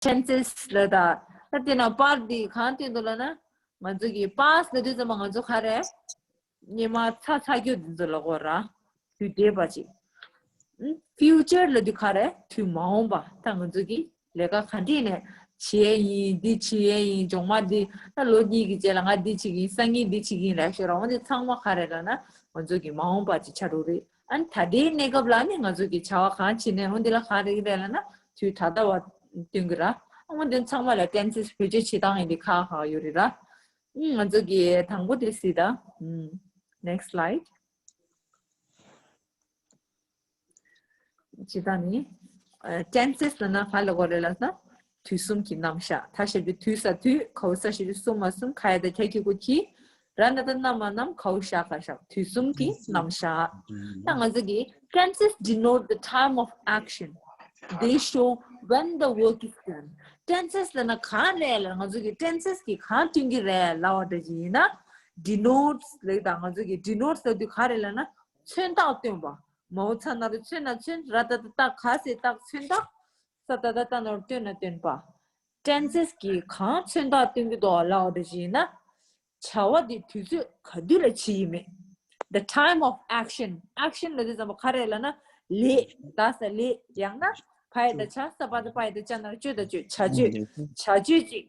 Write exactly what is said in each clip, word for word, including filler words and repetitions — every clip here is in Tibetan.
tenses ལ་ད་ད་དེ་ན་པར་འདི་གང་སྟོན་འདུག་ལབ་ན། ང་ཚོ་གི་past ལབ་དུས་ཙམ་པ་ང་ཚོ་ག་རེ། སྔོན་མ་ཚར་ཚར་རྒྱུ་འདི་ཚོ་ལབ་དགོས་ར། དུས་འདས་པ་ཅིག future ལབ་དུས་ག་རེ། དུས་མ་འོངས་པ། ད་ང་ཚོ་གི་ལས་ཀ་ག་འདྲ་ནས་བྱེད་ཡས་ཡིན། འདི་བྱེད་ཡས་ཡིན། སྦྱོང་བ་འདི་ད་ལོ་གཉིས་ཀྱི་རྗེས་ལ་ང་འདི་བྱེད་ཀྱི་ཡིན། སང་ཉིན་འདི་བྱེད་ཀྱི་ཡིན་ལབ་ཤོད་ར། འོ་འདི་ཚང་མ་ག་རེ་ལབ་ན་ང་ཚོ་གི་མ་འོངས་པ་ཅིག་ཆགས་འགྲོ་རེད། ཨ་ནི་ད་ལྟའི་གནས་སྐབས་ལ་ནི་ང་ཚོ་གི་བྱ་བ་གང་བྱེད་ནས་འོ་འདི་ལ་ག་རེ་རེད་ལབ་ན་དུས་ད་ལྟ་བ་སྟོན་གི་ར། འོ་འདི་ཚང་མ་ལ་tenses བེད་སྤྱོད་བྱེད་སྟངས་ཡིན་འདི་ཁག་ཁག་ཡོད་རེད་ར། ཨུམ། ང་ཚོ་གི་དང་པོ་དེ་གཟིགས་དང་། ཨུམ། next slide. ཇི་ལྟར་ནི། ཨ། tenses ལབ་ན་ག་ལབ་དགོས་རེད་ལབ་ན། དུས་གསུམ་གྱི་རྣམ་གཞག་ད་ཞབས་ཀྱུ་དུས་ས་དུས། གའུ་ས་ཞབས་ཀྱུ་གསུམ་མ་གསུམ། ག་ཡ་བཏགས་གྱ་གི་གུ་གྱི། ར་ན་བཏགས་རྣ་མ་རྣམས། གའུ་ཞ་ག་ཞབས། དུས་གསུམ་གྱི་རྣམ་གཞག་ད་ང་ཚོ་གི་tenses denote the time of action. They show when the work is done. tenses ལབ་ན་གང་རེད་ལབ་ང་ཚོ་གི་tenses གི་གང་སྟོན་གྱི་རེད་ལབ་པ་འདྲ་ཅིག་ཡིན་ན། denotes ལབ་ད་ང་ཚོ་གི་denotes ལབ་དུས་ག་རེད་ལབ་ན་མཚོན་རྟགས་སྟོན་པ། མའོ་ཚ་ན་རོ་མཚོན་ན་མཚོན། ར་ཏ་ཏ་རྟགས། ག་ས་རྟགས་མཚོན་རྟགས། ས་ཏ་ཏ་རྟགས་ན་རོ་སྟོན་ན་སྟོན་པ། tenses གི་གང་མཚོན་རྟགས་སྟོན་གྱི་འདུག་ལབ་པ་འདྲ་ཅིག་ཡིན་ན། བྱ་བ་འདི་དུས་ཚོད་ག་དུས་ལ་བྱེད་ཡིན་མེད། The time of action. action ལབ་དུས་ཙམ་པ་ག་རེ་ལབ་ན་ལས། ད་ས་ལས། ཡང་ན་བ་ཡ་བཏགས་བྱ། ས་པ་བཏགས་སྤ་ཡ་བཏགས་སྤྱ། ན་རོ་སྤྱོད་ད་སྤྱོད། བྱ་སྤྱོད། བྱ་སྤྱོད་ཅིག་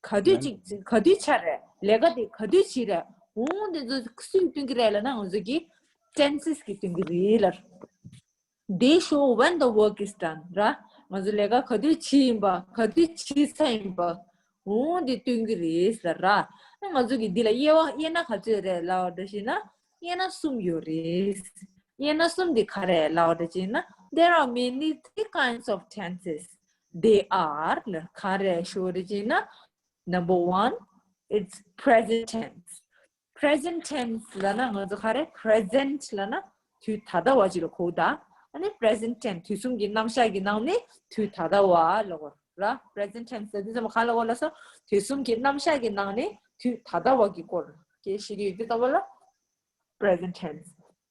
ག་དུས་ཅིག་ག་དུས་ཆགས་རེད། ལས་ཀ་དེ་ག་དུས་བྱེད་རེད། འོ་འདི་ཚོ་སུས་སྟོན་གྱི་རེད་ལབ་ན་ང་ཚོ་གི་tenses གིས་སྟོན་གྱི་རེད་ལབ། They show when the work is done ར། ང་ཚོ་ལས་ཀ་ག་དུས་བྱེད་ཡིན་པ། ག་དུས་བྱེད་ཚར་ཡིན་པ། འོ་འདི་སྟོན་གྱི་རེད་ལབ་ར། ང་ཚོ་གི་འདི་ལ་དབྱེ་བ་དབྱེ་ན་ག་ཚོད་རེད་ལབ་པ་འདྲ་ཞིག་ན། དབྱེ་ན་གསུམ་ཡོད་རེད། དབྱེ་ན་གསུམ་འདི་ག་རེ་ལབ་པ་འདྲ་ཞིག་ན། There are mainly three kinds of tenses. They are ལ་ག་རེ་ཞུ་བ་འདྲ་ཞིག་ན། Number one, it's present tense. present tense ལབ་ན་ང་ཚོ་ག་རེ། present ལབ་ན་དུས་ད་ལྟ་བ་ཅིག་ལ་གོ་ད། ཨ་ནི་present tense དུས་གསུམ་གྱི་རྣམ་གཞག་གི་ནང་ནས་དུས་ད་ལྟ་བ་ལབ་དགོས་ར། present tense ལབ་དུས་ཙམ་པ་ག་ལབ་དགོས་ལབ་སོང་། དུས་གསུམ་གྱི་རྣམ་གཞག་གི་ནང་ནས་དུས་ད་ལྟ་བ་གི་སྐོར་སྐད་བཤད་ཀྱི་ཡོད་དུས་ཙམ་པ་ལ། present tense.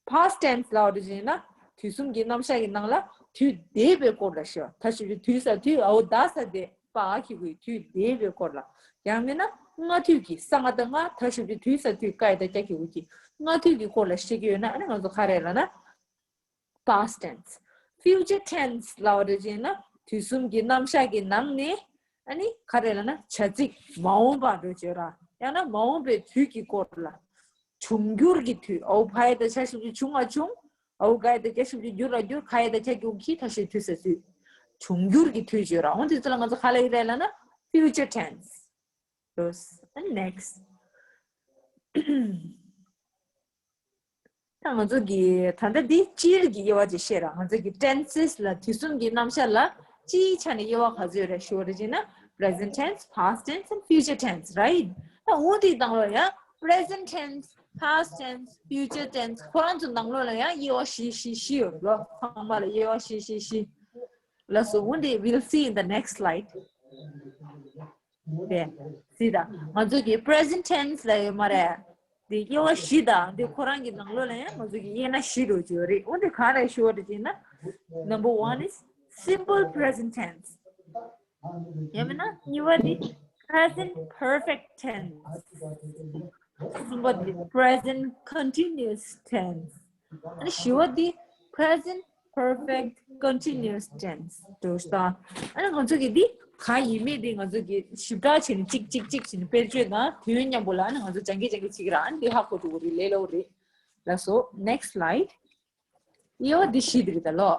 past tense ལབ་པ་འདྲ་ཅིག་ཡིན་ན་དུས་གསུམ་གྱི་རྣམ་གཞག་གི་ནང་ལ་དུས་འདས་པའི་སྐོར་ལ་བཤད་པ། ད་ཞུ་རྒྱུ་དུས་ས་དུས། འའོ་ད་ས་འདས། པ་ཨ་གི་གུ་གི་དུས་འདས་པའི་སྐོར་ལ། ཡང་མིན་ན་སྔ་དུས་ཀྱི། ས་ང་བཏགས་སྔ། ད་ཞུ་རྒྱུ་དུས་ས་དུས། ཀ་ཡ་བཏགས་ཀྱ་གི་གུ་གྱི། སྔ་དུས་ཀྱི་སྐོར་ལ་བཤད་ཀྱི་ཡོད་ན་ཨ་ནི་ང་ཚོ་ག་རེ་ལབ་ན་past tense. future tense ལབ་པ་འདྲ་ཅིག་ཡིན་ན་དུས་གསུམ་གྱི་རྣམ་གཞག་གི་ནང་ནས། ཨ་ནི་ག་རེ་ལབ་ན་བྱ་ཚིག་མ་འོངས་པ་འགྲོ་བརྗོད་ར། ཡང་ན་མ་འོངས་པའི་དུས་ཀྱི་སྐོར་ལ། འབྱུང་འགྱུར་གྱི་དུས། འའོ་བ་ཡ་བཏགས་བྱ་ཞབས་ཀྱུ་འབྱུང་ང་འབྱུང་། འའོ་ག་ཡ་བཏགས་གྱ་ཞབས་ཀྱུ་འགྱུར་ར་འགྱུར། ག་ཡ་བཏགས་གྱ་གི་གུ་གྱི། ད་ཞབས་ཀྱུ་དུས་ས་དུས། འབྱུང་འགྱུར་གྱི་དུས་བརྗོད་ར། འོ་འདི་ཚོ་ལ་ང་ཚོ་ག་ལབ་ཀྱི་རེད་ལབ་ན་future tense. ཡོས། and next. ད་ང་ཚོ་གི་ད་ལྟ་འདི་སྤྱིར་གྱི་དབྱེ་བ་ཅིག་བཤད་ར། ང་ཚོ་གི་tenses ལ་དུས་གསུམ་གྱི་རྣམ་གཞག་ལ་སྤྱིའི་ཆ་ནས་དབྱེ་བ་ག་ཚོད་རེད་ཞུ་བ་རེད་ཅེ་ན། present tense, past tense and future tense, right? ད་འོ་དེའི་ནང་ལོགས་ཡང་present tense, past tense, future tense ཁོ་རང་ཚོ་ནང་ལོགས་ལ་ཡང་དབྱེ་བ་བཞི་བཞི་བཞི་ཡོད་རེད་ལོ། ཚང་མ་ལ་དབྱེ་བ་བཞི་བཞི་བཞི། ལགས་སོ། འོ་འདི་we'll see in the next slide. དེ་སྲིད་ད་ང་ཚོ་གི་present tense ལ་ཡོད་མ་རེད། དེ་དབྱེ་བ་བཞི་དང་དེ་ཁོ་རང་གི་ནང་ལོགས་ལ་ཡང་ང་ཚོ་གི་དབྱེ་ན་བཞི་འགྲོ་གི་ཡོད་རེད། འོ་དེ་ག་རེ་ཞུ་བ་རེད་ཅེ་ན། Number one is simple present tense. ཡང་མིན་ན་གཉིས་པ་དེ་present perfect tense. གསུམ་པ་དེ་present continuous tense. ཨ་ནི་བཞི་བ་དེ་present perfect continuous tense འགྲོ་ཤག་ཨ་ནི་ང་ཚོ་གི་འདི་གང་ཡིན་མེད་འདི་ང་ཚོ་གི་ཞིབ་ཕྲ་བྱས་ནས་གཅིག་གཅིག་གཅིག་བྱས་ནས་དཔེར་བརྗོད་དང་དུས་ཡུན་མཉམ་པོ་ལ་ཨ་ནི་ང་ཚོ་སྦྱང་གི་སྦྱང་གི་བྱེད་ཀྱི་ར། ཨ་ནི་འདི་ཧ་གོ་འགྲོ་གི་རེད། ལས་སླ་བོ་རེད། ལགས་སོ། next slide. དབྱེ་བ་འདི་བཞི་འདི་རེད་ད་ལོ།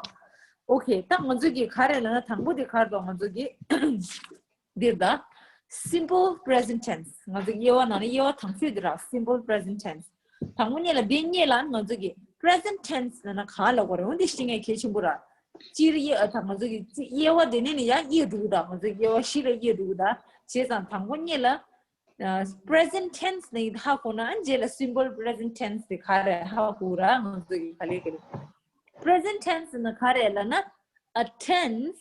okay. ད་ང་ཚོ་གི་ག་རེ་ལབ་ན་དང་པོ་འདི་ག་རེ་འདུག་ང་ཚོ་གི་འདིར་ད། simple present tense ང་ཚོ་དབྱེ་བ་ནང་ནས་དབྱེ་བ་དང་པོ་འདི་ར། simple present tense དང་པོ་ཉིད་ལ་འདི་ཉིད་ལ་ང་ཚོ་གི་present tense ལབ་ན་ག་ལབ་དགོས་རེད། འོ་འདི་ཤེས་མཁན་གལ་ཆེན་པོ་ར། སྤྱིར་དབྱེ་ཨ་ད་ང་ཚོ་གི་དབྱེ་བ་འདི་ནས་ནི་ཡང་དབྱེ་འགྲོ་གི་ད། ང་ཚོ་དབྱེ་བ་བཞི་ལ་དབྱེ་འགྲོ་གི་ད། བྱས་ཙང་དང་པོ་ཉིད་ལ་ཨ་present tense ནི་ཧ་གོ་ན་ཨ་རྗེས་ལ་simple present tense དེ་ག་རེ་ཧ་གོ་ར། ང་ཚོ་གི་ག་ལེ་ག་ལེ། present tense ནི་ག་རེ་ལབ་ན། a tense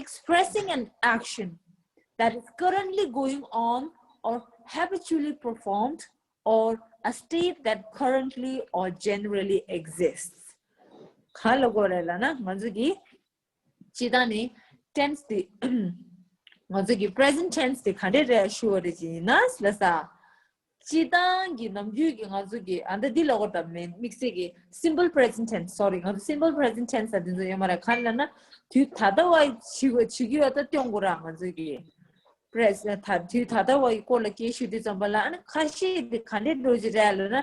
expressing an action that is currently going on or habitually performed or a state that currently or generally exists. ག་ལབ་དགོས་རེད་ལབ་ན་ང་ཚོ་གི་སྤྱིར་བཏང་ནི་tense དེ་ ང་ཚོ་གི་present tense དེ་ག་འདྲས་རེད་ཞུ་བ་རེད་ཅེ་ན་ལ་ས། སྤྱིར་བཏང་གི་ནམ་རྒྱུན་གྱི་ང་ཚོ་གི་ཨ་ད་འདི་ལ་གོ་ད་མེད་དམིགས་བསལ་གྱི་simple present tense, sorry, ང་ཚོ་simple present tense ཟེར་དེ་ཚོ་ཡོད་མ་རེད། གང་ལ་ན་དུས་ད་ལྟ་བ་བྱེད་དགོས་བྱེད་ཀྱི་ཡོད་ད་སྟོན་དགོས་ར། ང་ཚོ་གི་present ད་དུས་ད་ལྟ་བ་ཡི་སྐོར་ལ་སྐད་ཞུ་དུས་ཙམ་པ་ལ་ཨ་ནི་ཁ་ཤས་དེ་ག་འདྲས་འགྲོ་གི་རེད་ལ་ན།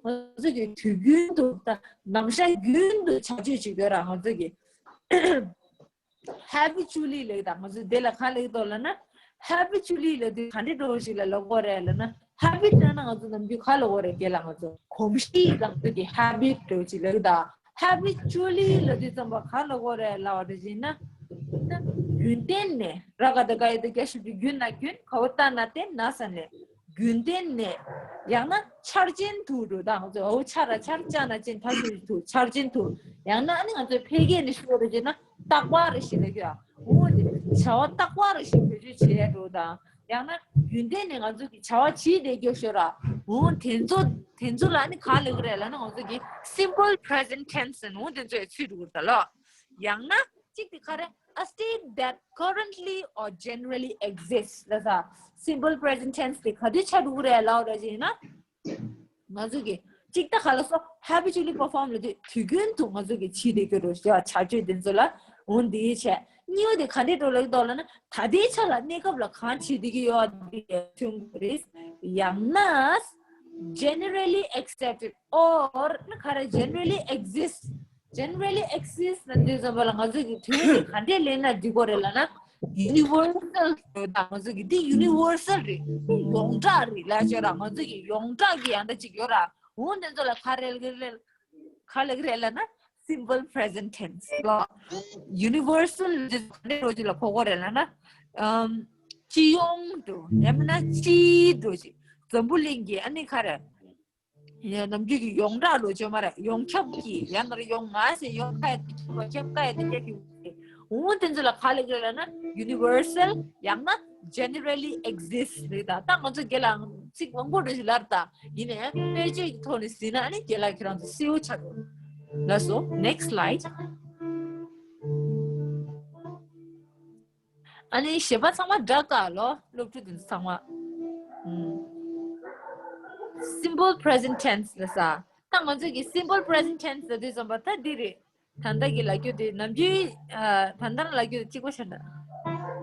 ང་ཚོ་གི་དུས་རྒྱུན་དུ་ད་ནམ་ཞག་རྒྱུན་དུ་བྱ་སྤྱོད་བྱེད་ཀྱི་ཡོད་ར། ང་ཚོ་གི habitually ལབ་ད་ང་ཚོ་དེ་ལ་ག་ལབ་ཀྱི་འདུག་ལབ་ན། habitually ལབ་དུས་ག་འདྲས་འགྲོ་ཞིག་ལ་ལབ་དགོས་རེད་ལབ་ན། habit ལབ་ན་ང་ཚོ་ནམ་རྒྱུན་ག་ལབ་དགོས་རེད། རྒན་ལགས་ང་ཚོ་གོམས་གཤིས་ལབ་དུས་ཀྱི་habit འགྲོ་ཞིག་ལབ་ད། habitually ལབ་དུས་ཙམ་པ་ག་ལབ་དགོས་རེད་ལབ་པ་དེ་བཞིན་ན། རྒྱུན་གཏན་ནས་ར་ག་ད་ག་ཡི་ད་རྒྱ་ཞབས་ཀྱུ་རྒྱུན་ན་རྒྱུན་ག་བོ་ད་ན་ཏེ་ན་ས་ནས། རྒྱུན་གཏན་ནས། ཡང་ན་འཆར་ཅན་དུ་འགྲོ་ད། ང་ཚོ་འོ་འཆར་ར་འཆར་ཅན་ན་ཅན་ད་ཞུ་དུ་འཆར་ཅན་དུ། ཡང་ན་ཨ་ནི་ང་ཚོ་ཕལ་སྐད་ནས་ཞུ་བ་རེད་ཅེ་ན་རྟག་པར་ཞིག་ལ་གྱ། འོ་དེ་བྱ་བ་རྟག་པར་ཞིག་བེད་སྤྱོད་བྱེད་ཡ་འགྲོ་ད། ཡང་ན་རྒྱུན་གཏན་ནས་ང་ཚོ་གི་བྱ་བ་བྱེད་བསྡད་རྒྱུ་ཞོ་ར། འོ་དེ་ཚོ་དེ་ཚོ་ལ་ཨ་ནི་ག་ལབ་ཀྱི་རེད་ལབ་ན་ང་ཚོ་གི་simple present tense ནོ་དེ་ཚོ་ཡ་ཚུད་འགྲོ་གི་རེད་ད་ལོ། ཡང་ན་གཅིག་དེ་ག་རེ། a state that currently or generally exists ལ་ས། simple present tense དེ་ག་དུས་ཆགས་འགྲོ་གི་རེད་ལབ་ར་ཅེ་ན། ང་ཚོ་གི་གཅིག་ད་ག་ལ་སོ་habitually perform ལ་དུས་དུས་རྒྱུན་དུ་ང་ཚོ་གི་བྱེད་བསྡད་རྒྱུ་རོ་ཞེས་བྱ་སྤྱོད་དེ་ཚོ་ལ་འོ་འདི་བྱས། གཉིས་པ་དེ་ག་འདྲས་འགྲོ་ལབ་ཀྱི་འདུག་ལབ་ན། ད་ལྟའི་ཆ་ལ་གནས་སྐབས་ལ་གང་བྱེད་བསྡད་ཀྱི་ཡོད་དེ་ཐོན་དགོས་རེད། ཡང་ན་generally accepted or ན་ག་རེ་generally exists generally exists ན་འདི་ཙམ་པ་ལ་ང་ཚོ་གི་དུས་ཡུན་དེ་ག་འདྲས་ལེན་ན་འགྲིག་གོ་རེད་ལབ་ན། universal རེད་ད། ང་ཚོ་གི་འདི་universal རེད། ཡོངས་གྲགས་རེད་ལབ་བྱས་ར། ང་ཚོ་གི་ཡོངས་གྲགས་ཀྱི་ཡང་ད་ཅིག་ཡོད་ར། འོ་འདི་ཚོ་ལ་ག་རེ་ལ་ག་རེ་ལབ་ཀྱི་རེད་ལབ་ན། simple present tense ལ། universal འདི་ཚོ་ག་འདྲས་རོ་ཅིག་ལ་གོ་གོ་རེད་ལབ་ན། ཨམ། སྤྱི་ཡོངས་འགྲོ་ཡང་མིན་ན་སྤྱིའི་འགྲོ་ཅིག་འཛམ་བུ་གླིང་གི་ཨ་ནི་ག་རེ། ཡང་ནམ་རྒྱུན་གྱི་ཡོངས་གྲགས་ལོ་ཅོ་མ་རེད། ཡོངས་ཁྱབ་ཀྱི་ཡང་ན་ཡོངས་ང་ཟེར་ཡོངས་ཁ་ཡ་དེ་ཁྱབ་ཁ་ཡ་དེ་ཁྱབ་ཀྱི་འོ་དེ་ཚོ་ལ་ག་ལབ་ཀྱི་རེད་ལབ་ན་universal ཡང་ན་generally exists རེད་ད། ད་ང་ཚོ་རྒན་ལགས་ཚིག་མང་པོ་འདྲ་ཞིག་ལབ་ད། ཡིན་ནའི་དཔེ་བརྗོད་ཀྱི་ཐོག་ནས་ཟིན་ན་ཨ་ནི་རྒན་ལགས་ཁྱེད་རང་ཚོ་གསལ་བོ་ཆགས་འདུག་ལགས་སོ། next slide. ཨ་ནི་གཞན་པ་ཚང་མ་འདྲ་ག་ལོ། སློབ་ཕྲུག་དེ་ཚོ་ཚང་མ། ཨུམ། simple present tense ལ་ས། ད་ང་ཚོ་གི་simple present tense ལ་དུས་ཙམ་པ་ད་འདི་རེད། ད་ལྟ་གི་ལབ་རྒྱུ་དེ་ནམ་རྒྱུན། ཨ། ད་ལྟ་ལབ་རྒྱུ་དེ་གཅིག་པ་ཤར་འདྲ།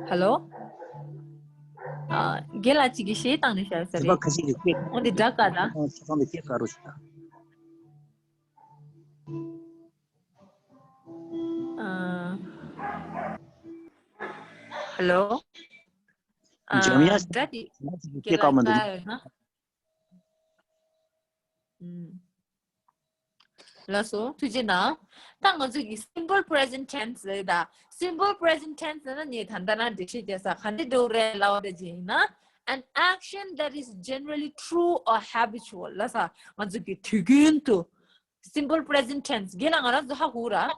ཧ་ལོ། ཨ། རྒན་ལགས་གཅིག་གིས་གཞས་བཏང་ནས་བཞག་ས་རེད། ཁ་ཤས་ཀྱིས་སྐད། འོ་འདི་འདྲ་ག་ད། ཨ། ཁྱེད་ཚང་མས་སྐད་ག་རུ་ཞིག་ད། ཨ། ཧ་ལོ། ཨ། འཇམ་དབྱངས་སྒྲ་དེ་སྐད་ག་མ་འདུག་ཡོད་ན། ཨུམ། ལགས་སོ། ཐུགས་རྗེ་གནང་། ད་ང་ཚོ་གི་simple present tense ལབ་ད། simple present tense ལབ་ན་ངས་ད་ལྟ་ན་འགྲེལ་བཤད་རྒྱག་ས་ག་འདྲ་འགྲོ་རེད་ལབ་པ་དེ་ཅིག་ཡིན་ན། an action that is generally true or habitual ལབ་ས། ང་ཚོ་གི་དུས་རྒྱུན་དུ། simple present tense རྒན་ལགས་ང་རང་ཚོ་ཧ་གོ་ར།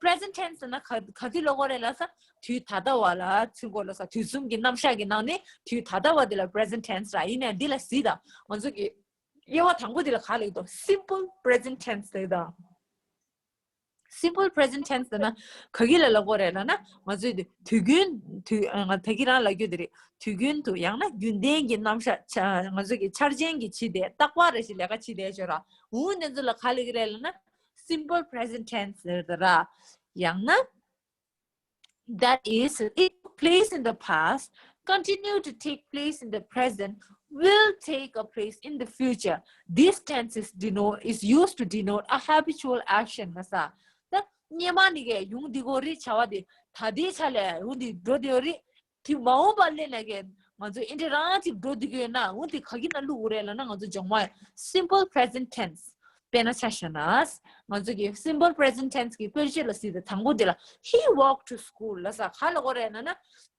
present tense ན་ག་ག་དུས་ལབ་དགོས་རེད་ལབ་ས། དུས་ད་ལྟ་བ་ལ་ཚུད་དགོས་ལབ་ས། དུས་གསུམ་གྱི་རྣམ་གཞག་གི་ནང་ནས་དུས་ད་ལྟ་བ་དེ་ལ་present tense ར། ཡིན་ནའི་འདི་ལ་གཟིགས་དང་། ང་ཚོ་གི་དབྱེ་བ་དང་པོ་དེ་ལ་ག་ལབ་ཀྱི་འདུག simple present tense ལབ་ཀྱི་འདུག simple present tense ལབ་ན་ག་གི་ལ་ལབ་དགོས་རེད་ལབ་ན། ང་ཚོས་དུས་རྒྱུན་དུས་ང་ད་གི་རང་ལབ་རྒྱུ་དེ་རེད། དུས་རྒྱུན་དུ་ཡང་ན་རྒྱུན་ལྡན་གྱི་རྣམ་གཞག་ཆ་ང་ཚོ་གི་འཆར་ཅན་གྱི་ཆེད་དེ་རྟག་པར་རེ་ཞིག་ལས་ཀ་བྱེད་བསྡད་ཡོད་ར། འུ་འདི་ཚོ་ལ་ག་ལབ་ཀྱི་རེད་ལབ་ན། simple present tense ཟེར་ད་ར། ཡང་ན། that is, it took place in the past, continue to take place in the present, will take a place in the future. This tense is denote is used to denote a habitual action ལབ་ས། ད་སྔོན་མ་ནས་ཀྱི་ཡོང་བསྡད་ཀྱི་ཡོད་རེད། བྱ་བ་དེ་ད་ལྟའི་ཆ་ལ་འུ་འདི་འགྲོ་བསྡད་ཡོད་རེད། དེ་མ་འོངས་པ་སླེབས་ནས་ཀྱི་ང་ཚོ་འདི་འདྲ་རང་ཅིག་འགྲོ་བསྡད་ཀྱི་ཡོད་ན་འུ་འདི་ག་གི་ནང་བླུག་དགོས་རེད་ལབ་ན། ང་ཚོ་སྦྱང་བ་simple present tense དཔེར་ན་ཆ་བཞག་ན། ང་ཚོ་གི་simple present tense གི་དཔེར་བརྗོད་ལ་གཟིགས་ཏེ་དང་པོ་དེ་ལ་he walked to school ལབ་ས། ག་ལབ་དགོས་རེད་ལབ་ན།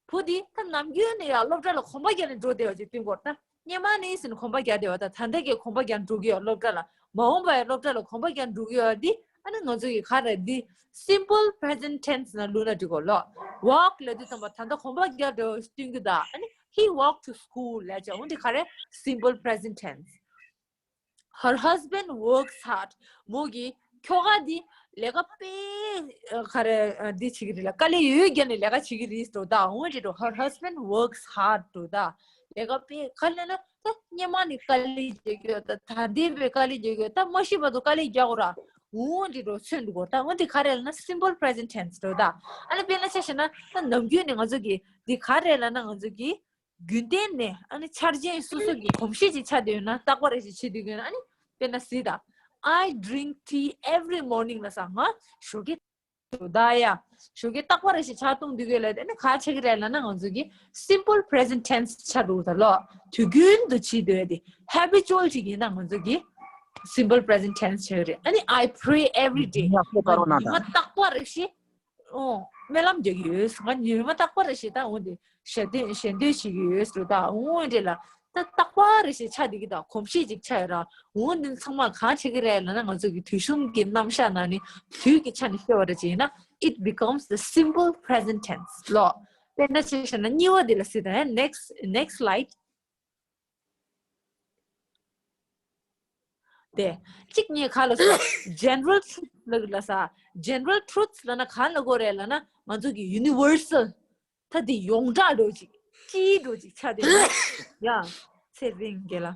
བུ་དེ་ད་ནམ་རྒྱུན་ནས་ཡང་སློབ་གྲྭ་ལ་གོམ་པ་རྒྱག་ནས་འགྲོ་བསྡད་པ་ཅིག་སྟོན་དགོས་རེད་ད། སྔོན་མ་ནས་ཟིན་གོམ་པ་རྒྱག་བསྡད་པ་དང་ད་ལྟ་གི་གོམ་པ་རྒྱག་འགྲོ་གི་ཡོད་སློབ་གྲྭ་ལ། མ་འོངས་པའི་སློབ་གྲྭ་ལ་གོམ་པ་རྒྱག་འགྲོ་གི་ཡོད་འདི། ཨ་ནི་ང་ཚོ་གི་ག་རེ་འདི་simple present tense ནང་བླུགས་ན་འགྲིག་གོ་ལོ། walk ལབ་དུས་ཙམ་པ་ད་ལྟ་གོམ་པ་རྒྱག་འགྲོ་སྟོན་གི་ད། ཨ་ནི་he walked to school ལབ་བྱ་འོ་འདི་ག་རེ་simple present tense. Her husband works hard. མོ་གི་ཁྱོ་ག་འདི་ ལས་ཀ་དཔེ་ག་རེ་འདི་བྱེད་ཀྱི་རེད་ལ། དཀའ་ལས་ཡོད་རྒྱ་ནས་ལས་ཀ་བྱེད་ཀྱི་རེད་འགྲོ་ད། འོ་རེད་འགྲོ། Her husband works hard འགྲོ་ད། ལས་ཀ་དཔེ་ག་ལས་ན་ད་སྙེ་མ་ནི་དཀའ་ལས་རྒྱག་གི་ཡོད་ད། ད་འདི་བས་དཀའ་ལས་རྒྱག་གི་ཡོད་ད། མ་ཤི་བར་དུ་དཀའ་ལས་རྒྱག་དགོས་ར། འོ་འདི་འགྲོ་ཚོད་འདུག་གོ་ད། འོ་འདི་ག་རེ་ལ་ན་simple present tense འགྲོ་ད། ཨ་ནི་དཔེར་ན་ཆ་བཞག་ན་ད་ནམ་རྒྱུན་ནས་ང་ཚོ་གི་འདི་ག་རེ་ལ་ན་ང་ཚོ་གི་རྒྱུན་ལྡན་ནས་ཨ་ནི་འཆར་ཅན་སོ་སོ་གི་གོམས་གཤིས་ཅིག་ཆགས་བསྡད་ཡོད་ན། རྟག་པ་རེ་ཞིག་བྱེད་བསྡད་ཡོད་ན། ཨ་ནི་དཔེར་ན་གཟིགས་དང་། I drink tea every morning ལ་ས། ང་ཞོགས་ཀས་འགྲོ་ད་ཡ། ཞོགས་ཀས་རྟག་པ་རེ་ཞིག་ཇ་འཐུང་བསྡད་ཡོད་ལ། ཨ་ནི་ག་ཆགས་ཀྱི་རེད་ལ་ན་ང་ཚོ་གི་simple present tense ཆགས་འགྲོ་ད་ལོ། དུས་རྒྱུན་དུ་བྱེད་བསྡད་ཡོད་དེ། habitual ཅིག་ཡིན་ན་ང་ཚོ་གི་simple present tense ཆགས་ཀྱི་རེད། ཨ་ནི་I pray every day ང་ཉི་མ་རྟག་པ་རེ་ཞིག་ཨོ། སྨོན་ལམ་རྒྱག་གི་ཡོད། ང་ཉི་མ་རྟག་པ་རེ་ཞིག་ད་འོ་འདི་ཞལ་འདོན་ཞལ་འདོན་བྱེད་ཀྱི་ཡོད་ཟེར་ད། འོ་འདི་ལ་ད་རྟག་པ་རེ་ཞིག་ཆགས་བསྡད་ཀྱི་ད། གོམས་གཤིས་ཅིག་ཆགས་ཡོད་ར། འོ་འདི་ཚང་མ་གང་བྱེད་ཀྱི་རེད་ལབ་ན་ང་ཚོ་གི་དུས་གསུམ་གྱི་རྣམ་གཞག་ནང་ནས་དུས་ཀྱི་ཆ་ནས་བཤད་པ་རེ་བྱས་ན། It becomes the simple present tense ལོ། དཔེར་ན་ཆ་བཞག་ན་གཉིས་པ་འདི་ལ་གཟིགས་དང་། next next slide དེ། གཅིག་ངས་ག་ལ་ཟེར། general truth ལ་ལ་ས། general truth ལ་ན་ག་ལ་གོ་རེད་ལ་ན་ང་ཚོ་གི་universal ད་དེ་ཡོངས་གྲགས་འགྲོ་ཅིག་སྤྱིའི་འགྲོ་ཅིག་ཆགས་བསྡད་ན། ཡ། ཚེ་རིང་རྒན་ལགས།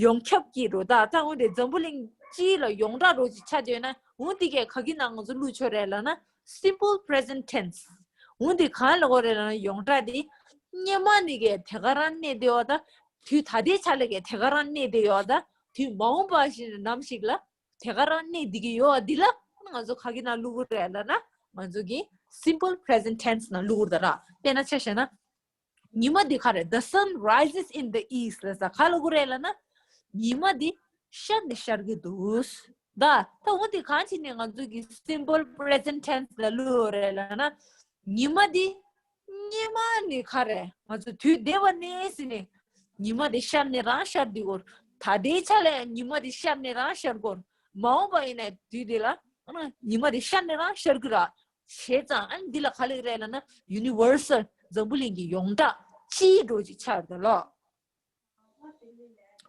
ཡོངས་ཁྱབ་ཀྱི་འགྲོ་ད། ད་འོ་དེ་འཛམ་བུ་གླིང་སྤྱི་ལ་ཡོངས་གྲགས་འགྲོ་ཅིག་ཆགས་བསྡད་ན། འོ་དེ་གས་ག་གི་ནང་ང་ཚོ་བླུགས་ཆོག་རེད་ལ་ན། simple present tense འོ་དེ་གང་ལ་གོ་རེད་ལ་ན། ཡོངས་གྲགས་དེ་སྔོན་མ་ནས་གས་དེ་ག་རང་གནས་བསྡད་ཡོད་ད། དུས་ད་ལྟའི་ཆ་ལ་གས་དེ་ག་རང་གནས་བསྡད་ཡོད་ད། དུས་མ་འོངས་པ་ཞིག་ནམ་ཞིག་ལ་དེ་ག་རང་གནས་བསྡད་ཀྱི་ཡོད་འདི་ལ་ང་ཚོ་ག་གི་ནང་བླུག་གི་རེད་ལབ་ན། ང་ཚོ་གི་simple present tense ནང་བླུག་གི་རེད་ད་ར། དཔེར་ན་ཆ་བཞག་ན། ཉི་མ་འདི་ག་རེད། The sun rises in the east ལབ་ས་ག་ལབ་གི་རེད་ལབ་ན། ཉི་མ་འདི་ཤར་ནས་ཤར་གི་འདུག་ད་ད་འོ་འདི་གང་བྱས་ནས་ང་ཚོ་གི་simple present tense ལ་བླུག་གི་རེད་ལབ་ན། ཉི་མ་འདི་སྔོན་མ་ནས་ག་རེད། ང་ཚོ་དུས་འདས་པ་ནས་ཟིན་ནས་ཉི་མ་དེ་ཤར་ནས་རང་ཤར་འདུག་གོ། ད་ལྟའི་ཆ་ལ་ཡང་ཉི་མ་དེ་ཤར་ནས་རང་ཤར་གོ། མ་འོངས་པ་ཡིན་ན་དུས་དེ་ལ་ཨ་ན་ཉི་མ་དེ་ཤར་ནས་རང་ཤར་གི་ར། བྱས་ཙང་ཨ་ནི་འདི་ལ་ག་ལབ་རེད་ལབ་ན། universal འཛམ་བུ་གླིང་གི་ཡོངས་གྲགས་སྤྱིའི་འགྲོ་ཅིག་ཆགས་རེད་ལོ།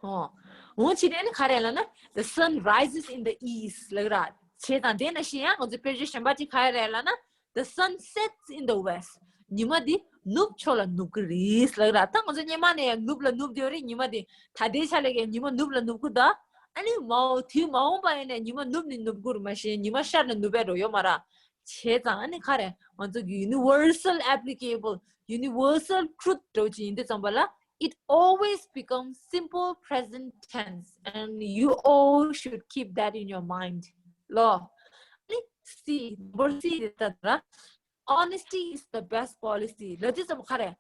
ཨོ། འོ་ཅི་རེད་ནི་ག་རེད་ལབ་ན། The sun rises in the east ལབ་ར། བྱས་ཙང་དེ་ནང་བཞིན་ཡང་ང་ཚོ་དཔེ་བརྗོད་གཞན་པ་ཅིག་ག་རེ་རེད་ལབ་ན། The sun sets in the west ཉི་མ་འདི་ནུབ་ཕྱོགས་ལ་ནུབ་ཀྱི་རེད་ལབ་ར། ད་ང་ཚོ་སྔོན་མ་ནས་ཡང་ནུབ་ལ་ནུབ་བསྡད་ཡོད་རེད། ཉི་མ་འདི་ད་ལྟའི་ཆ་ལ་གས་ཉི་མ་ནུབ་ལ་ནུབ་ཀྱི་ད། ཨ་ནི་མ་འོ་དུས་མ་འོངས་པ་ཡིན་ན་ཉི་མ་ནུབ་ནས་ནུབ་ཀྱི་རེད། མ་གཞི་ཉི་མ་ཤར་ནས་ནུབ་པའི་འགྲོ་ཡོད་མ་ར། བྱས་ཙང་ཨ་ནི་ག་རེ་ང་ཚོ་གི་universal applicable universal truth འགྲོ་ཅིག་ཡིན་དུས་ཙམ་པ་ལ། It always becomes simple present tense and you all should keep that in your mind ལོ། ཨ་ནི་C number C དེ་ད་ལྟ་honesty is the best policy ལབ་དུས་ཙམ་པ་ག་རེ།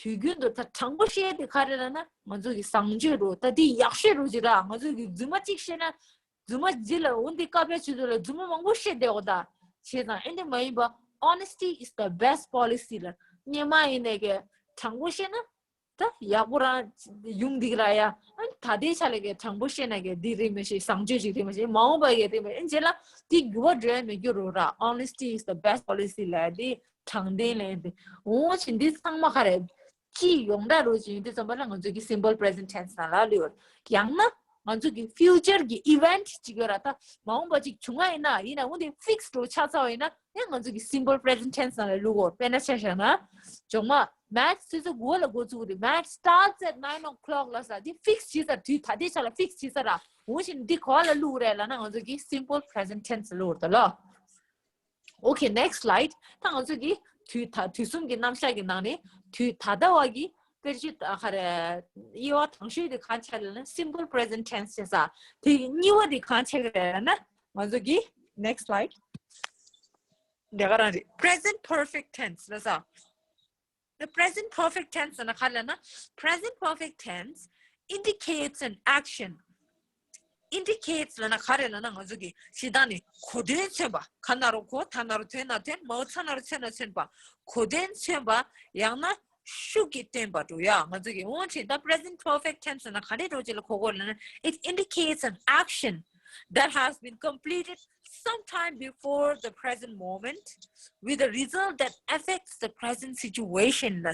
དུས་རྒྱུན་དུ་ད་དྲང་པོ་བཤད་དེ་ག་རེ་ལབ་ན་ང་ཚོ་གི་བཟང་སྤྱོད་རོ། ད་འདི་ཡག་ཤོས་རོ་ཅིག་ར། ང་ཚོ་གི་རྫུན་མ་གཅིག་བཤད་ན། རྫུན་མ་ཇི་ལ་འོ་འདི་དཀའ་བའི་ཆེད་དུ་ལ་རྫུན་མ་མང་པོ་བཤད་བསྡད་འོ་ད། བྱས་ཙང་ཨེ་འདི་མ་ཡིན་པ། Honesty is the best policy ལ་སྔོན་མ་ཡིན་ནས་གི་དྲང་པོ་བཤད་ན་ད་ཡག་པོ་རང་ཡོང་འདི་ར་ཡ། ཨ་ད་ལྟའི་ཆ་ལ་གི་དྲང་པོ་བཤད་ན་གི་འདི་རེད་མི་ཤེས། བཟང་སྤྱོད་ཅིག་རེད་མི་ཤེས། མ་འོངས་པ་གི་རེད་མི་ཤེས། རྗེས་ལ་འདི་འགྱུར་བ་འགྲོ་ཡ་མི་འགྱུར་རོ་ར། Honesty is the best policy ལ་འདི་དྲང་བདེན་ལ་འདི་འོ་ཅི་འདི་ཚང་མ་ག་རེ། སྤྱི་ཡོངས་གྲགས་རོ་ཅིག་ཡིན་དུས་ཙམ་པ་ལ་ང་ཚོ་གི་simple present tense ནང་ལ་ལུས་ཡོད། ཡང་ན་ང་ཚོ་གི་future གི་event ཅིག་ཡོད་ར། ད་མ་འོངས་པ་ཅིག་བྱུང་བ་ཡིན་ན་ཡིན་ན་འོ་དེ་fix རོ་ཆགས་ཚར་བ་ཡིན་ན་ཡང་ང་ཚོ་གི་simple present tense ནང་ལ་ལུས་ཡོད། དཔེར་ན་ཆ་བཞག་ན་ཇོག་མ་maths ཚོད་ཚོད་དགུ་པ་ལ་འགོ་བཙུགས་རེད། Maths starts at nine o'clock ལ་ས་དེ་fix བྱས་ཚར། དུས་ད་ལྟའི་ཆ་ལ་fix བྱས་ཚར་ར། འོ་བཞིན་འདི་ག་ལ་ལུས་རེད་ལབ་ན་ང་ཚོ་གི་simple present tense ལུས་ཡོད་ད་ལོ། Okay, next slide. ད་ང་ཚོ་གི་དུས་ད་དུས་གསུམ་གྱི་རྣམ་གཞག་གི་ནང་ནས་དུས་ད་ལྟ་བ་གི་དཔེར་བརྗོད་ད་ག་རེ་དབྱེ་བ་དང་ཤོས་དེ་གང་ཆགས་ལབ་ན་simple present tense བྱས་ས། དེ་གི་གཉིས་པ་དེ་གང་ཆགས་རེད་ལབ་ན་ང་ཚོ་གི་next slide དེ་ག་རང་རེད། Present perfect tense ལ་ས། The present perfect tense ལབ་ན་ག་རེ་ལབ་ན། Present perfect tense indicates an action. Indicates ལབ་ན་ག་རེ་ལབ་ན་ང་ཚོ་གི་ཞེ་སྡང་ནི་གོ་དོན་མཚོན་པ། ག་ན་རོ་གོ་ད་ན་རོ་དོན་ན་དོན་མའོ་ཚ་ན་རོ་ཚོན་ན་མཚོན་པ། གོ་དོན་མཚོན་པ། ཡང་ན་ཤུགས་ཀྱིས་བསྟན་པ་འགྲོ་ཡ། ང་ཚོ་གི་འོང་ཆེན་ད་present perfect tense ལབ་ན་ག་རེ་འགྲོ་ཅེས་ལ་གོ་གོ་ལབ་ན། It indicates an action that has been completed sometime before the present moment with a result that affects the present situation ལ།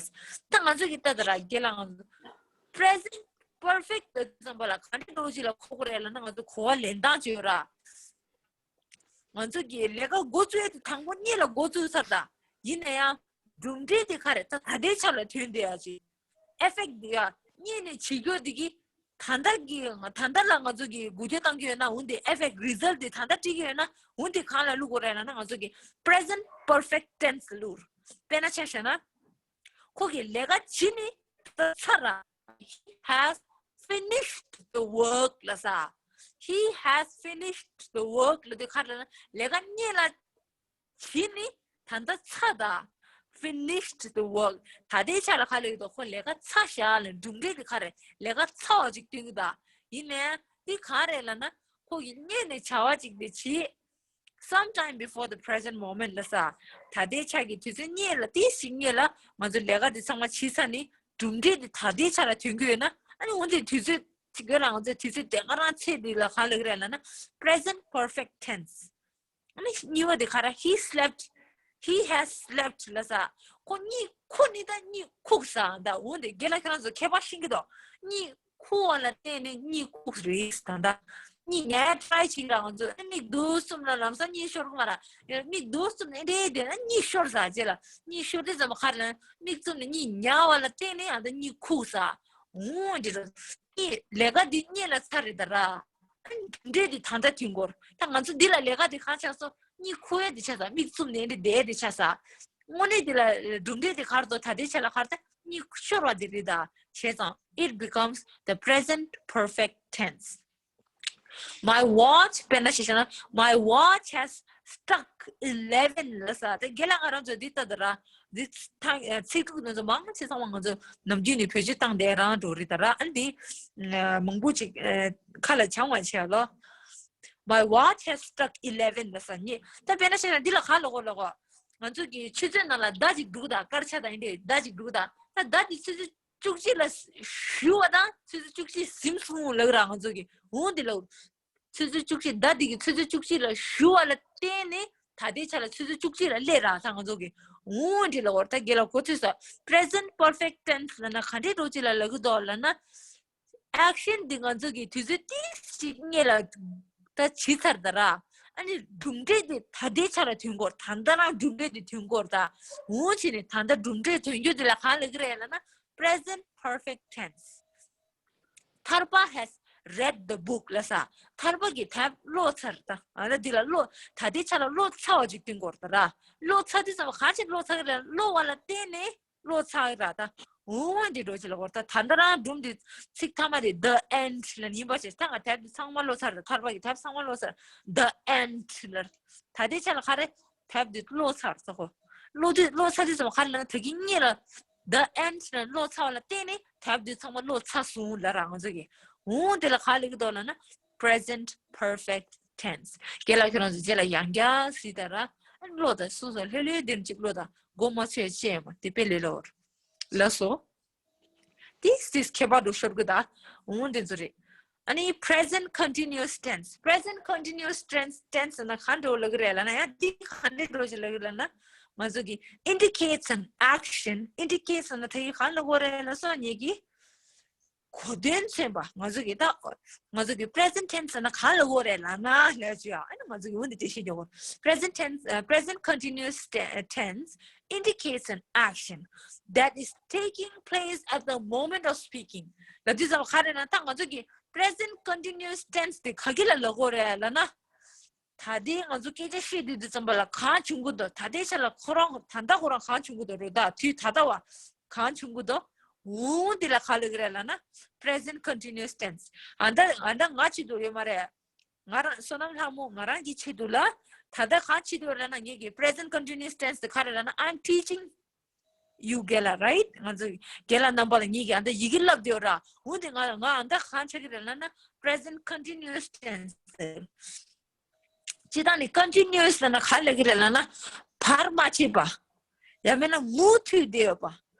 ད་ང་ཚོ་གི་ད་ད་ར་རྒྱལ་ལ་ང་ཚོ་present perfect ལ་ཙམ་པ་ལ་ག་འདྲ་འགྲོ་ཅི་ལ་གོ་གོ་རེད་ལབ་ན་ང་ཚོ་གོ་བ་ལེན་སྟངས་ཅིག་ཡོད་ར། ང་ཚོ་གི་ལས་ཀ་འགོ་བཙུགས་ཡས་དེ་དང་པོ་གཉིད་ལ་འགོ་བཙུགས་ཚར་ད། ཡིན་ན་ཡང་གྲུབ་འབྲས་དེ་ག་རེ་ད་ད་ལྟའི་ཆ་ལ་ཐོན་བསྡད་ཡ་ཅིག་ཨེ་ཕེག་དེ་ཡ་གཉིད་ནས་བྱེད་རྒྱུ་དེ་གི་ད་ལྟ་གི་ད་ལྟ་ལ་ང་ཚོ་གི་འགུལ་སྐྱོད་བཏང་གི་ཡོད་ན་འོན་ཏེ་ཨེ་ཕེག་རི་ཛལ་དེ་ད་ལྟ་སྤྲད་ཀྱི་ཡོད་ན་འོན་ཏེ་གང་ལ་བླུག་དགོས་རེད་ལབ་ན་ང་ཚོ་གི་present perfect tense ལ་བླུག་དཔེར་ན་ཆ་བཞག་ན། ཁོ་གི་ལས་ཀ་བྱེད་ནི་ད་ཚར་ར། He has finished the work ལབ་ས། He has finished the work ལབ་དུས་ག་རེ་ལབ་ན་ལས་ཀ་གཉིད་ལ་བྱེད་ནི་ད་ལྟ་ཚར་ད། Finished the work ད་ལྟའི་ཆ་ལ་ག་རེ་ཡོད་དོ། ཁོ་ལས་ཀ་ཚར་བཞག་ལ་གྲུབ་འབྲས་དེ་ག་རེ་ལས་ཀ་ཚར་བ་ཅིག་སྟོན་གི་ད། ཡིན་ནའི་དེ་ག་རེ་ལབ་ན་ཁོ་གི་གཉིད་ནས་བྱ་བ་ཅིག་དེ་བྱེད། Sometime before the present moment ལབ་ས། ད་ལྟའི་ཆ་གི་དུས་ཚོད་གཉིད་ལ་ཏིས་ཞིག་གཉིད་ལ་ང་ཚོ་ལས་ཀ་འདི་ཚང་མ་བྱས་ཚར་ནས་གྲུབ་འབྲས་འདི་ད་ལྟའི་ཆ་ལ་ཐོན་གྱི་ཡོད་ན་ཨ་ནི་འོན་ཏེ་དུས་ཚོད་ཅིག་ཡོད་ལ་ང་ཚོ་དུས་ཚོད་དེ་སྔ་རང་ཚེ་འདི་ལ་གང་ལབ་ཀྱི་རེད་ལབ་ན་present perfect tense ཨ་ནི་གཉིས་པ་དེ་ག་རེ། He slept, he has slept ལབ་ས། ཁོ་གཉིད་ཁུག་ནི་ད་གཉིད་ཁུག་ས་ད། འོན་ཏེ་རྒན་ལགས་ཁྱེད་རང་ཚོ་ཁྱད་པར་ཤེས་ཀྱི་འདུག་གཉིད་ཁུག་པ་ལ་བརྟེན་ནས་གཉིད་ཁུག་རེད་ད་ད། གཉིད་ཉལ་ཊ་རའི་བྱེད་ར་ང་ཚོ་མིག་བདུག་བཙུམ་ན་ལམ་སང་གཉིད་ཤོར་གི་མ་རེད། མིག་བདུག་བཙུམ་ནས་འདྲེ་བསྡད་ན་གཉིད་ཤོར་ས་རྗེས་ལ་གཉིད་ཤོར་དུས་ཙམ་པ་ག་རེ་ལབ་ན་མིག་བཙུམ་ནས་གཉིད་ཉལ་བ་ལ་བརྟེན་ནས་ཨ་ད་གཉིད་ཁུག་ས། འོ་འདི་རེད། གཉིད་ལས་ཀ་འདི་གཉིད་ལ་ཚར་རེད་ད་ར། གྲུབ་འབྲས་འདི་ད་ལྟ་ཐོན་གོ་ད་ང་ཚོ་འདི་ལ་ལས་ཀ་འདི་གང་ཆགས་སོང་། གཉིད་ཁུག་ཡས་འདི་ཆགས་ས། མིག་བཙུམ་ནས་འདི་བསྡད་འདི་ཆགས་ས། དངོས་གནས་འདི་ལ་གྲུབ་འབྲས་འདི་ག་རེ་འདུག་ད་ལྟའི་ཆ་ལ་ག་རེ་ད་གཉིད་ཤོར་བ་འདི་རེད་ད། བྱས་ཙང་it becomes the present perfect tense. My watch དཔེར་ན་ཞིག་བྱས་ན། My watch has struck eleven ལབ་ས། དེ་རྒན་ལགས་ང་རང་ཚོ་འདི་ལྟ་དུ་ར། འདི་ཐང་ཚིག་ཐུག་ནང་ཚོ་མང་ཆེ་ཚང་མ་ང་ཚོ་ནམ་རྒྱུན་ནས་བེད་སྤྱོད་བཏང་བསྡད་རང་འགྲོ་རེད་ད་ར། ཨ་འདི་མང་པོ་ཅིག་ཁ་ལ་བྱང་བ་བྱས་ལོ། My watch has struck eleven ལབ་ས་ཉེ། ད་དཔེར་ན་བཤད་ན་འདི་ལ་ག་ལ་གོ་ལ་གོ། ང་ཚོ་གི་ཆུ་ཚོད་ནང་ལ་ཟླ་གཅིག་འདུག་ད་སྐར་ཆ་དང་ཡིན་ཏེ་ཟླ་གཅིག་འདུག་ད། ད་ཟླ་འདི་ཆུ་ཚོད་བཅུ་གཅིག་ལ་ཞུ་བ་དང་ཆུ་ཚོད་བཅུ་གཅིག་ཟིན་སོང་ལབ་ར་ང་ཚོ་གི་འོང་འདི་ལ། ཆུ་ཚོད་བཅུ་གཅིག་ཟླ་འདི་གི་ཆུ་ཚོད་བཅུ་གཅིག་ལ་ཞུ་བ་ལ་བརྟེན་ནས་ད་ལྟའི་ཆ་ལ་ཆུ་ཚོད་བཅུ་གཅིག་ལ་སླེབས་ར་ད་ང་ཚོ་གི་འོང་འདི་ལ་འོར་ད་རྒན་ལགས་གོ་ཚོད་ས། Present perfect tense ལབ་ན་ག་འདྲའི་འགྲོ་ཅི་ལ་ལབ་གི་འདུག་ལབ་ན། Action འདི་ང་ཚོ་གི་དུས་ཚོད་ཏིག་ཞིག་སྔོན་ལ་ད་བྱས་ཚར་ད་ར། ཨ་ནི་གྲུབ་འབྲས་འདི་ད་ལྟའི་ཆ་ལ་ཐོན་གོ་ད་ལྟ་རང་གྲུབ་འབྲས་འདི་ཐོན་གོ་ད། འོང་བྱས་ནས་ད་ལྟ་གྲུབ་འབྲས་ཐོན་རྒྱུ་འདི་ལ་གང་ལབ་གི་རེད་ལབ་ན་present perfect tense. ཐར་པ་has read the book ལབ་ས། ཐར་པ་གིས་དེབ་ཀློག་ཚར་ད། ཨ་ད་འདི་ལ་ཀློག་ད་ལྟའི་ཆ་ལ་ཀློག་ཚར་བ་ཅིག་སྟོན་གོ་ད་ར། ཀློག་ཚར་དུས་ཙམ་པ་གང་ཅིག་ཀློག་ཚར་གི་རེད་ཀློག་པ་ལ་བརྟེན་ནས། ཀློག་ཚར་ར་ད། འོ་འདི་འགྲོ་ཅི་ལ་གོ་ད་ད་ལྟ་རང་སྒྲུང་འདི་ཚིག་མཐའ་མ་དེ་the end ལ་ཉིན་པ་ཞེས་ད་ང་དེབ་འདི་ཚང་མ་ཀློག་ཚར་ར་ཐར་པ་གི་དེབ་ཚང་མ་ཀློག་ཚར། the end ལ་ད་ལྟའི་ཆ་ལ་ག་རེ་དེབ་འདི་ཀློག་ཚར་ས་གོ་ཀློག་དུས་ཀློག་ཚར་དུས་ཙམ་ག་རེ་ལ་ད་གི་གཉིད་ལ་the end ལ་ཀློག་ཚར་བ་ལ་བརྟེན་ནས་དེབ་འདི་ཚང་མ་ཀློག་ཚར་སོང་ལ་ར་ང་ཚོ་གི་འོ་འདི་ལ་ག་ལབ་གི་འདུག་ལབ་ན། Present perfect tense རྒན་ལགས་ཁྱོད་རང་ཚོ་རྗེས་ལ་ཡང་བསྐྱར་གཟིགས་དང་ར། ཨ་ནི་ཀློག་དང་སོ་སོ་ལྷོད་ལྷོད་འདིར་གཅིག་ཀློག་དང་མགོ་མ་ཚོས་ཅེས་མ་དེ་དཔེ་ལས་སླ་བོར། ལགས་སོ། ཏིས་ཏིས་ཁྱད་པར་འགྲོ་ཤོར་གི་ད། འོང་དེ་ཚོ་རེད། ཨ་ནི་present continuous tense present continuous tense tense ན་གང་འགྲོ་ལབ་གི་རེད་ལབ་ན་ཡང་འདི་གང་འདྲ་འགྲོ་ཞིག་ལབ་གི་ལབ་ན། ང་ཚོ་གི་indicates an action indicates ན་ད་གི་གང་ལབ་གོ་རེད་ལབ་སོང་ཉེ་གི། གོ་དོན་མཚོན་པ་ང་ཚོ་གི་ད་ང་ཚོ་གི་present tense ན་གང་ལབ་དགོས་རེད་ལབ་ན་ལབ་ཅིག་ཨ་ནི་ང་ཚོ་གི་འོ་འདི་འགྲེལ་བཤད་རྒྱག་དགོས། Present tense uh, present continuous te- tense indicates an action that is taking place at the moment of speaking. ལབ་དུས་ཙམ་ག་རེ་ན་ད་ང་ཚོ་གི་present continuous tense དེ་ག་གི་ལ་ལབ་དགོས་རེད་ལབ་ན། ད་ལྟའི་ང་ཚོ་སྐད་ཆ་བཤད་དུས་དུས་ཙམ་པ་ལ་གང་བྱུང་གི་འདུག་ད་ལྟའི་ཆ་ལ་ཁོ་རང་ད་ལྟ་ཁོ་རང་གང་བྱུང་གི་འདུག་རེད་ད་དུས་ད་ལྟ་བ་གང་བྱུང་གི་འདུག་འོང་འདི་ལ་ག་ལབ་ཀྱི་རེད་ལབ་ན་present continuous tense ཨ་ད་ཨ་ད་ང་ཆེད་དུ་ཡོད་མ་རེད། ང་རང་བསོད་ནམས་ལྷ་མོ་ང་རང་གི་ཆེད་དུ་ལ་ད་ལྟ་གང་ཆེད་དུ་ཡོད་ལབ་ན་ངེད་ཀྱི་present continuous tense དེ་ག་རེ་ལབ་ན་I'm teaching you རྒན་ལགས་right ང་ཚོ་རྒན་ལགས་རྣམ་པ་ལ་ངེད་ཀྱི་ཨ་ད་ཡི་གེ་བསླབ་དེ་ཡོད་ར་འོང་འདི་ང་ང་ཨ་ད་གང་ཆགས་ཀྱི་རེད་ལབ་ན་present continuous tense སྤྱིར་བཏང་ནི་continuous ལབ་ན་ག་རེ་ལབ་ཀྱི་རེད་ལབ་ན་བར་མ་ཆད་པ། ཡང་མིན་ན་མུ་མཐུད་བསྡད་ཡོད་པ།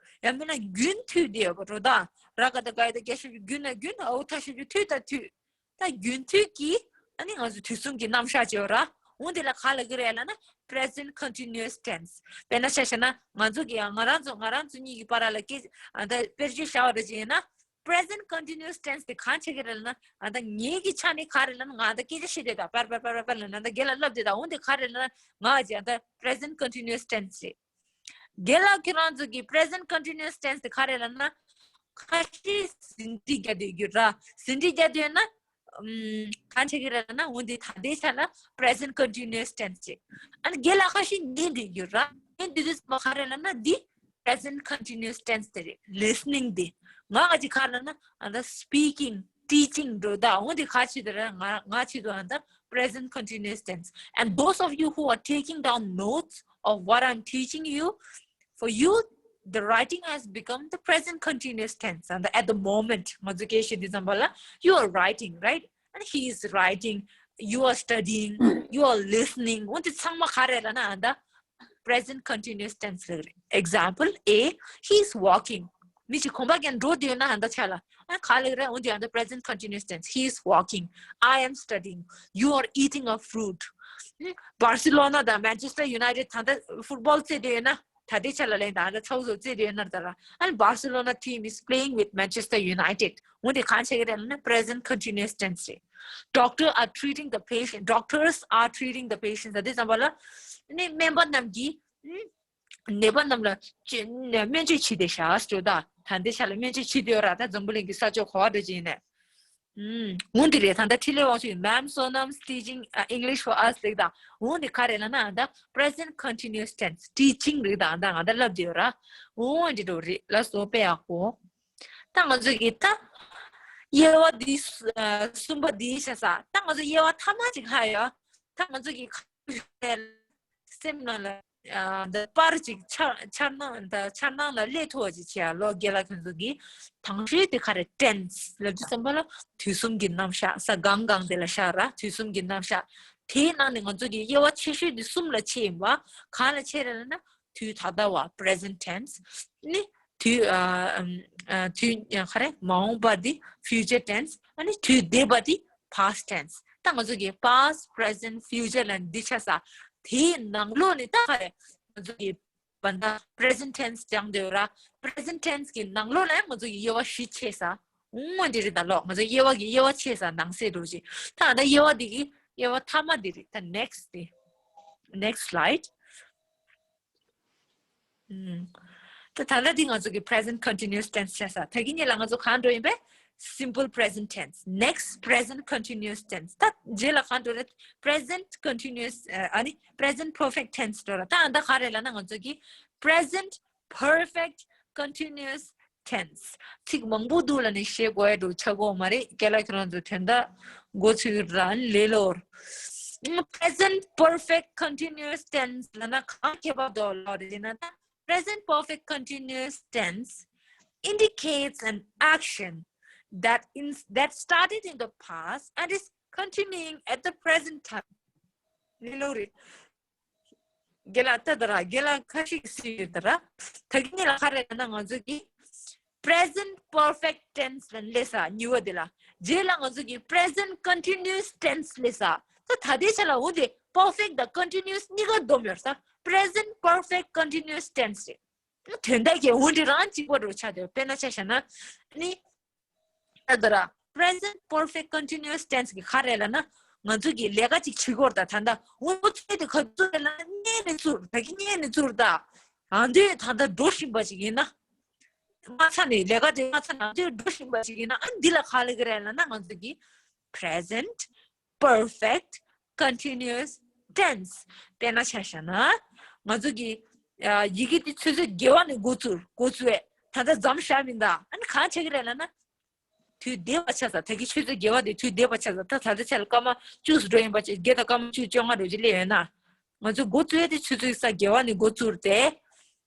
ཡང་མིན་ན་རྒྱུན་མཐུད་བསྡད་ཡོད་པ་རོ་ད། ར་ག་ད་ག་ཡ་ད་རྒྱ་ཞབས་ཀྱུ་རྒྱུན་ན་རྒྱུན་ཨའུ་ཐ་ཞབས་ཀྱུ་མཐུད་ད་མཐུད། ད་རྒྱུན་མཐུད་ཀྱི་ཨ་ནི་ང་ཚོ་དུས་གསུམ་གྱི་རྣམ་གཞག་ཅིག་ཡོད་ར། འོ་འདི་ལ་ག་རེ་ལབ་ཀྱི་རེད་ལབ་ན་present continuous tense དཔེར་ན་ཆ་བཞག་ན་ང་ཚོ་གི་ཡང་ང་རང་ཚོ་ང་རང་ཚོ་གཉིས་ཀྱི་བར་ལ་སྐད་ཨ་ད་དཔེར་བརྗོད་བྱ་བ་རེ་ཅིག་ཡིན་ན། present continuous tense དེ་གང་བྱེད་ཀྱི་རེད་ལབ་ན། ཨ་ད་ངེད་ཀྱི་ཆ་ནས་ག་རེ་ལབ་ན། ང་ད་སྐད་ཆ་བཤད་བསྡད་ད། པར་པར་པར་པར་ལབ་ན་ད་རྒན་ལགས་ལབ་བསྡད་ད། འོ་འདི་ག་རེ་ལབ་ན། ང་ཅི་ཨ་ད་present continuous tense རེད། རྒན་ལགས་ཁྱེད་རང་ཚོ་གི་present continuous tense དེ་ག་རེ་ལབ་ན། ཁ་ཤས་ཟིན་བྲིས་རྒྱག་བསྡད་ཡོད་ར། ཟིན་བྲིས་རྒྱག་བསྡད་ཡོད་ན། ཨམ། གང་བྱེད་ཀྱི་རེད་ལབ་ན། འོ་འདི་ད་ལྟའི་ཆ་ལ་present continuous tense རེད། ཨ་ནི་རྒན་ལགས་ཁ་ཤས་ཉན་བསྡད་ཡོད་ར། ཉན་བསྡད་དུས་ཙམ་པ་ག་རེ་ལབ་ན། འདི་present continuous tense དེ་རེད། listening དེ། ང་ང་ཅི་ག་རེ་ལབ་ན། ཨ་ད་speaking, teaching འགྲོ་ད། འོ་འདི་ག་བྱེད་དུ་ར། ང་ང་བྱེད་དུ་ཨ་ད་present continuous tense. And those of you who are taking down notes of what I'm teaching you, for you, the writing has become the present continuous tense. And at the moment, ང་ཚོ་སྐད་བཤད་དུས་ཙམ་པ་ལ། You are writing, right? And he is writing. You are studying. You are listening. འོ་འདི་ཚང་མ་ག་རེ་ལབ་ན། ཨ་ད་present continuous tense རེད། Example A, he is walking. མི་ཅིག་གོམ་པ་རྒྱག་འགྲོ་བསྡད་ཡོད་ན། ཨ་ད་ཆ་ལ་ཨ་ག་ལབ་རེད། འོ་འདི་ཨ་ད་present continuous tense. He is walking. I am studying. You are eating a fruit. Barcelona དང་Manchester United ད་ལྟ་football རྩེ་བསྡད་ཡོད་ན། ད་ལྟའི་ཆ་ལ་ལན་ད་ཨ་ད་ཚ་བོ་ཚོ་རྩེ་བསྡད་ཡོད་ན་ད་ལ། And Barcelona team is playing with Manchester United. འོ་འདི་གང་བྱེད་ཀྱི་རེད་ལབ་ན། Present continuous tense རེད། Doctor are treating the patient. Doctors are treating the patients. ད་ལྟའི་ཙམ་པ་ལ་ནི་སྨན་པ་རྣམས་ཀྱིས་ནད་པ་རྣམས་ལ་སྨན་བཅོས་བྱེད་བསྡད་ཤག་ཟེར་ད། ད་ལྟའི་ཆ་ལ་སྨན་བཅོས་བྱེད་བསྡད་ཡོད་ར། ད་འཛམ་བུ་གླིང་གི་ས་ཕྱོགས་ག་བ་འགྲོ་ཅི་ཡིན་ནས། ཨུམ། འོ་འདི་རེད། ད་ལྟ་འཕྲིན་ལས་དབང་ཕྱུག་Ma'am Sonam's teaching, uh, English for us རེད་ད། འོ་འདི་ག་རེ་ལབ་ན། ད་present continuous tense teaching རེད་ད། ད་ང་ད་ལབ་བསྡད་ཡོད་ར། འོ་འདི་འགྲོ་རེད། ལགས་སོ། དཔེ་ཡག་པོ། ད་ང་ཚོ་གི་ད་དབྱེ་བ་འདི་གསུམ་པ་འདི་བྱས་ས། ད་ང་ཚོ་དབྱེ་བ་ཐ་མ་ཅིག་ཧ་ཡ། ད་ང་ཚོ་གི་སེམས་ནང་ལ་འདི་པར་ཅིག་འཆར་འཆར་སྣང་འདི་འཆར་སྣང་ལ་སླེབས་ཐུབ་པ་ཅིག་བྱེད་ཡ་ལོ། རྒན་ལགས་ཁྱོད་ཚོ་གི་དང་ཤོས་དེ་ག་རེ། tense ལབ་དུས་ཙམ་པ་ལ་དུས་གསུམ་གྱི་རྣམ་གཞག་ས་སྒང་སྒང་དེ་ལ་བཞག་ར། དུས་གསུམ་གྱི་རྣམ་གཞག་དེའི་ནང་ནས་ང་ཚོ་གི་དབྱེ་བ་ཆེ་ཤོས་དེ་གསུམ་ལ་ཕྱེ་ཡིན་པ། གང་ལ་ཕྱེ་རེད་ལབ་ན། དུས་ད་ལྟ་བ་present tense ནི། དུས་ཨ་ཨ་དུས་ག་རེ། མ་འོངས་པ་དེ་future tense ཨ་ནི་དུས་འདས་པ་དེ་past tense། ད་ང་ཚོ་གི་past, present, future ལ་འདི་ཆ་ས། དེའི་ནང་ལོགས་ནས་ད་ག་རེ། ང་ཚོ་གི་བ་ད་present tense སྦྱང་འདོད་ར། present tense གི་ནང་ལོགས་ལ་ཡང་ང་ཚོ་གི་དབྱེ་བ་བཞི་ཕྱེ་ས། འོ་འདི་རེད་ད་ལོ། ང་ཚོ་དབྱེ་བ་གི་དབྱེ་བ་ཕྱེ་ས་ནང་གསེས་འགྲོ་ཅིག་ད་ད་དབྱེ་བ་འདི་གི་དབྱེ་བ་ཐ་མ་འདི་རེད། ད་next དེ། next slide. ད་ད་ལྟ་འདི་ང་ཚོ་གི་present continuous tense བྱས་ས། ད་གིན་ཉིད་ལ་ང་ཚོ་གང་འགྲོ་ཡིན་པས། simple present tense, next present continuous tense. ད་རྗེས་ལ་གང་འགྲོ་རེད། present continuous ཨ་ནི་present perfect tense འགྲོ་ར། ད་ཨ་ད་ག་རེ་ལབ་ན། ང་ཚོ་གི་present perfect continuous tense. ཚིག་མང་པོ་འདུག་ལབ་ནས་བཤད་དགོས་ཡ་འགྲོ་ཆགས་དགོས་མ་རེད། རྒན་ལགས་ཁྱེད་རང་ཚོ་དོན་དག་མགོ་ཚོས་རང་ལས་སླ་པོ། present perfect continuous tense ལབ་ན་གང་ཁྱད་པར་འདུག་ལབ་རེད་ན། present perfect continuous tense indicates an action that in that started in the past and is continuing at the present time. ལས་སླ་པོ་རེད། རྒན་ལགས་ལྟ་དང་ར། རྒན་ལགས་ཁ་ཤས་ཀྱིས་གཟིགས་ཡོད་དང་ར། ད་གིན་ཉིད་ལ་ག་རེ་ལབ་ན། ང་ཚོ་གི་present perfect tense ལ་སླེབས་ས་གཉིས་པ་དེ་ལ། རྗེས་ལ་ང་ཚོ་གི་present continuous tense སླེབས་ས། ད་ད་ལྟའི་ཆ་ལ་འོ་དེ་perfect དང་continuous གཉིས་ཀ་བསྡོམས་ཡོད་ས། present perfect continuous tense རེད། དོན་དག་གི་འོ་དེ་རང་གཅིག་པ་རུ་ཆགས་བསྡད་ཡོད། དཔེར་ན་ཆ་བཞག་ན་ནི། ད་ལྟ་ར། present perfect continuous tense གི་ག་རེ་ལབ་ན། ང་ཚོ་གིས་ལས་ཀ་ཅིག་བྱེད་ཀྱི་ཡོད་རེད་ད། ད་ལྟ་འོ་ཚོད་དེ་ག་ཚོད་རེད་ལབ་ན། བརྙན་ནས་བཙུར། ད་གིན་བརྙན་ནས་བཙུར་ད། ཨ་འདི་ད་ལྟ་འགྲོ་བཞིན་པ་ཅིག་ཡིན་ན། མ་ཚད་ནས་ལས་ཀ་དེ་མ་ཚད་ན་ཨ་འདི་འགྲོ་བཞིན་པ་ཅིག་ཡིན་ན། ཨ་འདི་ལ་ག་ལབ་ཀྱི་རེད་ལབ་ན། ང་ཚོ་གིས་present perfect continuous tense དཔེར་ན་ཆ་བཞག་ན། ང་ཚོ་གིས་ཡི་གེ་དེ་ཆུ་ཚོད་བརྒྱད་པ་ནས་འགོ་བཙུགས། འགོ་བཙུགས་ད་ལྟ་མཚམས་བཞག་མིན་ད། ཨ་ནི་གང་བྱེད་ཀྱི་རེད་ལབ་ན། དུས་འདས་པ་ཆགས་ས། ད་གི་ཆུ་ཚོད་བརྒྱད་པ་དེ་དུས་འདས་པ་ཆགས་ས། ད་ད་ལྟ་ཆ་ལ་སྐར་མ་བཅུ་འགྲོ་ཡིན་པ་ཅིག་བརྒྱད་དང་སྐར་མ་བཅུ་བཅོ་ལྔ་འགྲོ་ཅིག་སླེབས་ཡོད་ན། ང་ཚོ་འགོ་བཙུགས་ཡས་དེ་ཆུ་ཚོད་ས་བརྒྱད་པ་ནས་འགོ་བཙུགས་ཏེ།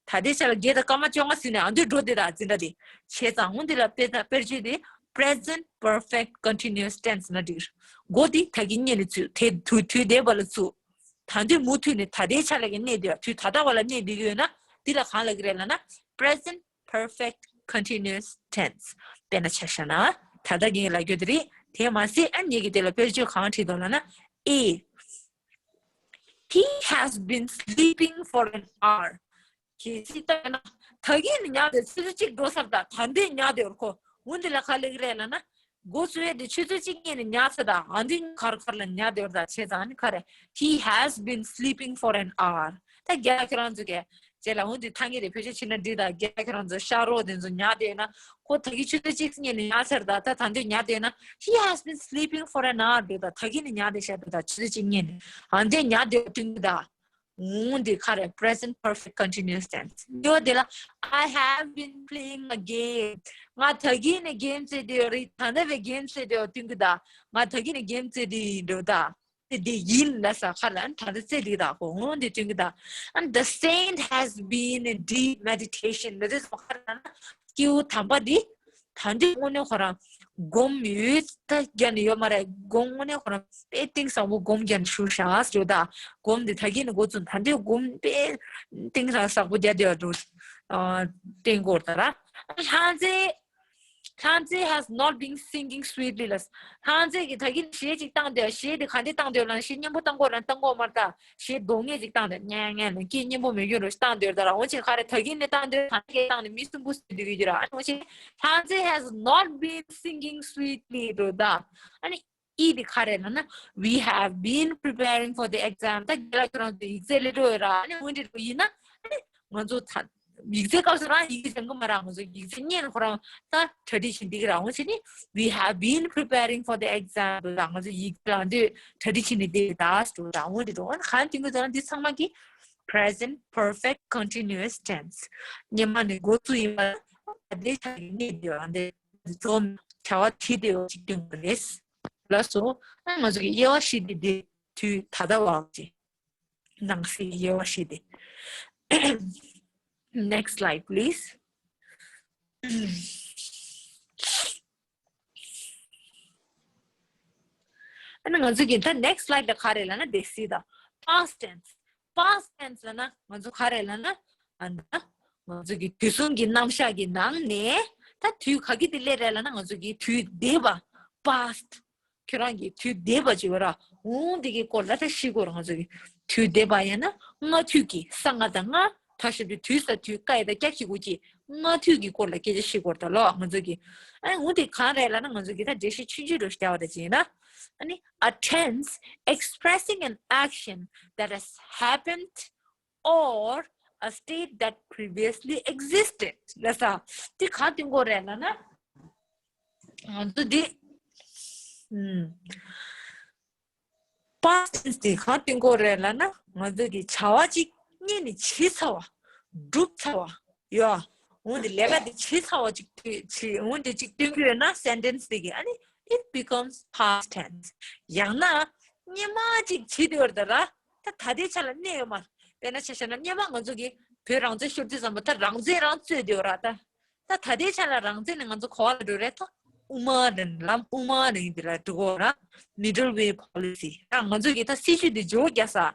ད་ལྟའི་ཆ་ལ་བརྒྱད་དང་སྐར་མ་བཅོ་ལྔ་ཟིན་ནས་ཨ་འདུས་འགྲོ་དེ་དང་འཛིན་གྲྭ་དེ། བྱས་ཙང་འོ་འདི་ལ་དཔེ་ད་དཔེར་བརྗོད་དེ་present perfect continuous tense ན་འགྲིག་འགོ་དེ་ད་གི་ཉིད་ལ་བཙུགས། དེ་དུས་དུས་འདས་པ་ལ་བཙུགས། ད་འདུས་མུ་མཐུད་ནས་ད་ལྟའི་ཆ་ལ་གི་གནས་དེ་དུས་ད་ལྟ་བ་ལ་གནས་བསྡད་ཀྱི་ཡོད་ན། འདི་ལ་གང་ལབ་ཀྱི་རེད་ལབ་ན། present perfect continuous tense དཔེར་ན་ཆ་བཞག་ན། ད་ལྟ་གི་ལབ་རྒྱུ་དེ་རེད། དེ་མ་ཟད་ཨ་ནི་གི་དེ་ལ་དཔེར་བརྗོད་གང་བྲིས་འདུག་ལབ་ན། A, he has been sleeping for an hour. གལ་སྲིད་ལྟ་ན། ད་གིན་ནི་ཉལ་བསྡད། ཆུ་ཚོད་གཅིག་འགྲོ་ཚར། ད་ད་འདི་ཉལ་བསྡད་ཡོད་ཁོ། འོ་འདི་ལ་ག་རེ་ལབ་ཀྱི་རེད་ལབ་ན། འགོ་བཙུགས་ཡས་དེ་ཆུ་ཚོད་གཅིག་སྔོན་ནས་ཉར་ཚར་དང་། ཨ་འདི་གར་གར་ལ་ཉར་བསྡད་ཡོད་རེད་ད། བྱས་ཙང་ཨ་ནི་ག་རེ། He has been sleeping for an hour. ད་རྒན་ལགས་ཁྱེད་རང་ཚོ་གིས་རྗེས་ལ་འོ་འདི་ཐ་སྙད་དེ་བེད་སྤྱོད་བྱེད་ན་འགྲིག་ད། རྒན་ལགས་ཁྱེད་རང་ཚོ་ཤག་རོགས་དེ་ཚོ་ཉར་བསྡད་ཡོད་ན། ཁོ་ད་གིན་ཆུ་ཚོད་གཅིག་སྔོན་ནས་ཉར་ཚར་ད། ད་ད་འདོད་ཉར་བསྡད་ཡོད་ན། He has been sleeping for an hour འགྲོ་ད། ད་གིན་ནས་ཉར་བསྡད་ཤག་འགྲོ་ད། ཆུ་ཚོད་གཅིག་སྔོན་ནས། ཨ་འདི་ཉར་བསྡད་ཡོད་སྟོན་གྱི་ད། འོ་འདི་ག་རེ། present perfect continuous tense ཡོད་དེ་ལ། I have been playing a game. ང་ད་གིན་ནས་གེམ་རྩེ་བསྡད་ཡོད་རེད། ད་ལྟ་བའི་གེམ་རྩེ་བསྡད་ཡོད་སྟོན་གྱི་ད། ང་ད་གིན་ནས་གེམ་རྩེ་བསྡད་ཡིན་འགྲོ་ད། དེ་དེ་ཡིན་ལབ་ས་ག་རེ་ལབ་ན་ད་ལྟ་རྩེ་བསྡད་ད་ཁོ། འོ་འདི་སྟོན་གྱི་ད། And the saint has been in deep meditation. འདི་ཚོ་ག་རེ་ལབ་ན་སྐྱེ་བོ་དམ་པ་འདི་ད་འདི་དངོས་གནས་ཁོ་རང་སྒོམ་ཡུན་ད་རྒྱབ་ནས་ཡོད་མ་རེད། སྒོམ་དངོས་གནས་ཁོ་རང་དཔེ་གཏིང་ཟབ་པོ་སྒོམ་རྒྱབ་ནས་བཞུགས་ཤག་ཟེར་ད། སྒོམ་འདི་ད་གིན་ནས་འགོ་བཙུགས། ད་འདི་སྒོམ་དཔེ་གཏིང་ཟབ་པོ་རྒྱབ་བསྡད་ཡོད་འགྲོ། ཨ་སྟོན་གྱི་ཡོད་ད་ར། ལྷ་མཛེས། ལྷ་མཛེས་has not been singing sweetly ལབ། ལྷ་མཛེས་ཀྱིས་ད་གིན་གཞས་ཅིག་བཏང་སྟེ། གཞས་དེ་ག་འདྲ་བཏང་སྟེ་ཡོད་ལབ་ན། གཞས་སྙན་པོ་བཏང་གི་ཡོད་ལབ་ན་བཏང་གི་ཡོད་མ་རེད་ད། གཞས་རྡོག་ངེས་ཅིག་བཏང་སྟེ། ཉན་ཉན་ལ་སྐད་སྙན་པོ་མེད་རྒྱུ་རུ་བཏང་སྟེ་ཡོད་ད་ར། འོ་ཅིག་ག་རེ། ད་གིན་ནས་བཏང་སྟེ་ད་གིན་བཏང་ནས་མི་སུན་པོ་བཟོས་བསྡད་ཀྱི་ཡོད་ར། ཨ་ནི་འོ་ཅིག་ལྷ་མཛེས་has not been singing sweetly འགྲོ་ད། ཨ་ནི་ཨི་དེ་ག་རེ་ལབ་ན། We have been preparing for the exam. ད་རྒན་ལགས་ཁྱོད་རང་ཚོ་ཡིག་ཚད་སླེབས་འགྲོ་ཡོད་ར། ཨ་ནི་འོ་འདི་འདྲ་ཡིན་ན། ཨ་ནི་ང་ཚོ་ད་ཡིག་ཚད་སྐབས་སུ་རང་ཡི་གེ་སྦྱང་གི་མ་རེད། ང་ཚོ་ཡིག་ཚད་སྔོན་ཁོ་རང་ད་གྲ་སྒྲིག་བྱེད་འདི་གི་རང་འོ་བྱེད་ནི། We have been preparing for the exam. ད་ང་ཚོ་ཡིག་ཚད་ལ་འདི་གྲ་སྒྲིག་བྱེད་ནི་འདི་ད་སུ་ད་འོ་འདི་འགྲོ། ཨ་ནི་གང་དེ་ངོས་ཚོ་ན་འདི་ཚང་མ་གི་present perfect continuous tense. སྔོན་མ་ནས་འགོ་བཙུགས་ཡིན་པ། ད་ལྟའི་ཆ་ནས་གནས་བསྡད་ཡོད། ཨ་འདི་འགྲོ་བྱ་བ་བྱེད་བསྡད་ཡོད་ཅིག་སྟོན་དགོས་རེད། ལགས་སོ། ཨ་ང་ཚོ་གི་དབྱེ་བ་བཞི་འདི་འདི་དུས་ད་ལྟ་བ་ཅིག་ནང་གསེས་དབྱེ་བ་བཞི་དེ། Next slide, please. ཨ་ནི་ང་ཚོ་གི་ད་next slide ལ་ག་རེ་ལབ་ན། དེ་སྲིད་ད་past tense. Past tense ལབ་ན་ང་ཚོ་ག་རེ་ལབ་ན། ཨ་ནི་ང་ཚོ་གི་དུས་གསུམ་གྱི་རྣམ་གཞག་གི་ནང་ནས་ད་དུས་ག་གི་དེ་སླེབས་རེད་ལབ་ན། ང་ཚོ་གི་དུས་འདས་པ། past. ཁྱོད་རང་གི་དུས་འདས་པ་ཅིག་ཡོད་ར། འོང་འདི་གི་སྐོར་ལ་ད་ཤེས་དགོས་ར། ང་ཚོ་གི་དུས་འདས་པ་ཡང་ན་སྔ་དུས་ཀྱི་ས་སྔ་དང་སྔ། ད་ཞབས་ཀྱུ་དུས་ས་དུས་ཀ་ཡ་ད་ཀྱ་གི་གུ་གི་སྔ་དུས་ཀྱི་སྐོར་ལ་སྐད་ཆ་བཤད་དགོས་ར་ད་ལོ། ང་ཚོ་གི་ཨ་འོང་འདི་གང་རེད་ལབ་ན། ང་ཚོ་གི་ད་འགྲེལ་བཤད་ཆུང་ཆུང་འདྲ་ཞིག་རྒྱག་པ་ད་ཅི་ཡིན་ན། ཨ་ནི་a tense expressing an action that has happened or a state that previously existed ལབ་ས། འདི་གང་སྟོན་གྱི་རེད་ལབ་ན། ང་ཚོ་འདི། ཨུམ། past tense དེ་གང་སྟོན་གྱི་རེད་ལབ་ན། ང་ཚོ་གི་བྱ་བ་ཅིག་སྔོན་ནས་བྱས་ཚར་བ། གྲུབ་ཚར་བ། ཡོད། འོ་འདི་ལས་ཀ་དེ་བྱས་ཚར་བ་ཅིག་བྱས། འོ་འདི་ཅིག་སྟོན་གྱི་ཡོད་ན་sentence དེ་གི་ཨ་ནི་it becomes past tense. ཡང་ན་སྔོན་མ་ཅིག་བྱས་དེ་བར་ད་ར། ད་ད་ལྟའི་ཆ་ལ་གནས་ཡོད་མ་རེད། དཔེར་ན་ཆ་བཞག་ན་སྔོན་མ་ང་ཚོ་གི་བོད་རང་བཙན་ཤོར་དུས་ཙམ་པ་ད་རང་བཙན་རང་རྩོད་དེ་བར་ད། ད་ད་ལྟའི་ཆ་ལ་རང་བཙན་ནི་ང་ཚོ་ག་པ་ལ་འགྲོ་རེད་ད། དབུ་མ་རེད། ལམ་དབུ་མ་རེད་འདི་ལ་འགྲོ་གོ་ར། Middle way policy. ད་ང་ཚོ་གི་ད་སྲིད་བྱུས་འདི་འཇོག་རྒྱག་ས།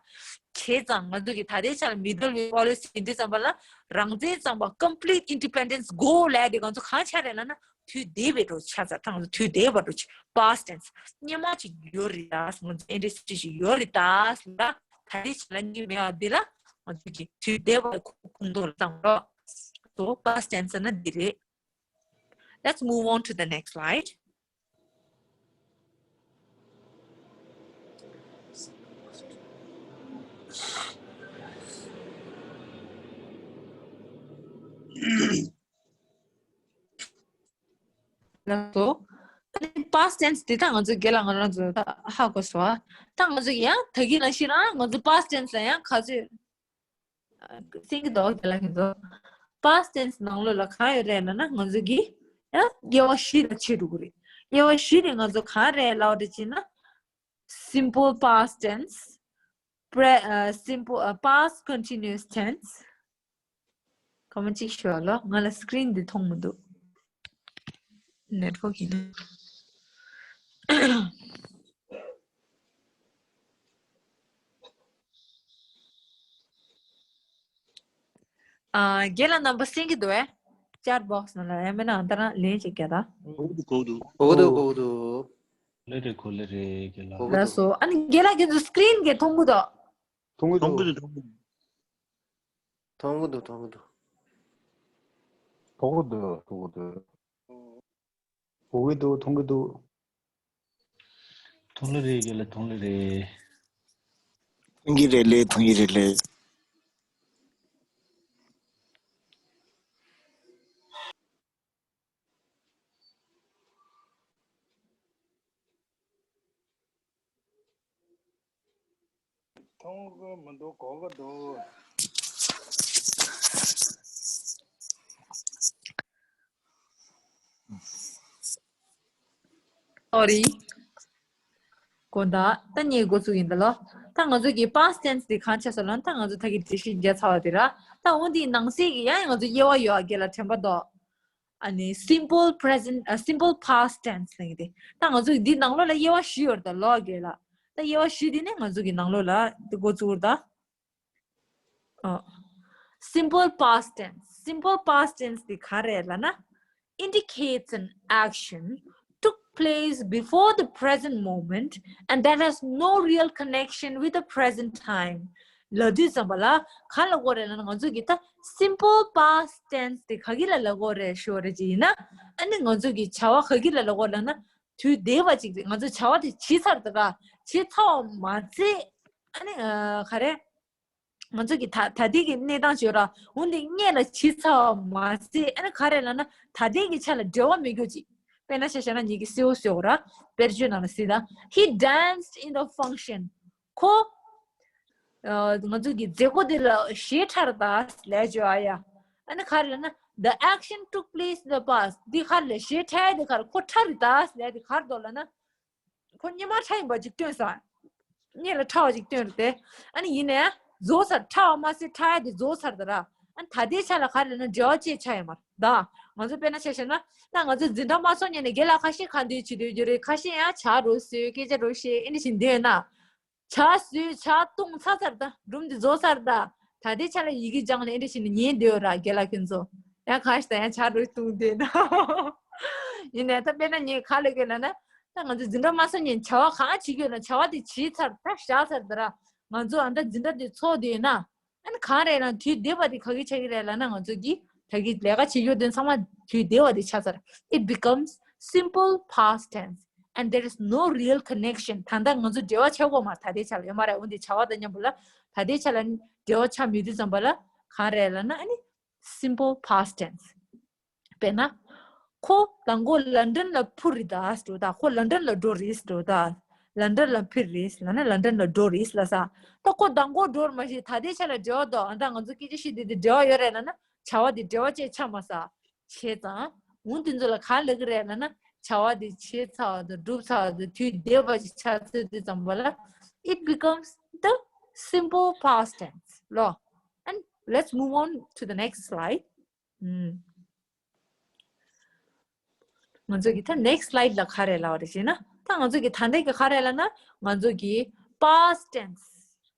བྱས་ཙང་ང་ཚོ་གི་ད་ལྟའི་ཆ་ལ་middle way policy ཡིན་དུས་ཙམ་པ་ལ་རང་བཙན་ཙམ་པ་complete independence goal ལབ་དེ་ང་ཚོ་གང་ཆགས་རེད་ལབ་ན། དུས་འདས་པའི་འགྲོ་ཆགས་ས། ད་ང་ཚོ་དུས་འདས་པ་འགྲོ་ཆགས། past tense སྔོན་མ་ཅིག་ཡོད་རེད་ད། ང་ཚོ་ཨེ་འདྲ་ཅིག་ཅིག་ཡོད་རེད་ད་ལ། ད་ལྟའི་ཆ་ལ་གཉིས་མེད་པ་འདི་ལ་ང་ཚོ་གི་དུས་འདས་པ་ཁོངས་གཏོགས་ལ་བཏང་རོགས། So past tense ན་འདི་རེད། Let's move on to the next slide. ལགས་སོ། ཨ་ནི་past tense འདི་ད་ང་ཚོ་རྒན་ལགས་ང་རང་ཚོ་ད་ཧ་གོ་སོང་ཨ། ད་ང་ཚོ་ཡང་ད་གིན་ནང་བཞིན་རང་ང་ཚོ་past tense ལ་ཡང་ག་ཚོད་གསན་གྱི་འདུག་རྒན་ལགས་ཁྱེད་ཚོ། past tense ནང་ལོགས་ལ་གང་ཡོད་རེད་ལབ་ན། ང་ཚོ་གི་ཡང་དབྱེ་བ་བཞི་ལ་ཕྱེ་འགྲོ་གི་རེད། དབྱེ་བ་བཞི་དེ་ང་ཚོ་གང་རེད་ལབ་པ་ཅིག་ན། simple past tense, pre- uh, simple uh, past continuous tense. གང་མ་གཅིག་ཞུ་བ་ལ་ང་ལ་screen འདི་མཐོང་མི་འདུག network ཡིན་ན། ཨ། རྒན་ལགས་རྣམ་པ་གསན་གྱི་འདུག་གས། chat box ནང་ལ་ཡང་མིན་ན་ཨ་ད་རང་ལན་ཅིག་རྒྱག་དང་། གོ་གི་འདུག་གོ་གི་འདུག་གོ་གི་འདུག་གོ་གི་འདུག་གོ་གི་འདུག་ལེ་རེ་གོ་ལེ་རེ་རྒན་ལགས། གོ་གི་ལགས་འདུག་སོ། ཨ་ནི་རྒན་ལགས་ཁྱེད་ཚོ་screen གི་མཐོང་གི་འདུག་མཐོང་གི་འདུག་མཐོང་གི་འདུག་མཐོང་གི་འདུག་མཐོང་གི་འདུག་མཐོང་གི་འདུག་མཐོང་གི་འདུག་གོ་གི་འདུག་མཐོང་གི་འདུག་མཐོང་ལེ་རེད། རྒན་ལགས་མཐོང་ལེ་རེད། མཐོང་གི་རེད་ལེ། མཐོང་གི་རེད་ལེ། མཐོང་གི་མི་འདུག་གོ་གི་འདུག Sorry. དགོངས་དག་ད་ངས་འགོ་ཚུགས་ཡིན་ད་ལོ། ད་ང་ཚོ་གི་past tense དེ་གང་བྱས་སོང་ལབ་ན། ད་ང་ཚོ་ད་གི་འགྲེལ་བཤད་བརྒྱབ་ཚར་བ་དེ་ར། ད་འོ་འདི་ནང་གསེས་ཀྱི་ཡང་ང་ཚོ་དབྱེ་བ་ཡོད་ཨ། རྒན་ལགས་དྲན་པ་འདུག་ཨ་ནི་simple present ཨ། simple past tense ལབ་ཀྱི་དེ། ད་ང་ཚོ་འདི་ནང་ལོགས་ལ་དབྱེ་བ་བཞི་ཡོད་རེད་ད་ལོ་རྒན་ལགས། ད་དབྱེ་བ་བཞི་དེ་ནི་ང་ཚོ་གི་ནང་ལོགས་ལ་འགོ་བཙུགས་རེད་ད། ཨ། simple past tense. Simple past tense དེ་ག་རེ་ལབ་ན། indicates an action took place before the present moment and that has no real connection with the present time. ལབ་དུས་ཙམ་པ་ལ་ག་ལ་གོ་རེད་ལབ་ན། ང་ཚོ་གི་ད་simple past tense དེ་ག་གི་ལ་ལ་གོ་རེད་ཞུ་བ་རེད་ཅི་ཡིན་ན། ཨ་ནི་ང་ཚོ་གི་བྱ་བ་ག་གི་ལ་ལ་གོ་ལབ་ན། དུས་འདས་པ་ཅིག་རེད། ང་ཚོ་བྱ་བ་དེ་བྱས་ཚར་ད་ར། བྱས་ཚར་བ་མ་ཚད། ཨ་ནི་ཨ། ག་རེ། ང་ཚོ་གི་ད་ད་ལྟའི་གི་གནས་སྟངས་བརྗོད་ར། འོ་འདི་སྔོན་ལ་བྱས་ཚར་བ་མ་ཟད། ཨ་ནི་ག་རེ་ལབ་ན། ད་ལྟའི་གི་ཆ་ལ་འབྲེལ་བ་མེད་རྒྱུ་ཅིག་དཔེར་ན་ཆ་བཞག་ན་ངེད་ཀྱི་སེའུ་སེའུ་ར། དཔེར་བརྗོད་ནང་ལ་གཟིགས་དང་། He danced in the function. ཁོ་ཨ། ང་ཚོ་གི་མཛད་སྒོ་འདི་ལ་གཞས་འཁྲབ་ད་ལབ་བརྗོད་ཨ་ཡ། ཨ་ནི་ག་རེ་ལབ་ན། The action took place in the past. འདི་ག་རེ་ལབ། གཞས་འཁྲབ་ཡ་འདི་ག་རེ། ཁོ་འཁྲབ་རེད་ད་ལབ་ཡ་འདི་ག་རེ་འདུག་ལབ་ན། ཁོ་སྔོན་མ་འཁྲབ་ཡིན་པ་ཅིག་སྟོན་ས། སྔོན་ལ་འཁྲབ་པ་ཅིག་སྟོན་རེད་དེ། ཨ་ནི་ཡིན་ནའི་རྫོགས་ཚར། འཁྲབ་པ་མ་ཟད་འཁྲབ་ཡ་དེ་རྫོགས་ཚར་ད་ར། ཨ་ནི་ད་ལྟའི་ཆ་ལ་ག་རེ་ལབ་ན། འབྲེལ་བ་བཅད་ཆགས་ཡོད་མ་རེད་ད། ང་ཚོ་དཔེར་ན་ཆ་བཞག་ན། ད་ང་ཚོ་འཛིན་གྲྭ་མ་སོང་སྔོན་ནས་རྒན་ལགས་ཁ་ཤས་ག་འདྲ་བྱེད་སྡོད་ཀྱི་རེད། ཁ་ཤས་ཡང་ཇ་རོ་བཟོས། སྐད་ཆ་རོ་བཤད། ཨེ་འདྲ་བྱེད་སྡོད་ན། ཇ་བཟོས། ཇ་བཏུང་ཚར་ཚར་ད། སྒྲུང་འདི་རྫོགས་ཚར་ད། ད་ལྟའི་ཆ་ལ་ཡི་གེ་སྦྱངས་ནས་ཨེ་འདྲ་བྱས་ནས་ཉན་སྡོད་ར། རྒན་ལགས་ཁྱོད་ཚོ། ཡང་གང་ཞིག་ད་ཡང་ཇ་རོ་བཏུང་སྡོད་ན། ཡིན་ནའི་ད་དཔེར་ན་ངས་ག་ལབ་ཀྱི་ལབ་ན། ད་ང་ཚོ་འཛིན་གྲྭ་མ་སོང་སྔོན་བྱ་བ་གང་བྱེད་ཀྱི་ཡོད་ན། བྱ་བ་དེ་བྱས་ཚར། ད་བཞག་ཚར་ད་ར། ང་ཚོ་ཨ་ད་འཛིན་གྲྭ་དེ་ཚོགས་བསྡད་ན། ཨ་ནི་གང་རེད་ན། དུས་འདས་པ་དེ་ག་གི་ཆགས་ཀྱི་རེད་ལབ་ན། ང་ཚོ་གི་ད་གི་ལས་ཀ་བྱེད་རྒྱུ་དེ་ཚང་མ་དུས་འདས་པ་དེ་ཆགས་ཚར། It becomes simple past tense and there is no real connection. ད་ལྟ་ང་ཚོ་འབྲེལ་བ་ཆགས་ཀྱི་ཡོད་མ་རེད། ད་ལྟའི་ཆ་ལ་ཡོད་མ་རེད། འོན་ཏེ་བྱ་བ་དང་མཉམ་པོ་ལ་ད་ལྟའི་ཆ་ལ་འབྲེལ་བ་ཆགས་མེད་དུས་ཙམ་པ་ལ་གང་རེད་ལབ་ན། ཨ་ནི་simple past tense. དཔེར་ན། ཁོ་མདང་དགོང་ལན་ཀྲན་ལ་འཕུར་རེད་ད་ཟེར་འགྲོ་ད། ཁོ་ལན་ཀྲན་ལ་འགྲོ་རེད་ཟེར་འགྲོ་ད། ལན་ཀྲན་ལ་འཕུར་རེད་ལབ་ན་ལན་ཀྲན་ལ་འགྲོ་རེད་ལབ་ས། ད་ཁོ་མདང་དགོང་འགྲོ་རེད་མ་གཞི་ད་ལྟའི་ཆ་ལ་འབྲེལ་བ་འདུག་ཨ་ད་ང་ཚོ་སྐད་ཆ་བཤད་དུས་དེ་འབྲེལ་བ་ཡོད་རེད་ལབ་ན། བྱ་བ་དེ་འབྲེལ་བ་བཅད་ཆགས་མ་ས། བྱས་ཙང་། འོ་དེ་ཚོ་ལ་ག་ལབ་ཀྱི་རེད་ལབ་ན། བྱ་བ་དེ་བྱས་ཚར་བ་དང་གྲུབ་ཚར་བ་དང་དུས་འདས་པ་ཞིག་ཆགས་ཚར་དུས་ཙམ་པ་ལ། It becomes the simple past tense ལོ། And let's move on to the next slide. ང་ཚོ་གི་ད་next slide ལ་ག་རེ་ལབ་པ་རེད་ཟེར་ན། ད་ང་ཚོ་གི་ད་ལྟའི་གི་ག་རེ་ལབ་ན། ང་ཚོ་གི་past tense.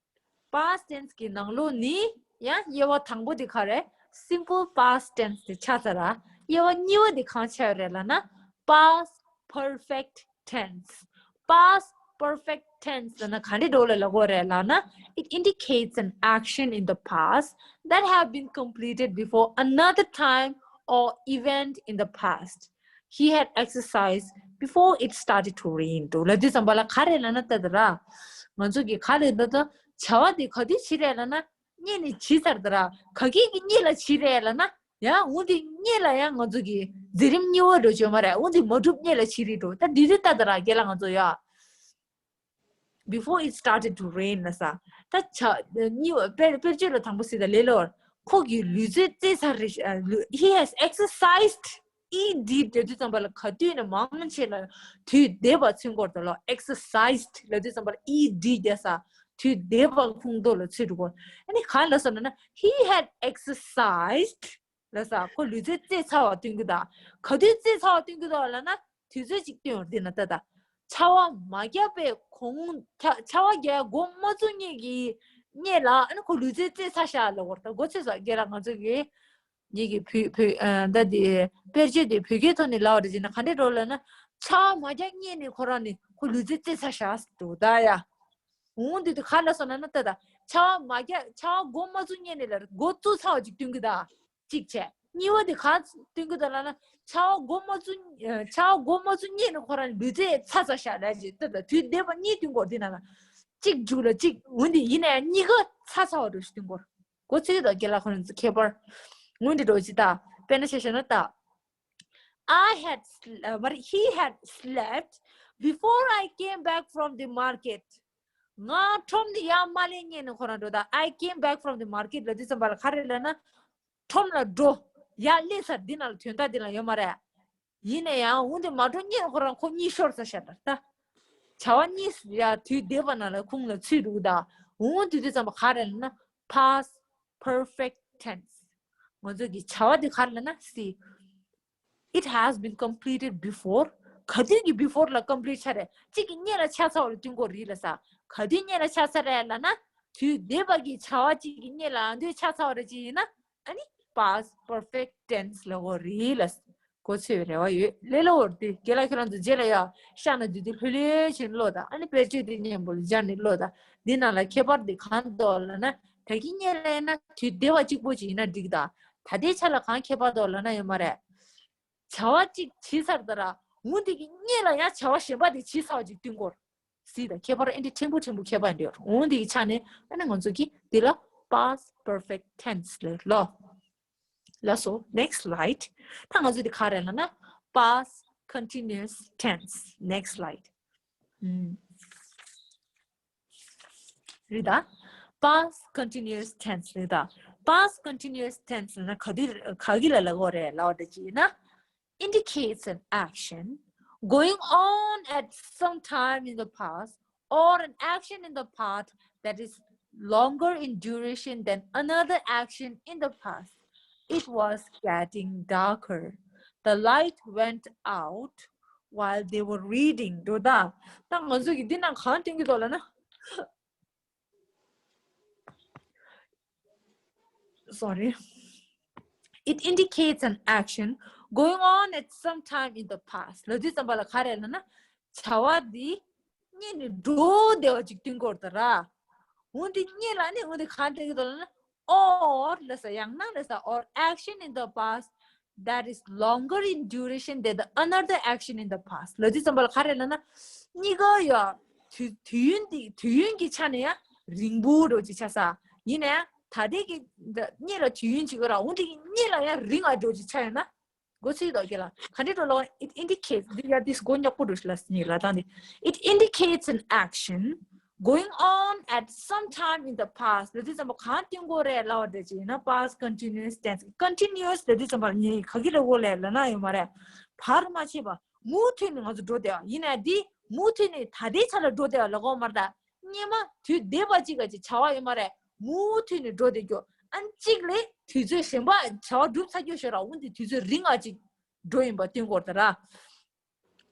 Past tense གི་ནང་ལོགས་ནི་ཡང་དབྱེ་བ་དང་པོ་དེ་ག་རེ། Simple past tense དེ་ཆགས་ཚར་ར། དབྱེ་བ་གཉིས་པ་དེ་གང་ཆགས་ཡོད་རེད་ལབ་ན། Past perfect tense. Past perfect tense ལབ་ན་ག་འདྲ་འདྲ་བོ་ལ་ལབ་དགོས་རེད་ལབ་ན། It indicates an action in the past that have been completed before another time or event in the past. He had exercised before it started to rain འདུག་ལབ་དུས་ཙམ་པ་ལ་ག་རེ་ལབ་ན། ད་ད་ར། ང་ཚོ་གི་ག་ལབ་ད་ད་བྱ་བ་དེ་ག་དུས་བྱེད་རེད་ལབ་ན། སྔོན་ནས་བྱས་ཚར་ད་ར། ག་གི་གི་སྔོན་ལ་བྱས་རེད་ལབ་ན། ཡང་འོ་དེ་སྔོན་ལ་ཡང་ང་ཚོ་གི་མཛད་རིམ་གཉིས་པ་འགྲོ་བཅོས་མ་རེད། འོ་དེ་མ་གྲུབ་སྔོན་ལ་བྱས་རེད་འགྲོ། ད་དེ་དུས་ད་ད་ར་རྒན་ལགས་ང་ཚོ་ཡ། Before it started to rain ལབ་ས། ད་ཆ་གཉིས་པ་དཔེར་དཔེར་བརྗོད་ལ་དང་པོ་གཟིགས་དང་ལེ་ལོར། ཁོ་གི་ལུས་རྩལ་རྩེད་ཚར་རེད། He has exercised, he did ལབ་དུས་ཙམ་པ་ལ་ག་དུས་ནས་མང་ཆེ་ལ་དུས་འདས་པ་མཚོན་གྱི་ཡོད་རེད་ད་ལོ། Exercised ལབ་དུས་ཙམ་པ་ལ་E D རྒྱག་ས། དུས་འདས་པ་ཁོངས་གཏོགས་ལ་ཚུད་འགྲོ་གི་ཡོད། ཨ་ནི་གང་ལབ་སོང་ན། He had exercised ལབ་ས། ཁོ་ལུས་རྩལ་རྩེད་ཚར་བ་སྟོན་གྱི་འདུག་ག་དུས་རྩེད་ཚར་བ་སྟོན་གྱི་འདུག་ལབ་ན། དུས་ཚོད་ཅིག་སྟོན་ཡོད་རེད་ན་ད་ད། ཆར་པ་མ་བརྒྱབ་པའི་གོང་། ཆར་ཆར་པ་བརྒྱབ་འགོ་མ་བཙུགས་སྔོན་གྱི་སྔོན་ལ་ཨ་ནི་ཁོ་ལུས་རྩལ་རྩེད་ཚར་ཤག་ལབ་དགོས་རེད་ད། མགོ་ཚོས་སོ་རྒན་ལགས་ང་ཚོ་གི། ངེད་ཀྱི་བོད་བོད་ཨ་ད་དེ་དཔེར་བརྗོད་དེ་བོད་སྐད་ཐོག་ནས་ལབ་པ་རེད་ཅེ་ན་ག་འདྲ་འགྲོ་ལབ་ན། ཆར་པ་མ་བརྒྱབ་སྔོན་ནས་ཁོ་རང་ནི་ཁོ་ལུས་རྩལ་རྩེད་ཚར་ཤག་འདུག་ད་ཡ། འོང་དུས་དེ་ག་ལབ་སོང་ན་ན་ད་ད། ཆར་པ་མ་བརྒྱབ་ཆར་པ་འགོ་མ་བཙུགས་སྔོན་ནས་ལབ་རེད། འགོ་བཙུགས་ཚར་བ་ཅིག་སྟོན་གྱི་ད། གཅིག་བྱས། གཉིས་པ་དེ་ག་སྟོན་གྱི་འདུག་ལབ་ན། ཆར་པ་མགོ་མ་ཚུགས། ཆར་པ་མགོ་མ་ཚུགས་སྔོན་ནས་ཁོ་རང་ལུས་རྩལ་ཚར་ཚར་ཤག་རེད་ཅེས་ལྟོས་དང་། དུས་འདས་པ་གཉིས་སྟོན་གྱི་ཡོད་འདི་ནང་ལ། གཅིག་མཇུག་ལ་གཅིག་འོན་ཏེ་ཡིན་ན་ཡང་གཉིས་ཀ་ཚར་ཚར་བ་འདྲ་ཞིག་སྟོན་གྱི་ཡོད། མགོ་ཚོས་དང་རྒན་ལགས་ཁོ་རང་ཚོ་ཁྱད་པར་འོན་ཏེ་འགྲོ་ཅི་ལྟ། དཔེར་ན་ཆ་བཞག་ན་ལྟ། I had sl- uh, but he had slept before I came back from the market. ང་ཁྲོམ་ནས་ཡར་མ་སླེབས་སྔོན་ནས་ཁོ་རང་འགྲོ་ད། I came back from the market ལབ་དུས་ཙམ་པ་ལ་ག་རེ་ལབ་ན། ཁྲོམ་ལ་འགྲོ། ཡར་སླེབས་ཚར། འདི་ནང་ལ་དོན་དག་འདི་ལ་ཡོད་མ་རེད། ཡིན་ན་ཡང་འོན་ཏེ་མ་འགྲོ་སྔོན་ཁོ་རང་ཁོ་གཉིད་ཤོར་ཚར་ཤག་ད་ལྟ། བྱ་བ་གཉིས་ཡ་དུས་འདས་པ་ནང་ལ་ཁུངས་ལ་ཚུད་འདུག་ད། འོན་དུས་དུས་ཙམ་པ་ག་རེ་ལབ་ན། past perfect tense. ང་ཚོ་གི་བྱ་བ་འདི་ག་རེ་ལབ་ན། see, it has been completed before. ག་དུས་ཀྱི་before ལ་complete ཆགས་རེད། གཅིག་གི་སྔོན་ལ་ཆགས་ཚར་བ་ལ་སྟོན་གྱི་ཡོད་རེད་ལབ་ས། ག་དུས་སྔོན་ལ་ཆགས་ཚར་རེད་ལབ་ན། དུས་འདས་པ་གི་བྱ་བ་གཅིག་གི་སྔོན་ལ་ཨ་འདུས་ཆགས་ཚར་བ་རེད་ཅིག་ཡིན་ན། ཨ་ནི་past perfect tense ལབ་ཀྱི་ཡོད་རེད་ལབ། གོ་ཚོད་རེ་བ་ཡོད། ལས་སླ་བོར་དེ་རྒན་ལགས་ཁྱེད་རང་ཚོ་རྗེས་ལ་ཡ་ཤག་ན་དུས་དེ་ལྷོད་ལྷོད་བྱས་ནས་ཀློག་དང་། ཨ་ནི་དཔེར་བརྗོད་དེ་མཉམ་པོ་ལ་སྦྱར་ནས་ཀློག་དང་། འདི་ནང་ལ་ཁྱད་པར་དེ་གང་འདུག་ལབ་ན། ད་གིན་སྔོན་ལ་ཡིན་ན་དུས་འདས་པ་གཅིག་པོ་ཅིག་ཡིན་ན་འགྲིག་དང་། ད་ལྟའི་ཆ་ལ་གང་ཁྱད་པར་འདུག་ལབ་ན་ཡོད་མ་རེད། བྱ་བ་གཅིག་བྱས་ཚར་ད་ར། འོན་དེ་གི་སྔོན་ལ་ཡང་བྱ་བ་གཞན་པ་དེ་བྱས་ཚར་བ་ཅིག་སྟོན་གྱི་ཡོད་རེད། གཟིགས་དང་། ཁྱད་པར་ཨེ་འདྲ་ཕྲན་བུ་ཕྲན་བུ་ཁྱད་པར་འདུག་འོན་དེ་གི་ཆ་ནས་ཨ་ནི་ང་ཚོ་གི་དེ་ལ་past perfect tense ལབ་ལོ། ལགས་སོ། next slide. ད་ང་ཚོ་དེ་ག་རེ་ལབ་ན། past continuous tense. next slide. ཨུམ། རེད་ད། past continuous tense རེད་ད། past continuous tense ལབ་ན་ག་དུས་ག་གི་ལ་ལབ་ཀྱི་ཡོད་རེད་ལབ་པ་འདྲ་ཅིག་ཡིན་ན། indicates an action going on at some time in the past or an action in the past that is longer in duration than another action in the past. It was getting darker. The light went out while they were reading. འགྲོ་ད། ད་ང་ཚོ་གི་འདི་ནང་གང་སྟོན་གྱི་འདུག་ལབ་ན། Sorry. It indicates an action going on at some time in the past. ལབ་དུས་ཙམ་པ་ལ་ག་རེ་ལབ་ན། བྱ་བ་འདི་སྔོན་ནས་འགྲོ་བསྡད་པ་ཅིག་སྟོན་གྱི་ཡོད་རེད་ད་ར། འོན་ཏེ་སྔོན་ལ་ནི་འོན་ཏེ་གང་སྟོན་གྱི་འདུག་ལབ་ན། or ལབ་ས། ཡང་ན་ལབ་ས། or action in the past that is longer in duration than the another action in the past. ལབ་དུས་ཙམ་པ་ལ་ག་རེ་ལབ་ན། གཉིས་ཀ་ཡ་དུས་དུས་ཡུན་འདི་དུས་ཡུན་གྱི་ཆ་ནས་ཡང་རིང་པོ་འདྲ་ཅིག་ཆགས་ས། ཡིན་ན་ཡང་ད་ལྟའི་གི་འདི་སྔོན་ལ་དུས་ཡུན་ཅིག་ཡོད་ར། འོན་ཏེ་གི་སྔོན་ལ་ཡང་རིང་བ་འདྲ་ཅིག་ཆགས་ཡོད་ན། གོ་ཚིག་དོ་གེ་ལ་ག་འདྲ་འགྲོ་ལོ། It indicates. འདི་ཡ་འདི་མགོ་རྙོག་པོ་འགྲོ་ཞིག་ལ་སྙིང་ལ་དང་འདི། It indicates an action going on at some time in the past. ལབ་དུས་ཙམ་པ་གང་སྟོན་གྱི་ཡོད་རེད་ལབ་པ་འདྲ་ཅིག་ཡིན་ན། past continuous tense. continuous ལབ་དུས་ཙམ་པ་ངས་ག་གི་ལ་འོ་ལས་ལབ་ན་ཡོད་མ་རེད། བར་མ་ཆད་པ་མུ་མཐུད་ནས་ང་ཚོ་འགྲོ་བསྡད་པ་ཡིན་ན། འདི་མུ་མཐུད་ནས་ད་ལྟའི་ཆ་ལ་འགྲོ་བསྡད་པ་ལབ་ཀྱི་ཡོད་མ་རེད་ད། སྔོན་མ་དུས་འདས་པ་གཅིག་ག་ཅིག་བྱ་བ་ཡོད་མ་རེད། མུ་མཐུད་ནས་འགྲོ་བསྡད་རྒྱུ། ཨ་ནི་གཅིག་ལས་དུས་ཚོད་གཞན་པ་བྱ་བ་འགྲུབ་ཚར་རྒྱུ་ཞིག་ར། འོན་ཏེ་དུས་ཚོད་རིང་བ་ཅིག་འགྲོ་ཡིན་པ་སྟོན་གྱི་ཡོད་རེད་ད་ར།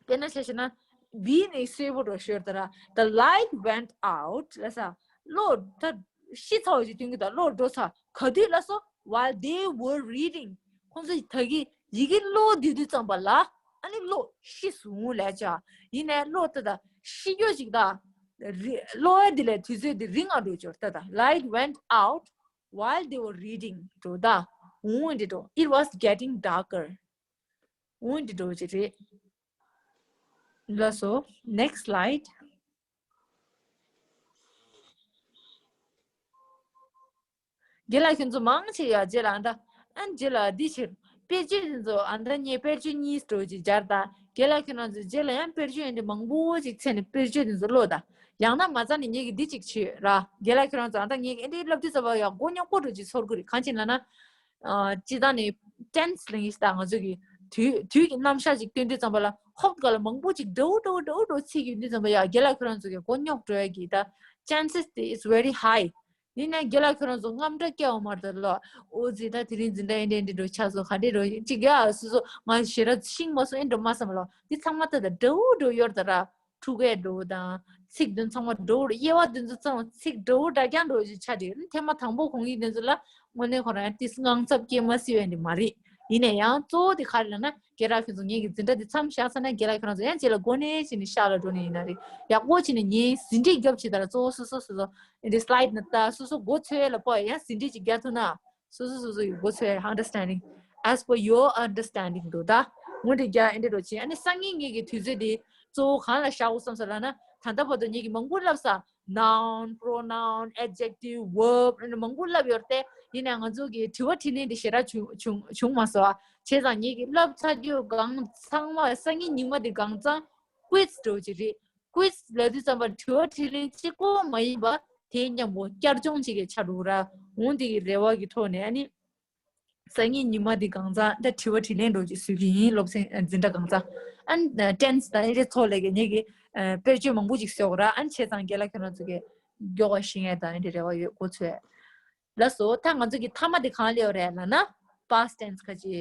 དཔེར་ན་ཆ་བཞག་ན་བི་ནི་སེར་པོ་འགྲོ་ཞོར་ད་ར། The light went out ལབ་ས། གློག་ད་ཤི་ཚར་བ་ཞིག་སྟོན་གྱི་འདུག་གློག་འགྲོ་ཚར། ག་དུས་ལབ་སོང་། While they were reading. ཁོང་ཚོ་ད་གི་ཡི་གེ་ཀློག་བསྡད་དུས་ཙམ་པ་ལ་ཨ་ནི་གློག་ཤི་སོང་ལབ་བྱ། ཡིན་ནའི་གློག་ད་ད་ཤི་རྒྱུ་ཞིག་ད་རི་གློག་ཡ་དེ་ལས་དུས་ཚོད་དེ་རིང་ང་འགྲོ་ཞོར་ད་ད། Light went out while they were reading འགྲོ་ད། འོང་འདི་འགྲོ། It was getting darker. འོང་འདི་འགྲོ་ཅི་རེད། ལགས་སོ། Next slide. རྒན་ལགས་ཁྱོད་ཚོ་མང་ཆེ་ཡ་རྗེས་ལ་ཨ་འདྲ། ཨ་རྗེས་ལ་འདི་ཕྱིར་དཔེར་བརྗོད་འདི་ཚོ་ཨ་འདྲ་ངས་དཔེར་བརྗོད་གཉིས་འགྲོ་ཅིག་སྦྱར་ད། རྒན་ལགས་ཁྱོད་རང་ཚོ་རྗེས་ལ་ཡང་དཔེར་བརྗོད་འདི་མང་པོ་ཅིག་བྱས་ནས་དཔེར་བརྗོད་འདི་ཚོ་ཀློག་ད། ཡང་ན་མ་རྩ་ནས་ངེད་ཀྱིས་འདི་ཅིག་བྱོས་ར། རྒན་ལགས་ཁྱོད་རང་ཚོ་ཨ་འདྲ་ངས་ཨ་འདྲའི་ལབ་དུས་ཙམ་པ་ཡ་མགོ་རྙོག་པོ་འགྲོ་ཅིག་ཚོར་གི་རེད། གང་ཅི་ལབ་ན། ཨ་སྤྱི་བཏང་ནས་ཊེན་སི་ལབ་ཡིན་ཤི་ད། ང་ཚོ་གི་དུས་དུས་ཀྱི་རྣམ་གཞག་ཅིག་སྟོན་དུས་ཙམ་པ་ལ་ཧོབ་ག་ལ་མང་པོ་ཅིག་འདྲ་བོ་འདྲ་བོ་འདྲ་བོ་འདྲ་བོ་ཚིག་ཡོད་དུས་ཙམ་པ་ཡ་རྒན་ལགས་ཁྱོད་རང་ཚོ་གི་མགོ་རྙོག་འགྲོ་ཡ་གི་ད་chances དེ་is very high. ཡིན་ནའི་རྒན་ལགས་ཁྱོད་རང་ཚོ་དངངས་སྐྲག་སྐྱེ་བ་མ་རེད་ད་ལོ། ཨོ་ཙི་ད་དེ་རིང་འཛིན་གྲྭ་ཨེ་འདྲ་ཨེ་འདྲ་འགྲོ་ཆགས་སོང་། ག་འདྲ་འགྲོ་ཅིག་ཡ་སོ་སོ་ང་ཞེ་དྲག་ཤིང་མ་སོང་ཨེ་འགྲོ་མ་བསམ་ལོ། འདི་ཚང་མ་ད་ད་འདྲ་བོ་འདྲ་བོ་ཡོད་རེད་ད་ར། ཕྲུ་གུའི་འགྲོ་བོ་དང་ཚིག་དོན་ཚང་མ་འགྲོ་བོ་རེད། དབྱེ་བ་དེ་ཚོ་ཚང་མ་ཚིག་འགྲོ་བོ་འདྲ་རྐྱང་འགྲོ་བོ་ཞིག་ཆགས་འདུག་ཐེངས་མ་དང་པོ་གོང་ཡིག་དེ་ཚོ་ལ་དངོས་གནས་ཁོ་རང་ཏིས་དངངས་འཚབ་སྐྱེ་མ་སྲིད་པ་འདི་མ་རེད། ཡིན་ནའི་ཡང་གཙོ་བོ་དེ་ག་རེ་ལབ་ན་རྒན་ལགས་ཁྱོད་ཚོ་ངེད་ཀྱི་འཛིན་གྲྭ་འདི་མཚམས་བཞག་ཚར་ན་རྒན་ལགས་ཁྱོད་རང་ཚོ་ཡང་རྗེས་ལ་འགོ་ནས་བྱས་ནས་ཤག་ལ་འགྲོ་ནས་ཡིན་ན་རེད། ཡག་པོ་བྱས་ནས་ངས་ཟིན་བྲིས་རྒྱབ་བྱས་ད་ལ་གཙོ་བོ་སོ་སོ་སོ་སོ་ཨེ་འདྲའི་སི་ལའིཌ་ནང་ལྟ། སོ་སོ་མགོ་ཚོས་ལ་པོ་ཡང་ཟིན་བྲིས་ཅིག་རྒྱག་ཐུབ་ན་སོ་སོ་སོ་སོ་ཡི་མགོ་ཚོས་ཨན་ཌར་སི་ཊེན་ཌིང་། as per your understanding འདུག་ད། འོ་འདི་རྒྱ་ཨེ་འདྲ་རོ་ཆེ། ཨ་ནི་སང་ཉིན་ངེད་ཀྱི་དུས་ཚོད་འདི་གཙོ་བོ་གང་ལ་བཞག་དགོས་བསམ་སོང་ལབ་ན། ད་ལྟ་བར་དུ་ངེད་ཀྱི་མང་པོ་ལབ་ས། Noun, pronoun, adjective, verb ཨ་ནི་མང་པོ་ལབ་ཡོད་རེད་དེ། ཡིན་ནའི་ང་ཚོ་གི་དྲི་བ་དྲིས་ལན་འདི་ཞེ་དྲག་བྱུང་བྱུང་བྱུང་མ་སོང་། བྱས་ཙང་ངེད་ཀྱི་ལབ་ཚར་རྒྱུ་གང་ཚང་མ་སང་ཉིན་ཉི་མ་འདི་གང་ཚང་quiz འདྲ་བོ་ཅིག་རེད། quiz ལབ་དུས་ཙམ་པར་དྲི་བ་དྲིས་ལན་གཅིག་པོ་མ་ཡིན་པ་དེ་མཉམ་པོ་བསྐྱར་སྦྱོང་ཅིག་གི་ཆ་འགྲོ་གི་ར། འོ་འདི་གི་རེ་བ་གི་ཐོག་ནས་ཨ་ནི། སང་ཉིན་ཉི་མ་འདི་གང་ཚང་ད་དྲི་བ་དྲིས་ལན་འདྲ་བོ་ཅིག་བཟོ་གི་ཡིན། སློབ་ཚན་འཛིན་གྲྭ་གང་ཚང་། ཨ་ནི་tense དང་ཨེ་འདྲ་ཚོགས་ལས་ཀྱི་ངེད་ཀྱི་དཔེར་བརྗོད་མང་པོ་ཅིག་བཟོ་དགོས་ར། ཨ་ནི་བྱས་ཙང་རྒན་ལགས་ཁྱོད་རང་ཚོ་གི་མགྱོགས་པ་ཤེས་ཡས་དང་ཨེ་འདྲ་རེ་བ་ཡོད། གོ་ཚོད། ལགས་སོ། ད་ང་ཚོ་གི་མཐའ་མ་འདི་གང་ལ་ཡོད་རེད་ལབ་ན། past tense ཁ་ཅིག་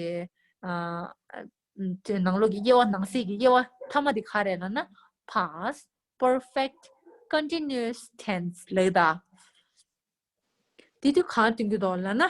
ཨ་དེ་ནང་ལོགས་ཀྱི་དབྱེ་བ། ནང་གསེས་ཀྱི་དབྱེ་བ་མཐའ་མ་འདི་ག་རེ་ལབ་ན། past perfect continuous tense ལབ་ད། དེ་དུས་གང་སྟོན་གྱི་འདུག་ལབ་ན།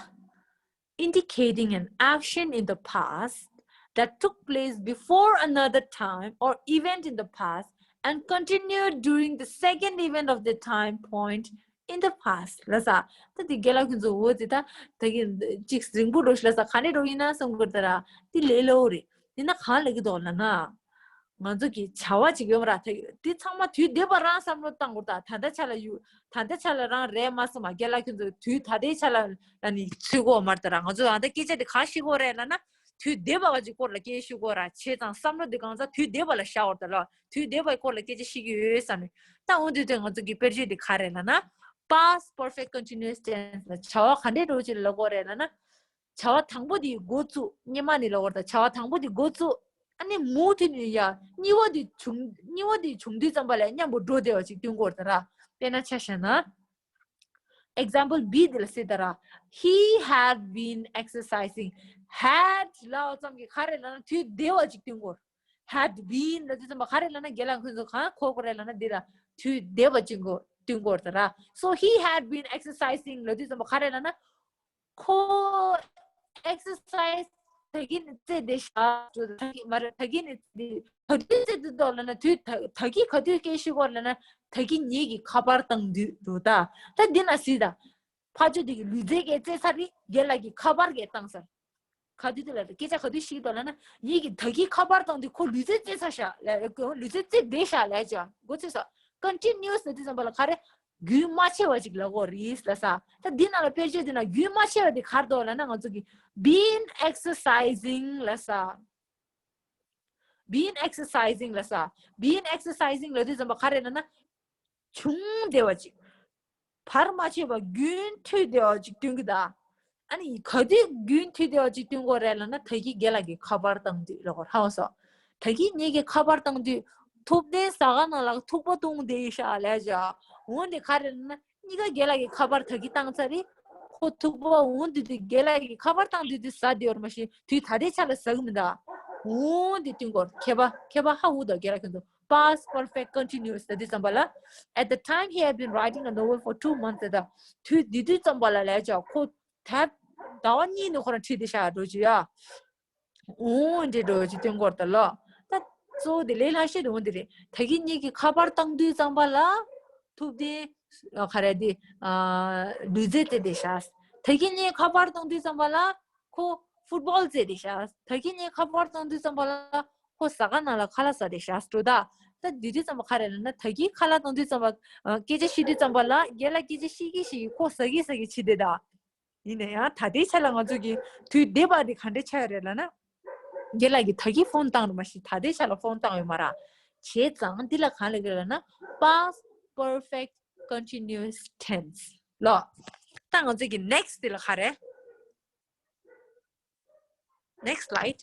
indicating an action in the past that took place before another time or event in the past and continued during the second event of the time point in the past ལབ་ས། ད་དེ་རྒན་ལགས་ཁྱོད་ཚོ་འོ་དེ་ད་ད་གི་ཅིག་རིང་པོ་འགྲོ་ཤི་ལབ་ས། ག་ནས་འགྲོ་ཡིན་ན་བསམ་གི་ད་ར། དེ་ལས་སླ་བོ་རེད། དེ་ན་གང་ལབ་ཀྱི་འདུག་ལབ་ན། ང་ཚོ་གི་བྱ་བ་ཅིག་ཡོད་མ་ར། ད་དེ་ཚང་མ་དུས་འདས་པ་རང་བསམ་བློ་བཏང་དགོས། ད་ད་ལྟ་ཆ་ལ་ཡུ་ད་ལྟ་ཆ་ལ་རང་རེད་མ་སོང་མ། རྒན་ལགས་ཁྱོད་ཚོ་དུས་ད་ལྟའི་ཆ་ལ་ལ་ནི་ཚུད་གོ་མ་རེད་ད་ར། ང་ཚོ་ཨ་ད་སྐད་ཆ་དེ་ག་ཤི་གོ་རེད་ལབ་ན། དུས་འདས་པ་ག་ཅིག་སྐོར་ལ་སྐད་ཤི་གོ་ར། བྱས་ཙང་བསམ་བློ་དེ་གང་ཚ་དུས་འདས་པ་ལ་བཞག་བར་ད་ལ། དུས་འདས་པའི་སྐོར་ལ་སྐད་ཆ་ཤི་གི་ཡོད་བསམ་ནས། ད་འོ་དུས་དུས་ང་ཚོ་གི་དཔེར་བརྗོད་དེ་ག་རེད་ལབ་ན། past perfect continuous tense ལ་བྱ་བ་ག་འདྲའི་འགྲོ་ཅིག་ལ་གོ་རེད་ལབ་ན། བྱ་བ་དང་པོ་དེ་འགོ་བཙུགས། སྔོན་མ་ནས་ལབ་དགོས་རེད་ད། བྱ་བ་དང་པོ་དེ་འགོ་བཙུགས། ཨ་ནི་མུ་མཐུད་ནས་ཡ་གཉིས་པ་དེ་བྱུང་། གཉིས་པ་དེ་བྱུང་དུས་ཙམ་པ་ལ་མཉམ་པོ་འགྲོ་བདེ་བ་ཅིག་སྟོན་དགོས་རེད་ད་ར། དཔེར་ན་ཆ་བཞག་ན། example B དེ་ལ་གཟིགས་ད་ར། He had been exercising. had ལབ་ཙམ་གྱིས་ག་རེ་ལབ་ན་དུས་འདས་པ་ཅིག་སྟོན་དགོས། had been ལབ་དུས་ཙམ་པ་ག་རེ་ལབ་ན། རྒན་ལགས་ཁོང་ཚོ་གང་གོ་དགོས་རེད་ལབ་ན། འདི་ལ་དུས་འདས་པ་ཅིག་གོ་སྟོན་དགོས་རེད་ད་ར། So he had been exercising ལབ་དུས་ཙམ་པ་ག་རེ་ལབ་ན། ཁོ་exercise ད་གིན་ནས་རྩེད་བསྡད་ཤག་ད་གིན་མ་རེད། ད་གིན་ནས་རྩེད་བསྡད། ག་དུས་རྩེད་བསྡད་འདུག་ལབ་ན། དུས་ད་ད་གིན་ག་དུས་སྐད་ཤེས་གོ་ལབ་ན། ད་གིན་ངེད་ཀྱིས་ཁ་པར་བཏང་དུས་འདུག་ད། ད་འདི་ན་གཟིགས་ད། ཕར་ཕྱོགས་དེ་གི་ལུས་རྩལ་གྱིས་རྩེད་ཚར་རེད། རྒན་ལགས་ཀྱིས་ཁ་པར་གྱིས་བཏང་ཚར། ག་དུས་དེ་ལ་སྐད་ཆ་ག་དུས་ཤེས་འདུག་ལབ་ན། ངེད་ཀྱིས་ད་གིན་ཁ་པར་བཏང་དུས་ཁོ་ལུས་རྩལ་རྩེད་ཚར་ཤག་ལབ། ལུས་རྩལ་རྩེད་བསྡད་ཤག་ལབ་ཅག་གོ་ཚོད་སོང་། continuous ལབ་དུས་ཙམ་པ་ལ་ག་རེ། རྒྱུན་མ་ཆད་པ་ཅིག་ལབ་དགོས་རེད་ལབ་ས། ད་འདི་ནང་ལ་དཔེར་བརྗོད་འདི་ན་རྒྱུན་མ་ཆད་པ་དེ་ག་རེ་འདུག་ལབ་ན། ང་ཚོ་གི་been exercising ལབ་ས། been exercising ལབ་ས། been exercising ལབ་དུས་ཙམ་པ་ག་རེ་ལབ་ན། བྱུང་བསྡད་པ་ཅིག་བར་མ་ཆད་པ་རྒྱུན་མཐུད་བསྡད་པ་ཅིག་སྟོན་གི་ད། ཨ་ནི་ག་དུས་རྒྱུན་མཐུད་བསྡད་པ་ཅིག་སྟོན་གོ་རེད་ལབ་ན། ད་གིན་རྒན་ལགས་ཀྱིས་ཁ་པར་བཏང་དུས་ལབ་དགོས་རེད། ཧ་གོ་སོང་། ད་གིན་ངེད་ཀྱིས་ཁ་པར་བཏང་དུས་ཐུབ་བསྟན་ཟ་ཁང་ནང་ལ་ཐུག་པ་བཏུང་བསྡད་ཤག་ལབ་ཅག་འོ་འདི་ག་རེ་ལབ་ན། གཉིས་ཀ་རྒན་ལགས་ཀྱིས་ཁ་པར་ད་གིན་བཏང་ཚར་རེད། ཁོ་ཐུག་པ་འོ་འདི་དུས་རྒན་ལགས་ཀྱིས་ཁ་པར་བཏང་དུས་དུས་ཟ་བསྡད་ཡོད་རེད། མ་གཞི་དུས་ད་ལྟའི་ཆ་ལ་ཟ་གི་མི་འདུག་འོ་འདི་སྟོན་གོ། མཁས་པ་མཁས་པ་ཧ་གོ་འདུག་རྒན་ལགས་ཁྱོད་ཚོ། past perfect continuous ལབ་དུས་ཙམ་པ་ལ། At the time he had been writing a novel for two months ལབ་ད། དུས་འདི་དུས་ཙམ་པ་ལ་ལབ་ཅག་ཁོ་ད་ཟླ་བ་གཉིས་ནས་ཁོ་རང་བྲིས་བསྡད་ཤག་འགྲོ་རྒྱུ་ཡ། འོ་འདི་འགྲོ་རྒྱུ་སྟོན་གོ་རེད་ད་ལོ། ད་གཙོ་བོ་དེ་ལས་སླ་ཤོས་དེ་འོ་འདི་རེད། ད་གིན་ངེད་ཀྱིས་ཁ་པར་བཏང་དུས་ཙམ་པ་ལ་ཐུབ་བསྟན་ག་རེ་དེ་ལུས་རྩལ་རྩེད་བསྡད་ཤག་ད་གིན་ངས་ཁ་པར་བཏང་དུས་ཙམ་པ་ལ་ཁོ་ཕུཊ་བོལ་རྩེད་བསྡད་ཤག་ད་གིན་ངས་ཁ་པར་བཏང་དུས་ཙམ་པ་ལ་ཁོ་ཟ་ཁང་ནང་ལ་ཁ་ལག་ཟ་བསྡད་ཤག་འགྲོ་ད། ད་འདི་དུས་ཙམ་པ་ག་རེ་ལབ་ན། ད་གིན་ཁ་ལག་བཏང་དུས་ཙམ་པ་སྐད་ཆ་བཤད་དུས་ཙམ་པ་ལ་རྒན་ལགས་སྐད་ཆ་བཤད་ཀྱི་བཤད་ཀྱི་ཁོ་ཟ་གི་ཟ་གི་བྱེད་བསྡད་ད། ཡིན་ན་ཡང་ད་ལྟའི་ཆ་ལ་ང་ཚོ་གི་དུས་འདས་པ་འདི་ག་འདྲ་ཆགས་ཡོད་རེད་ལབ་ན། རྒན་ལགས་ཀྱིས་ད་གིན་ཕོན་བཏང་རེད། མ་གཞི་ད་ལྟའི་ཆ་ལ་ཕོན་བཏང་ཡོད་མ་རེད། བྱས་ཙང་འདི་ལ་གང་ལབ་ཀྱི་རེད་ལབ་ན། past perfect continuous tense ལོ། ད་ང་ཚོ་གི་next འདི་ལ་ག་རེ། Next slide.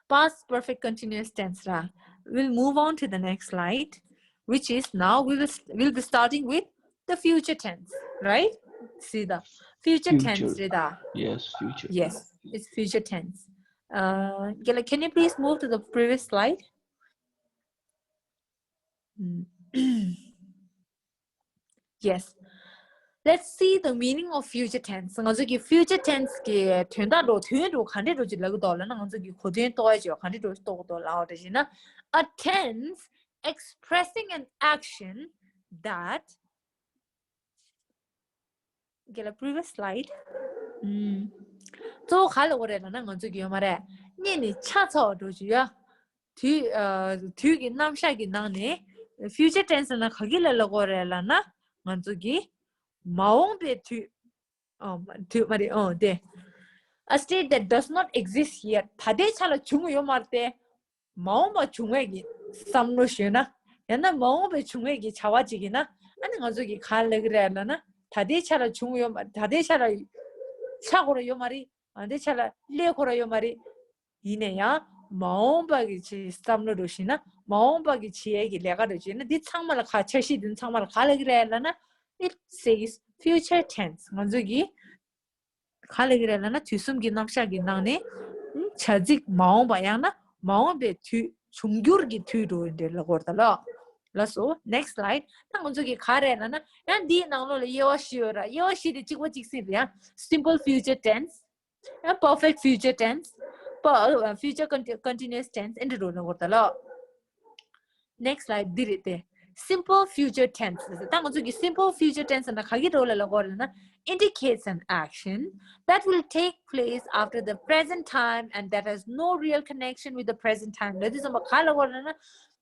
Past perfect continuous tense ར། We'll move on to the next slide, which is now we will st- we'll be starting with the future tense, right? See the future tense རེད་ད། Yes, future. Yes, it's future tense. Uh, Gela, can you please move to the previous slide? Mm. Yes. Let's see the meaning of future tense. ང་ཚོ་གི་future tense གི་དོན་དག་འགྲོ་དོན་འགྲོ་ག་འདྲས་འགྲོ་ཅིག་ལབ་ཀྱི་འདུག་ལབ་ན། ང་ཚོ་གི་གོ་དོན་རྟོགས་ཡ་ཅིག་ག་འདྲས་འགྲོ་ཅིག་རྟོགས་ཀྱི་འདུག་ལབ་པ་འདྲ་ཞིག་ན། A tense expressing an action that, okay, the previous slide. ཨུམ། གཙོ་བོ་ག་ལ་འོ་རེད་ལབ་ན། ང་ཚོ་གི་ཡོད་མ་རེད། གཉིས་ནས་ཆ་ཚ་བ་འགྲོ་ཅིག་ཡ། དུས་ཨ་དུས་ཀྱི་རྣམ་གཞག་གི་ནང་ནས་future tense ལབ་ན་ག་གི་ལ་ལབ་དགོས་རེད་ལབ་ན། ང་ཚོ་གི་མ་འོངས་པའི་དུས། ཨོ་མ་དུས་མ་རེད། ཨོ་དེ། A state that does not exist yet. ད་ལྟའི་ཆ་ལ་བྱུང་ཡོད་མ་རེད་དེ། མ་འོངས་པ་བྱུང་བའི་གི་བསམ་བློ་ཞུས་ན། ཡང་ན་མ་འོངས་པའི་བྱུང་བའི་གི་བྱ་བ་ཅིག་ཡིན་ན། ཨ་ནི་ང་ཚོ་གི་ག་ལབ་ཀྱི་རེད་ལབ་ན། ད་ལྟའི་ཆ་ལ་བྱུང་ཡོད་མ། ད་ལྟའི་ཆ་ལ་ཆགས་ཁོ་ར་ཡོད་མ་རེད། ཨ་ལྟའི་ཆ་ལ་སླེབས་ཁོ་ར་ཡོད་མ་རེད། ཡིན་ན་ཡང་མ་འོངས་པ་གི་ཆེད་བསམ་བློ་འགྲོ་ཞིག་ན། མ་འོངས་པ་གི་ཆེད་ཀྱི་ལས་ཀ་འགྲོ་ཞིག་ན། འདི་ཚང་མ་ལ་ག་འཆར་གཞི་འདི་ཚང་མ་ལ་ག་ལབ་ཀྱི་རེད་ལབ་ན། It says future tense. ང་ཚོ་གི་ག་ལབ་ཀྱི་རེད་ལབ་ན། དུས་གསུམ་གྱི་རྣམ་གཞག་གི་ནང་ནས་བྱ་ཚིག་མ་འོངས་པ། ཡང་ན་མ་འོངས་པའི་དུས། འབྱུང་འགྱུར་གྱི་དུས་འགྲོ་འདྲ་ལབ་དགོས་རེད་ད་ལོ། ལགས་སོ། Next slide. ད་ང་ཚོ་གི་ག་རེད་ལབ་ན། ཡང་འདིའི་ནང་ལོགས་ལ་དབྱེ་བ་བཞི་ཡོད་ར། དབྱེ་བ་བཞི་དེ་གཅིག་པ་གཅིག་སེ་རེད་ཡ། Simple future tense, a perfect future tense, per- uh, future conti- continuous tense. ཨེ་འདྲ་འགྲོ་ལ་འགོར་ད་ལོ། Next slide. འདི་རེད་དེ། Simple future tense. ད་ང་ཚོ་གི་simple future tense ན་ག་གི་འགྲོ་ལ་ལ་འགོར་ལབ་ན། Indicates an action that will take place after the present time and that has no real connection with the present time. ལབ་དུས་ཙམ་པ་ག་ལ་འགོར་ལབ་ན།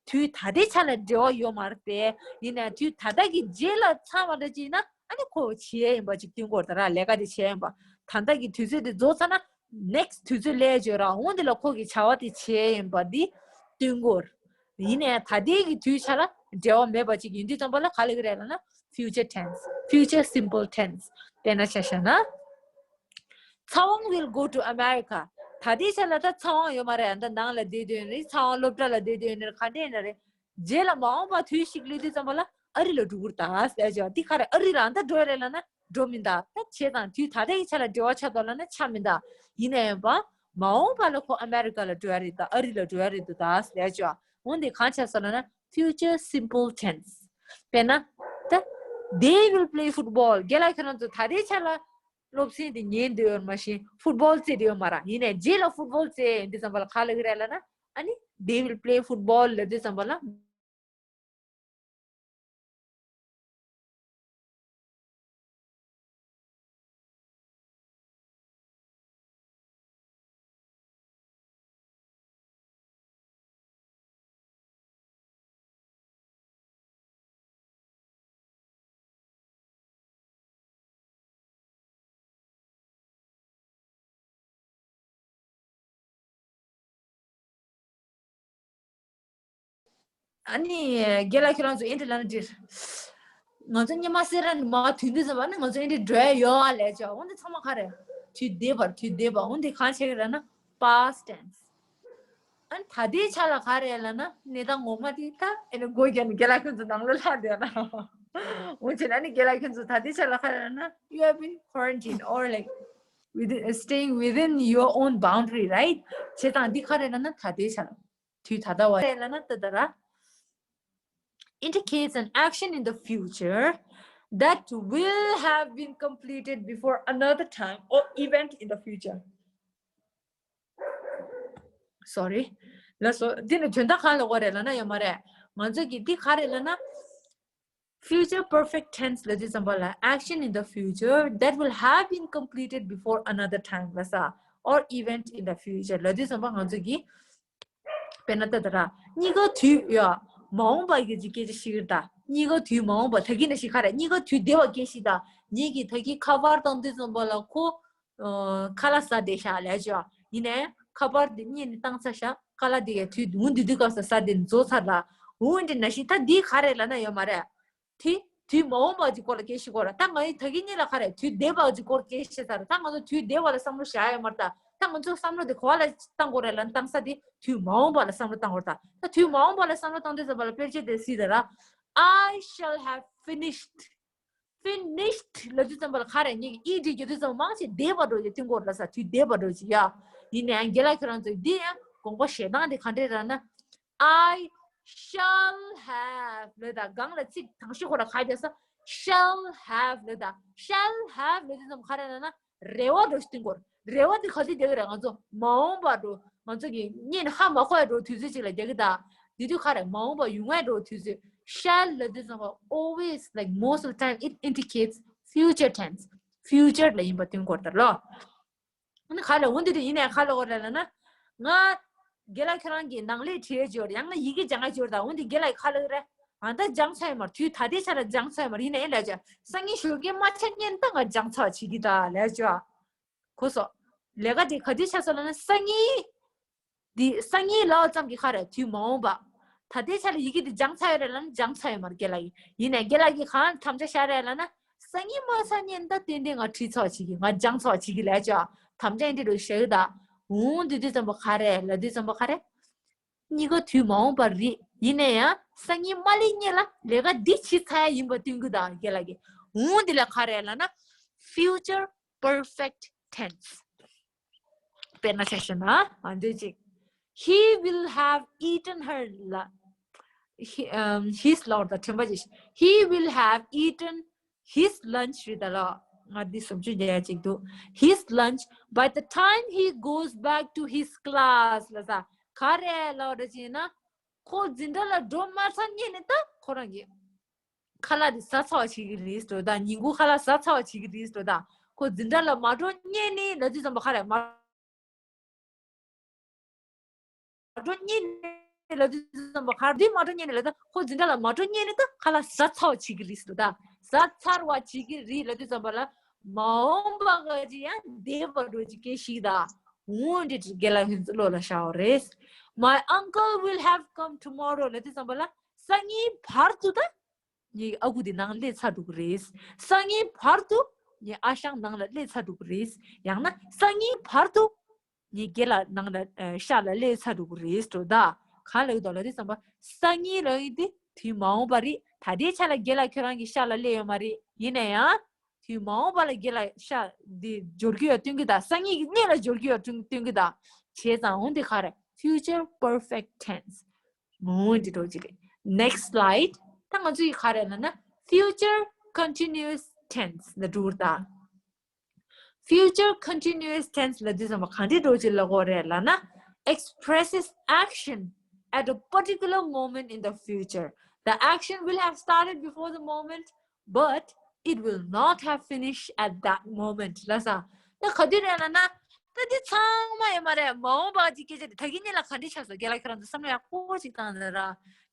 དུས་ད་ལྟའི་ཆ་ལ་འབྲེལ་བ་ཡོད་མ་རེད་པས། ཡིན་ནའང་དུས་ད་ལྟ་གི་རྗེས་ལ་ཚང་བ་འདྲ་ཅིག་ན། ཨ་ནི་ཁོ་བྱེད་ཡས་ཡིན་པ་ཅིག་སྟོན་གྱི་ཡོད་རེད་ད་ར། ལས་ཀ་དེ་བྱེད་ཡས་ཡིན་པ། ད་ལྟ་གི་དུས་ཚོད་དེ་རྫོགས་ཚར་ན་next དུས་ཚོད་སླེབས་ཡས་ཡོད་ར། འོ་འདི་ལ་ཁོ་གི་བྱ་བ་དེ་བྱེད་ཡས་ཡིན་པ་འདི་སྟོན་གྱི་ཡོད་རེད། ཡིན་ནའང་ད་ལྟའི་གི་དུས་ཆ་ལ་འབྲེལ་བ་མེད་པ་ཅིག་ཡིན་དུས་ཙམ་པ་ལ་ག་ལབ་ཀྱི་རེད་ལབ་ན། Future tense, future simple tense. དཔེར་ན་ཆ་བཞག་ན། Chawang will go to America. ད་ལྟའི་ཆ་ལ་ད་ཚ་ཝང་ཡོད་མ་རེད། ད་ནང་ལ་བསྡད་དུས་ཡིན་ནའི། ཚ་ཝང་སློབ་གྲྭ་ལ་བསྡད་དུས་ཡིན་ནའི། ག་འདྲ་ཡིན་ན་རེད། རྗེས་ལ་མ་འོངས་པ་དུས་ཤིག་སླེབས་དུས་ཙམ་པ་ལ་ཨ་རི་ལ་འགྲོ་གི་རེད་ད་ཟེར་ཡས་ཅིག་འདི་ག་རེ་ཨ་རི་ལ་ད་འགྲོ་ཡས་རེད་ལབ་ན་འགྲོ་མི་འདུག་ད་བྱས་ཙང་དུས་ད་ལྟའི་ཆ་ལ་འབྲེལ་བ་ཆགས་འདུག་ལབ་ན་ཆགས་མི་འདུག་ཡིན་ནའང་པ། མ་འོངས་པ་ལ་ཁོ་ཨ་མེ་རི་ཀ་ལ་འགྲོ་ཡས་རེད་ད། ཨ་རི་ལ་འགྲོ་ཡས་རེད་འདུག་ད་ཟེར་ཡས་ཅིག་འོ་འདི་གང་ཆགས་སོང་ལབ་ན། Future simple tense. དཔེར་ན། ད། They will play football. རྒན་ལགས་ཁྱོད་རང་ཚོ་ད་ལྟའི་ཆ་ལ་སློབ་ཚན་དེ་ཉན་བསྡད་ཡོད་མ་ཤེས། ཕུཊ་བོལ་རྩེད་བསྡད་ཡོད་མ་རེད། ཡིན་ནའང་རྗེས་ལ་ཕུཊ་བོལ་རྩེད་ཡས་ཡིན་དུས་ཙམ་པ་ལ་ག་ལབ་ཀྱི་རེད་ལབ་ན། ཨ་ནི། They will play football ལབ་དུས་ཙམ་པ་ལ། ཨ་ནི་རྒན་ལགས་ཁྱོད་རང་ཚོ་ཨེ་འདྲ་ལབ་ན་འགྲིག་ང་ཚོ་སྔོན་མ་སེ་ར་ནས་མར་ཐོན་དུས་ཙམ་པ་ནི་ང་ཚོ་ཨེ་འདྲ་འགྲོ་ཡས་ཡོད་ཨ་ལབ་ཡས་ཅིག་འོ་འདི་ཚང་མ་ག་རེ། དུས་འདས་པ་རེད། དུས་འདས་པ། འོ་འདི་གང་བྱེད་ཀྱི་རེད་ན། Past tense. ཨ་ནི་ད་ལྟའི་ཆ་ལ་ག་རེ་ལབ་ན། གནས་སྟངས་ངོ་མ་དེ་ད་ཨེ་ནི་སྒོ་བརྒྱབ་ནས་རྒན་ལགས་ཁྱོད་ཚོ་ནང་ལོགས་ལྷག་བསྡད་ན། འོ་བྱས་ན་ཨ་ནི་རྒན་ལགས་ཁྱོད་ཚོ་ད་ལྟའི་ཆ་ལ་ག་རེ་ལབ་ན། You have been quarantined or like within, staying within your own boundary, right? བྱས་ཙང་འདི་ག་རེ་ལབ་ན་ད་ལྟའི་ཆ་ལ། དུས་ད་ལྟ་བ་རེད་ལབ་ན་ད་ལྟ་ར། Indicates an action in the future that will have been completed before another time or event in the future. Sorry. ལགས་སོ། འདི་ནི་དོན་དག་གང་ལ་གོ་རེད་ལབ་ན་ཡོད་མ་རེད། ང་ཚོ་གི་འདི་ག་རེད་ལབ་ན། Future perfect tense ལབ་དུས་ཙམ་པ་ལ་action in the future that will have been completed before another time ལབ་ས། Or event in the future ལབ་དུས་ཙམ་པ་ང་ཚོ་གི། དཔེར་ན་ད་ད་ར། གཉིས་ཀ་དུས་ཡ། མ་འོངས་པ་གི་ཅིག་སྐད་ཆ་ཞིག་རེད་ད། གཉིས་ཀ་དུས་མ་འོངས་པ་ད་གིན་ནང་བཞིན་ག་རེ། གཉིས་ཀ་དུས་འདས་པ་སྐད་ཞིག་ད། ངེད་ཀྱིས་ད་གིན་ཁ་པར་བཏང་དུས་ཙམ་པ་ལ་ཁོ། ཨ། ཁ་ལག་ཟ་བསྡད་ཤག་ལབ་ཡས་ཅིག་ཡིན་ནའང་ཁ་པར་དེ་སྔོན་ནས་བཏང་ཚར་ཤག་ཁ་ལག་དེ་ཡ་དུས་འོ་འདི་དུས་སྐབས་སུ་ཟ་བསྡད་ནས་རྫོགས་ཚར་ལ། འོ་འདི་ནང་བཞིན་ད་འདི་ག་རེ་ལབ་ན་ཡོད་མ་རེད། དེ་དུས་མ་འོངས་པ་གི་སྐོར་ལ་སྐད་ཆ་གོ་ར། ད་ང་ཡིས་ད་གིན་སྔོན་ལ་ག་རེ། དུས་འདས་པ་གི་སྐོར་སྐད་ཆ་བཤད་ཚར་ར། ད་ང་ཚོ་དུས་འདས་པ་ལ་བསམ་བློ་བཞག་ཡོད་མ་རེད་ད། ད་ང་ཚོ་བསམ་བློ་དེ་ག་པ་ལ་བཏང་དགོས་རེད་ལབ་ན། བཏང་ས་དེ་དུས་མ་འོངས་པ་ལ་བསམ་བློ་བཏང་དགོས་རེད་ད། ད་དུས་མ་འོངས་པ་ལ་བསམ་བློ་བཏང་དུས་ཙམ་པ་ལ་དཔེར་བརྗོད་དེ་གཟིགས་དང་ར། I shall have finished. Finished ལབ་དུས་ཙམ་པ་ལ་ག་རེ། ངེད་ཀྱིས་ཨི་འབྲི་རྒྱུ་དུས་ཙམ་པ་མང་ཆེ་འདས་པ་འགྲོ་ཡ་ཐུན་གོར་ལ་ས། དུས་འདས་པ་འགྲོ་ཅིག་ཡ། ཡིན་ནའང་རྒན་ལགས་ཁྱོད་རང་ཚོས་འདི་ཡང་དགོངས་པ་བཞེས་སྟངས་དེ་ག་འདྲས་རེད་ན། I shall have ལབ་ད་སྒང་ལ་ཚིག་དང་ཤོས་ཁོ་ར་ག་རྒྱག་ས། shall have ལབ་ད། shall have ལབ་དུས་ཙམ་ག་རེ་ལབ་ན་རེ་བ་འདྲ་ཞིག་བསྟན་དགོས། རེ་བ་དེ་ག་དུས་རྒྱག་གི་རེད། ང་ཚོ་མ་འོངས་པ་འདྲ་ང་ཚོ་གི་གཉིད་ནས་ཧ་མ་གོ་ཡ་འདྲ་དུས་ཚོད་ཅིག་ལ་རྒྱག་གི་ད། དེ་དུས་ག་རེ་མ་འོངས་པ་ཡོང་ཡ་འདྲ་དུས་ཚོད། shall ལབ་དུས་ཙམ་པ་always, like, most of the time it indicates future tense, future ལ་ཡིན་པ་སྟོན་དགོས་རེད་ད་ལོ། འོ་ན་ག་ལ་འོ་འདི་དུས་ཡིན་ནའི་ག་ལ་འོ་རེད་ལབ་ན། ང་རྒན་ལགས་ཁྱེད་རང་གིས་ནང་ལས་བྲིས་བྱོས་ཡང་ན་ཡི་གེ་སྦྱང་ཡ་བྱོས་ད། འོ་འདི་རྒན་ལགས་ག་ལ་རེད། ཨ་ད་སྦྱང་ཚར་ཡོད་མ་རེད། དུས་ད་ལྟའི་ཆ་ལ་སྦྱང་ཚར་ཡོད་མ་རེད། ཡིན་ནའི་ལབ་བྱ། སང་ཉིན་ཞོགས་ཀས་མ་ཆ་ཉན་ད་ང་སྦྱང་ཚར་བ་བྱེད་ཀྱི་ད་ལབ་བྱ། གོ་སོང་། ལས་ཀ་དེ་ག་དུས་ཆགས་སོང་ལབ་ན་སང་ཉིན། འདི་སང་ཉིན་ལབ་ཙམ་གྱིས་ག་རེ་དུས་མ་འོངས་པ། ད་ལྟའི་ཆ་ལ་ཡི་གེ་འདི་སྦྱང་ཚར་ཡོད་རེད་ལབ་ན་སྦྱང་ཚར་ཡོད་མ་རེད་རྒན་ལགས་ཀྱིས། ཡིན་ནའི་རྒན་ལགས་ཀྱིས་གང་དམ་བཅའ་བཞག་རེད་ལབ་ན། སང་ཉིན་མ་ཆ་ཉན་ད་ཏན་ཏན་ང་བྲིས་ཚར་བ་བྱེད་ཀྱི། ང་སྦྱང་ཚར་བ་བྱེད་ཀྱི་ལབ་བྱ། དམ་བཅའ་འདི་འདྲ་བཞག་གི་ད། འོང་དུས་དུས་ཙམ་པ་ག་རེ་ལབ་དུས་ཙམ་པ་ག་རེ། གཉིས་ཀ་དུས་མ་འོངས་པ་རེད། ཡིན་ནའི་ཡང་སང་ཉིན་མ་སླེབས་སྔོན་ལ་ལས་ཀ་འདི་བྱེད་ཚར་ཡ་ཡིན་པ་སྟོན་གྱི་ད་རྒན་ལགས་ཀྱིས། འོང་འདི་ལ་ག་རེ་ལབ་ན། future perfect tense. དཔེར་ན་ཆ་བཞག་ན་ཨ་འདི་ཅིག He will have eaten her ལ། He, um, his ལབ་ད་དྲན་པ་ཅིག He will have eaten his lunch རེད་ད་ལོ། ང་འདི་སུམ་ཅུ་བརྒྱ་ཅིག་འདུག His lunch by the time he goes back to his class ལབ་ས། ག་རེ་ལབ་རེད་ཅེ་ན། ཁོ་འཛིན་གྲྭ་ལ་འགྲོ་མ་ཚར་སྔོན་ནས་ད་ཁོ་རང་གི་ཁ་ལག་དེ་ཟ་ཚར་བ་བྱེད་ཀྱི་རེད་འགྲོ་ད། ཉིན་གུང་ཁ་ལག་ཟ་ཚར་བ་བྱེད་ཀྱི་རེད་འགྲོ་ད། ཁོ་འཛིན་གྲྭ་ལ་མ་འགྲོ་སྔོན་ནས་ལབ་དུས་ཙམ་པ་ག་རེ་མ་འགྲོ་སྔོན་ནས་ལབ་དུས་ཙམ་པ་ག་རེ་མ་འགྲོ་སྔོན་ནས་ལབ་ད། ཁོ་འཛིན་གྲྭ་ལ་མ་འགྲོ་སྔོན་ནས་ད་ཁ་ལག་ཟ་ཚར་བ་བྱེད་ཀྱི་རེད་འགྲོ་ད། ཟ་ཚར་བ་བྱེད་ཀྱི་རེད་ལབ་དུས་ཙམ་པ་ལ་མ་འོངས་པ་ག་ཅི་ཡང་བསྡད་པ་འགྲོ་ཅིག་སྐད་ཞིག་ད། འོང་འདི་རྒན་ལགས་ཁྱེད་ཚོ་བློ་ལ་ཤར་བ་རེད། My uncle will have come tomorrow ལབ་དུས་ཙམ་པ་ལ་སང་ཉིན་བར་དུ་ད། ངའི་ཨ་ཁུ་དེ་ནང་སླེབས་ཚར་འགྲོ་གི་རེད། སང་ཉིན་བར་དུ་ངའི་ཨ་ཞང་ནང་ལ་སླེབས་ཚར་འགྲོ་གི་རེད། ཡང་ན་སང་ཉིན་བར་དུ་ངའི་རྒན་ལགས་ནང་ལ་ཨ་ཤག་ལ་སླེབས་ཚར་འགྲོ་གི་རེད་འགྲོ་ད། གང་ལབ་ཀྱི་འདུག་ལབ་དུས་ཙམ་པ་སང་ཉིན་ལབ་ཡིན་དེ་དུས་མ་འོངས་པ་རེད། ད་ལྟའི་ཆ་ལ་རྒན་ལགས་ཁྱོད་རང་གི་ཤག་ལ་སླེབས་ཡོད་མ་རེད། ཡིན་ན་ཡང་དུས་མ་འོངས་པ་ལ་རྒན་ལགས་ཤག་འདི་འབྱོར་གྱི་ཡོད་སྟོན་གྱི་ད། སང་ཉིན་གྱི་སྔོན་ལ་འབྱོར་གྱི་ཡོད་སྟོན་གྱི་ད། བྱས་ཙང་འོང་དེ་ག་རེ། future perfect tense མང་པོ་འདི་འགྲོ་གི་རེད། Next slide. ད་ང་ཚོ་ཡི་ག་རེ་ལབ་ན་future continuous tense ལ་འགྲོ་གི་རེད་ད། Future continuous tense ལབ་དུས་ཙམ་པ་ག་འདྲ་འགྲོ་གི་ལབ་དགོས་རེད་ལབ་ན། expresses action at a particular moment in the future. The action will have started before the moment, but it will not have finished at that moment. ལབ་ས། ད་ག་དུས་རེད་ལབ་ན། ད་འདི་ཚང་མ་ཡོད་མ་རེད། མ་འོངས་པ་གི་སྐད་ཆ་དེ་ད་གིན་སྔོན་ལ་ག་འདྲ་ཆགས་སོང་། རྒན་ལགས་ཁྱེད་རང་ཚོ་བསམ་བློ་ཡག་པོ་ཅིག་བཏང་ཟེར་ར།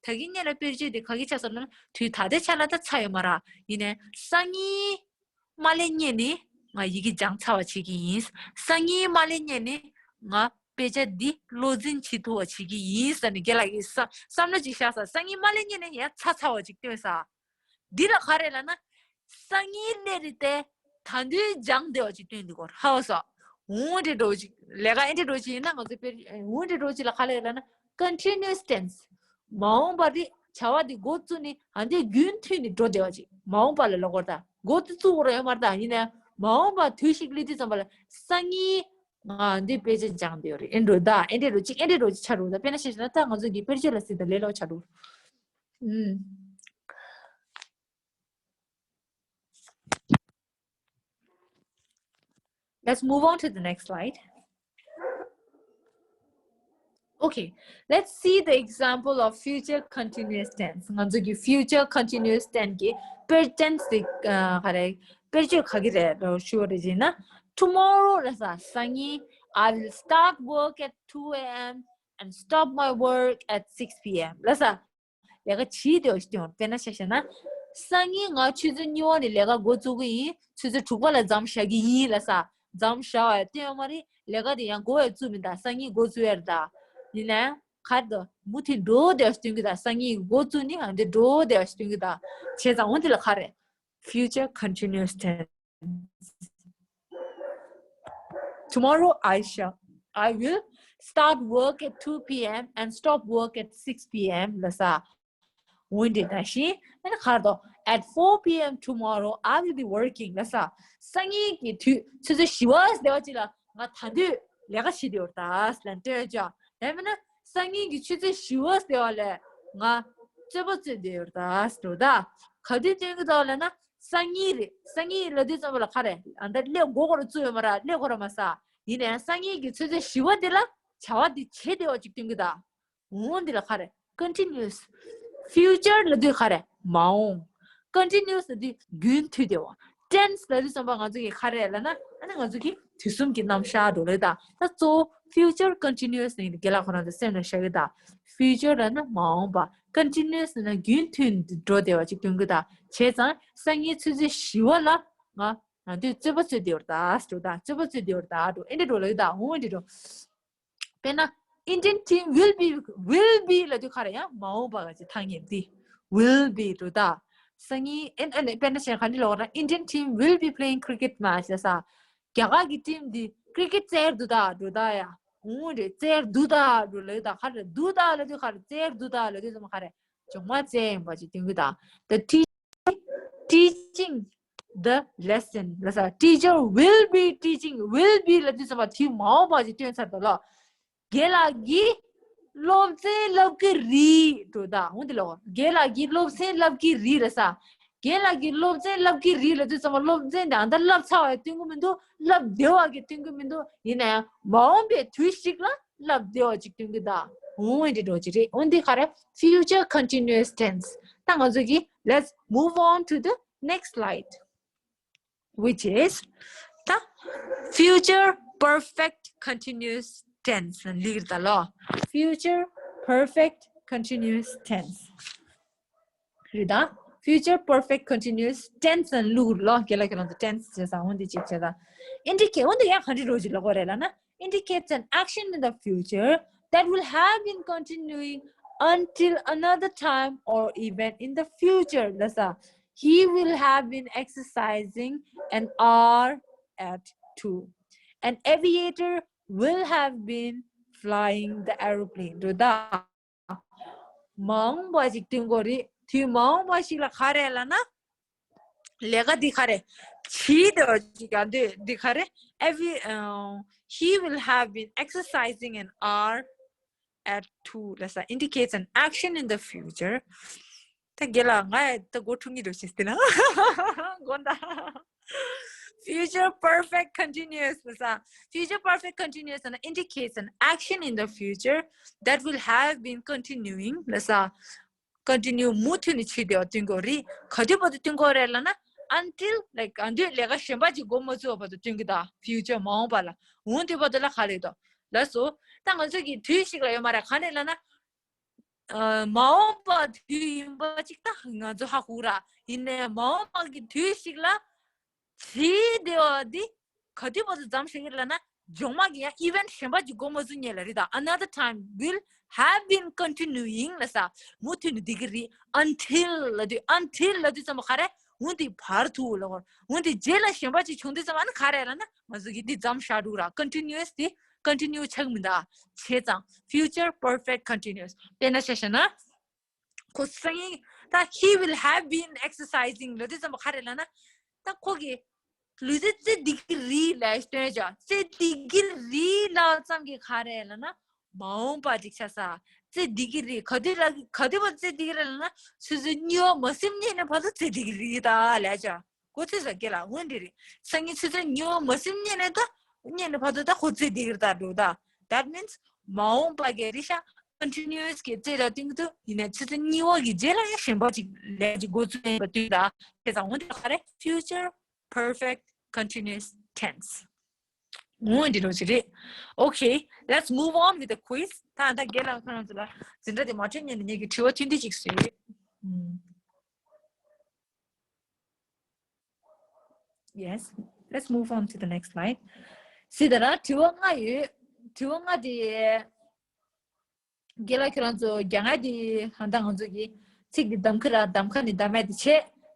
ད་གིན་སྔོན་ལ་དཔེར་བརྗོད་དེ་ག་གི་ཆགས་སོང་ལབ་ན་དུས་ད་ལྟའི་ཆ་ལ་ད་ཚར་ཡོད་མ་རེད། ཡིན་ནའི་སང་ཉིན་མ་སླེབས་སྔོན་ནས་ང་ཡི་གེ་སྦྱངས་ཚར་བ་བྱེད་ཀྱི་ཡིན། སང་ཉིན་མ་སླེབས་སྔོན་ནས་ང་དཔེ་ཆ་འདི་བློ་འཛིན་བྱེད་ཐུབ་པ་བྱེད་ཀྱི་ཡིན་ཟེར་ནས་རྒན་ལགས་ཀྱིས་བསམ་བསམ་བློ་ཅིག་བཞག་ས། སང་ཉིན་མ་སླེབས་སྔོན་ནས་ཡང་ཚར་ཚར་བ་ཅིག་སྟོན་ས། འདི་ལ་ག་རེ་ལབ་ན། སང་ཉིན་སླེབས་རེད་དེ། ད་དུང་སྦྱངས་བསྡད་པ་ཅིག་སྟོན་འདུག་གོ། ཧ་གོ་སོང་། འོང་འདྲ་འགྲོ་ཅིག་ལས་ཀ་ཨེ་འདྲ་འགྲོ་ཅིག་ཡིན་ན་ང་ཚོ་དཔེར་འོང་འདྲ་འགྲོ་ཅིག་ལ་ག་རེ་ལབ་ན། continuous tense མ་འོངས་པ་རེད། བྱ་བ་འདི་འགོ་བཙུགས་ནས་ཨ་འདི་རྒྱུན་མཐུད་ནས་འགྲོ་བསྡད་པ་ཅིག་མ་འོངས་པ་ལ་ལབ་དགོས་རེད་ད། འགོ་དེ་བཙུགས་དགོས་རེད་ཡོད་མ་རེད་ད། ཡིན་ནའི་མ་འོངས་པ་དུས་ཤིག་སླེབས་དུས་ཙམ་པ་ལ་སང་ཉིན་ང་འདི་དཔེ་ཆ་སྦྱངས་བསྡད་ཡོད་རེད། ཨེ་འདྲ་འགྲོ་ད། ཨེ་འདྲ་འགྲོ་ཅིག་ཨེ་འདྲ་འགྲོ་ཅིག་ཆགས་འགྲོ་ད། དཔེར་ན་ཆ་བཞག་ན་ད་ང་ཚོ་གི་དཔེར་བརྗོད་ལ་གཟིགས་དང་ལས་སླ་པོ་ཆགས་འགྲོ། ཨུམ། Let's move on to the next slide. Okay, let's see the example of future continuous tense. ང་ཚོ་གི་future continuous tense གི་དཔེར་tense དེ་ཨ་ག་རེ་དཔེར་བརྗོད་ག་གི་རེད་ལབ་ཞུ་བ་རེད་ཅེ་ན། Tomorrow ལབ་ས། སང་ཉིན། I will start work at two a.m. and stop my work at six p.m. ལབ་ས། ལས་ཀ་བྱེད་བསྡད་པ་ཞིག་སྟོན། དཔེར་ན་ཆ་བཞག་ན། སང་ཉིན་ང་ཆུ་ཚོད་གཉིས་པ་ནས་ལས་ཀ་འགོ་བཙུགས་ཀྱི་ཡིན། ཆུ་ཚོད་དྲུག་པ་ལ་མཚམས་བཞག་གི་ཡིན་ལབ་ས། མཚམས་བཞག་པ་ཡང་སྟོན་ཡོད་མ་རེད། ལས་ཀ་དེ་ཡང་འགོ་ཡང་བཙུགས་མེད་ད། སང་ཉིན་འགོ་བཙུགས་ཡ་རེད་ད། ཡིན་ནའི་ག་རེ་ད། མུ་མཐུད་འགྲོ་བསྡད་པ་ཞིག་སྟོན་གྱི་ད། སང་ཉིན་འགོ་བཙུགས་ནས་ཨ་འདི་འགྲོ་བསྡད་པ་ཞིག་སྟོན་གྱི་ད། བྱས་ཙང་འོ་འདི་ལ་ག་རེ། Future continuous tense. Tomorrow I shall, I will start work at two p.m. and stop work at six p.m. ལབ་ས། འོ་འདི་ནང་བཞིན། ཨ་ནི་ག་རེ་ད། At four p.m. tomorrow I will be working ལབ་ས། སང་ཉིན་གྱི་དུས་ཆུ་ཚོད་བཞི་པ་ཟེར་བ་ཅིག་ལ་ང་ད་དུང་ལས་ཀ་བྱེད་དེ་ཡོད་ད་ལབ་སྟོན་ཅོག་ཡང་མིན་ན་སང་ཉིན་གྱི་ཆུ་ཚོད་བཞི་པ་ཟེར་བ་ལས་ང་ རྩོད་པ་རྩོད་བསྡད་ཡོད་རེད་ད་ཟེར་འདུག་ད། ག་དུས་སྟོན་གྱི་འདུག་ལབ་ན། སང་ཉིན་རེད། སང་ཉིན་ལབ་དུས་ཙམ་པ་ལ་ག་རེ། ཨ་ད་སླེབས་མགོ་སྐོར་བཙུགས་ཡོད་མ་རེད། སླེབས་ཁོ་ར་མ་ཟ། ཡིན་ནའི་སང་ཉིན་གྱི་ཚོད་ཚོད་བཞི་པ་འདི་ལ་བྱ་བ་འདི་བྱེད་བསྡད་པ་ཅིག་སྟོན་གྱི་ད། འོང་འདི་ལ་ག་རེ། Continuous། Future ལབ་དུས་ག་རེ། མ་འོངས། Continuous ལབ་དུས་རྒྱུན་མཐུད་བསྡད་པ། Tense ལབ་དུས་ཙམ་པ་ང་ཚོ་གི་ག་རེ་ལབ་ན། ཨ་ནི་ང་ཚོ་གི་དུས་གསུམ་གྱི་རྣམ་གཞག་འགྲོ་ལེ་ད། ད་གཙོ་བོ་Future Continuous ནི་རྒན་ལགས་ཁོ་རང་ཚོ་སེམས་ལ་བཞག་གི་ད། Future ལབ་ན་མ་འོངས་པ། Continuous ལབ་ན་རྒྱུན་མཐུད་འགྲོ་བསྡད་པ་ཅིག་སྟོན་གྱི་ད། བྱས་ཙང་སང་ཉིན་ཚོད་ཚོད་བཞི་པ་ལ་ང་ང་ཚོས་རྩོད་པ་རྩོད་བསྡད་ཡོད་རེད་ད་ཟེར་འདུག་ད། རྩོད་པ་རྩོད་བསྡད་ཡོད་རེད་ད་འགྲོ། ཨེ་འདྲ་འགྲོ་ལེ་ད། འོང་ཨེ་འདྲ་འགྲོ། དཔེར་ན། Indian team will be, will be ལབ་དུས་ག་རེ། ཡང་མ་འོངས་པ་ག་ཅིག་ཐག་ཉེ་དེ། Will be འགྲོ་ད། སང་ཉིན་ཨེ་ཨེ་ནས་དཔེར་ན་བཤད་ག་འདི་ལོག་ར། Indian team will be playing cricket match ལབ་ས། རྒྱ་གར་གྱི་ཊིམ་འདི་ཀི་རི་ཀེཊ་རྩེར་འདུག་ད་འགྲོ་ད་ཡ། འོང་རེད། རྩེར་འདུག་ད་འགྲོ་ལེ་ད། ག་རེ་འདུག་ད་ལབ་དུས་ག་རེ། རྩེར་འདུག་ད་ལབ་དུས་ཙམ་ག་རེ། སྦྱོང་བ་རྩེ་ཡིན་པ་ཅིག་སྟོན་གྱི་ད། The teacher teaching the lesson ལབ་ས། Teacher will be teaching, will be ལབ་དུས་ཙམ་པ་དུས་མ་འོངས་པ་ཅིག་སྟོན་ཚར་འདུག་ལ། རྒན་ལགས་ཀྱིས་སློབ་ཚན་བསླབ་ཀྱི་རེད་འགྲོ་ད། འོང་འདི་ལོག་རྒན་ལགས་ཀྱིས་སློབ་ཚན་བསླབ་ཀྱི་རེད་ལབ་ས། རྒན་ལགས་ཀྱིས་སློབ་ཚན་བསླབ་ཀྱི་རེད་ལབ་དུས་ཙམ་པ་སློབ་ཚན་དེ་ཨ་ད་བསླབ་ཚར་བ་སྟོན་གྱི་མི་འདུག་བསླབ་བསྡད་པ་གི་སྟོན་གྱི་མི་འདུག་ཡིན་ན་ཡང་མ་འོངས་པའི་དུས་ཤིག་ལ་བསླབ་བསྡད་པ་ཅིག་སྟོན་གྱི་ད། འོང་འདི་འགྲོ་ཅིག་རེད། འོང་འདི་ག་རེ། Future continuous tense ད་ང་ཚོ་གི། Let's move on to the next slide, which is the future perfect continuous tense ལབ་ཀྱི་རེད་ད་ལོ། Future perfect continuous tense རེད་ད། Future perfect continuous tense ལབ་ཀྱི་རེད་ལོ། རྒན་ལགས་ཁྱེད་རང་ཚོ་tense བྱས་ཙང་འོང་འདི་ཅིག་བྱས་ཙང་། Indicate འོང་འདི་ཡང་ག་འདྲ་འགྲོ་ཅིག་ལབ་དགོས་རེད་ལབ་ན། Indicates an action in the future that will have been continuing until another time or event in the future ལབ་ས། He will have been exercising an hour at two. An aviator will have been flying the aeroplane འགྲོ་ད། མ་འོངས་པ་ཞིག་སྟོན་དགོས་རེད། དུས་མ་འོངས་པ་ཞིག་ལ་ག་རེ་ལབ་ན། ལས་ཀ་འདི་ག་རེ། བྱེད་བསྡད་པ་ཞིག་ག་འདི་འདི་ག་རེ། Every uh, he will have been exercising an hour at two ལབ་ས། Indicates an action in the future. ད་རྒན་ལགས་ང་ད་མགོ་འཁྲུག་གི་འདུག་ཞེས་ཟེར་ན། མགོ་འདའ། Future perfect continuous ལབ་ས། Future perfect continuous ལབ་ན་indicates an action in the future that will have been continuing ལབ་ས། Continue མུ་མཐུད་ནས་བྱེད་བསྡད་པ་སྟོན་གྱི་རེད། ག་དུས་བར་དུ་སྟོན་གྱི་རེད་ལབ་ན། Until, like ཨ་འདུས་ལས་ཀ་གཞན་པ་ཅིག་འགོ་མ་བཙུགས་པ་བར་དུ་སྟོན་གྱི་ད། Future མ་འོངས་པ་ལ། འོང་དུས་བར་དུ་ལ་ག་རེ་འདུག་ལབ་སོ། ད་ང་ཚོ་གི་དུས་ཤིག་ལ་ཡོད་མ་རེད། ག་ནས་ལབ་ན། ཨ་མ་འོངས་པ་དུས་ཡིན་པ་ཅིག་ད་ང་ཚོ་ཧ་གོ་ར། ཡིན་ནའི་མ་འོངས་པ་གི་དུས་ཤིག་ལ་བྱེད་བསྡད་པ་འདི་ག་དུས་བར་དུ་མཚམས་བཞག་གི་ལབ་ན། སྦྱོང་བ་གི་ཡང་event གཞན་པ་ཅིག་འགོ་མ་བཙུགས་སྔོན་ལ་རེད་ད། Another time will have been continuing ལབ་ས། མུ་མཐུད་ནས་བསྡད་ཀྱི་རེད། Until ལབ་དུས། Until ལབ་དུས་ཙམ་པ་ག་རེ། འོང་དེ་བར་དུ་ལབ་དགོས། འོང་དེ་རྗེས་ལ་གཞན་པ་ཅིག་བྱུང་དུས་ཙམ་པ་ཨ་ནི་ག་རེ་ལབ་ན། ང་ཚོ་གི་འདི་མཚམས་བཞག་འགྲོ་ར། Continuous དེ་continue ཆགས་མི་འདུག་བྱས་ཙང་future perfect continuous དཔེར་ན་ཆ་བཞག་ན། ཁོ་སང་ཉིན་ད་he will have been exercising ལབ་དུས་ཙམ་པ་ག་རེ་ལབ་ན། ད་ཁོ་གི་ལུས་རྩལ་རྩེ་བསྡད་ཀྱི་རེད་ལབ་སྟོན་བྱ། རྩེ་བསྡད་ཀྱི་རེད་ལབ་ཙམ་གྱིས་ག་རེ་ལབ་ན། མ་འོངས་པ་ཅིག་ཆགས་ས། རྩེ་བསྡད་ཀྱི་རེད། ག་དུས་ལ་ག་དུས་བར་རྩེ་བསྡད་ཀྱི་རེད་ལབ་ན། ཆུ་ཚོད་གཉིས་པ་མ་ཟིན་སྔོན་ནས་བར་དུ་རྩེ་བསྡད་ཀྱི་རེད་ད་ལབ་བྱ། གོ་ཚོད་ས་རྒན་ལགས། འོན་ཏེ་རེད། སང་ཉིན་ཆུ་ཚོད་གཉིས་པ་མ་ཟིན་སྔོན་ནས་ད། སྔོན་ནས་བར་དུ་ད་ཁོ་རྩེ་བསྡད་ཀྱི་རེད་ད་འགྲོ་ད། That means མ་འོངས་པ་གི་རེད་ཤག Continuous གི་རྩེ་ལ་སྟོན་གྱི་འདུག་ཡིན་ནའི་ཆུ་ཚོད་གཉིས་པ་གི་རྗེས་ལ་ཡང་གཞན་པ་ཅིག་ལས་ཅིག་འགོ་བཙུགས་ཡིན་པ་སྟོན་ད། བྱས་ཙང་འོན་ཏེ་ག་རེ། Future perfect continuous tense འོ་འདི་འདྲ་ཅིག་རེད། Okay, let's move on with the quiz. ད་ད་རྒན་ལགས་ཁོ་རང་ཚོ་ལ་འཛིན་གྲྭ་དེ་མ་འཕྲོད་སྔོན་ནས་ངེད་ཀྱིས་དྲི་བ་ཐུང་ཐུང་ཅིག་བཟོས་ཡོད། ཨུམ། Yes, let's move on to the next slide. སྲིད་ད་ར་དྲི་བ་ལྔ་ཡོད། དྲི་བ་ལྔ་དེ། རྒན་ལགས་ཁྱོད་རང་ཚོ་རྒྱ་ངག་དེ་ཧང་ད་ང་ཚོ་གི་ཚིག་དེ་གདམ་ཁ་ར་གདམ་ཁ་ནས་གདམ་ཡ་དེ་བྱས།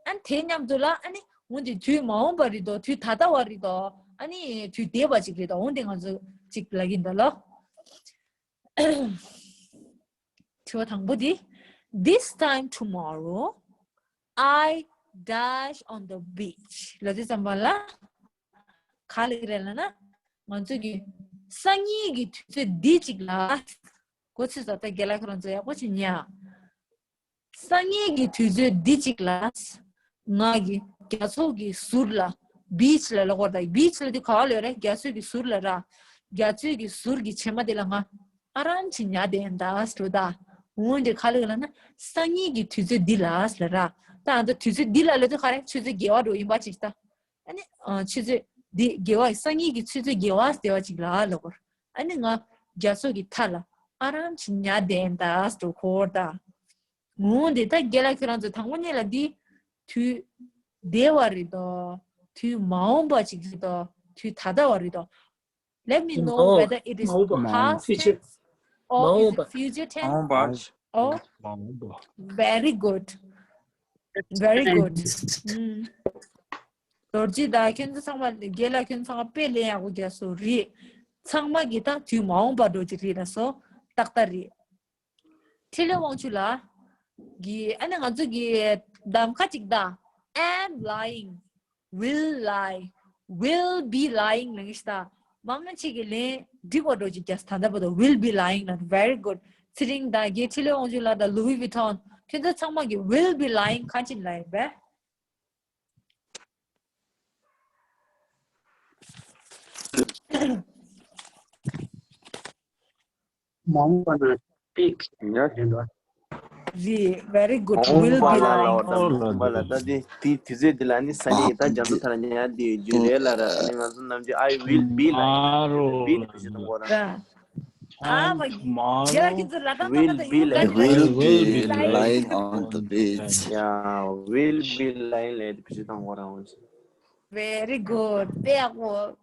ཨ་ནི་དེ་མཉམ་དུ་ལ་ཨ་ནི་འོན་ཏེ་དུས་མ་འོངས་པ་རེད་དོ། དུས་ད་ལྟ་བ་རེད་དོ། ཨ་ནི་དུས་འདས་པ་ཅིག་རེད་དོ། འོན་ཏེ་ང་ཚོ་ཅིག་ལབ་ཀྱིན་ད་ལོ། དྲི་བ་དང་པོ་འདི། This time tomorrow, I dash on the beach ལབ་དུས་ཙམ་པ་ལ་ག་ལབ་ཀྱི་རེད་ལབ་ན། ང་ཚོ་གི་སང་ཉིན་གྱི་དུས་ཚོད་འདི་ཅིག་ལ། གོ་ཚོད་ས། ད་རྒན་ལགས་ཁོ་རང་ཚོ་ཡག་པོ་ཅིག་ཉན་ཨ། སང་ཉིན་གྱི་དུས་ཚོད་འདི་གཅིག་ལ། ང་གི་རྒྱ་མཚོ་གི་ཟུར་ལ། བིཆ་ལ་ལབ་དགོས་རེད་ད། བིཆ་ལབ་དུས་ག་པར་ལབ་རེད། རྒྱ་མཚོ་གི་ཟུར་ལ་ར། རྒྱ་མཚོ་གི་ཟུར་གྱི་བྱེ་མ་དེ་ལ་ང་ཨ་རམ་གྱིས་ཉལ་བསྡད་ཡིན་ད་ཟེར་ད། འོན་ཏེ་ག་ལབ་ལབ་ན། སང་ཉིན་གྱི་དུས་ཚོད་འདི་ལ་ཟེར་ར། ད་ང་ཚོ་དུས་ཚོད་འདི་ལ་ལབ་དུས་ག་རེ། ཆུ་ཚོད་བརྒྱད་པ་འདྲ་ཡིན་པ་ཅིག་ད། ཨ་ནི་ཨ་ཆུ་ཚོད་འདི་བརྒྱད་པ། སང་ཉིན་གྱི་ཆུ་ཚོད་བརྒྱད་པ་ཟེར་བ་ཅིག་ལ་ལབ་དགོས་རེད། ཨ་ནི་ང་རྒྱ་མཚོ་གི་མཐའ་ལ་ཨ་རམ་གྱིས་ཉལ་བསྡད་ཡིན་ད་ཟེར་གོ་ད། འོན་ཏེ་ད་རྒན་ལགས་ཁྱེད་རང་ཚོ་དང་པོ་ཉིད་ལ་འདི་དུས་འདས་པ་རེད་དོ། དུས་མ་འོངས་པ་ཅིག་རེད་དོ། དུས་ད་ལྟ་བ་རེད་དོ། Let me know whether it is past tense or is it future tense? Oh, very good. Very good. ཨུམ། རྡོ་རྗེ་དང་ཁྱོད་ཚོ་ཚང་མ། རྒན་ལགས་ཁྱོད་ཚོ་ཚང་མ་དཔེ་ལེན་ཡག་པོ་རྒྱག་སོང་། རེད། ཚང་མ་གི་ད་དུས་མ་འོངས་པ་འདྲ་ཅིག་རེད་ལ་སོ། ཏག་ཏག་རེད། འཕྲིན་ལས་དབང་ཕྱུག་ལགས་ཀྱིས་ཨ་ནི་ང་ཚོ་གི་གདམ་ཁ་ཅིག་ད། Am lying, will lie, will be lying ལབ་ཀྱི་ཤག་ད། མང་ཆེ་གིས་ལན་འགྲིག་པ་འདྲ་ཅིག་རྒྱག་སོང་། ད་ལྟ་བར་དུ་will be lying ལབ། Very good. ཚེ་རིང་དང་རྒན། འཕྲིན་ལས་དབང་ཕྱུག་ལགས་དང་ལུའི་ཝི་ཐོན། ཁྱོད་ཚོ་ཚང་མ་གིས་will be lying གང་ཅི་ལབ་ཡིན་པས། མ་འོངས་པ་ན་སྤིག་ཡ་ཡིན་པ། རེད། Very good. མ་འོངས་པ་ལ་ལབ་པ་དང་། མ་འོངས་པ་ལ་ད་དེ་དེ་དུས་ཚོད་དེ་ལ་ནི་སང་ཉིན་ད་རྒྱ་མཚོ་མཐའ་ལ་ཉལ་བསྡད་ཡོད་རྒྱུ་རེད་ལབ་ར། ཨ་ནི་ང་ཚོ་ནམ་རྒྱུན་I will be lying, will be ལབ་བྱེད་དང་པོ་ར། ར། ཨ་མ། ཡ་ཁྱེད་ཚོ་ལ་དང་ད་ད་ད། Will be lying, will be lying on the beach. Yeah, will be lying ལབ་བྱེད་དང་པོ་ར། འོ་ཅི། Very good. དཔེ་ཡག་པོ།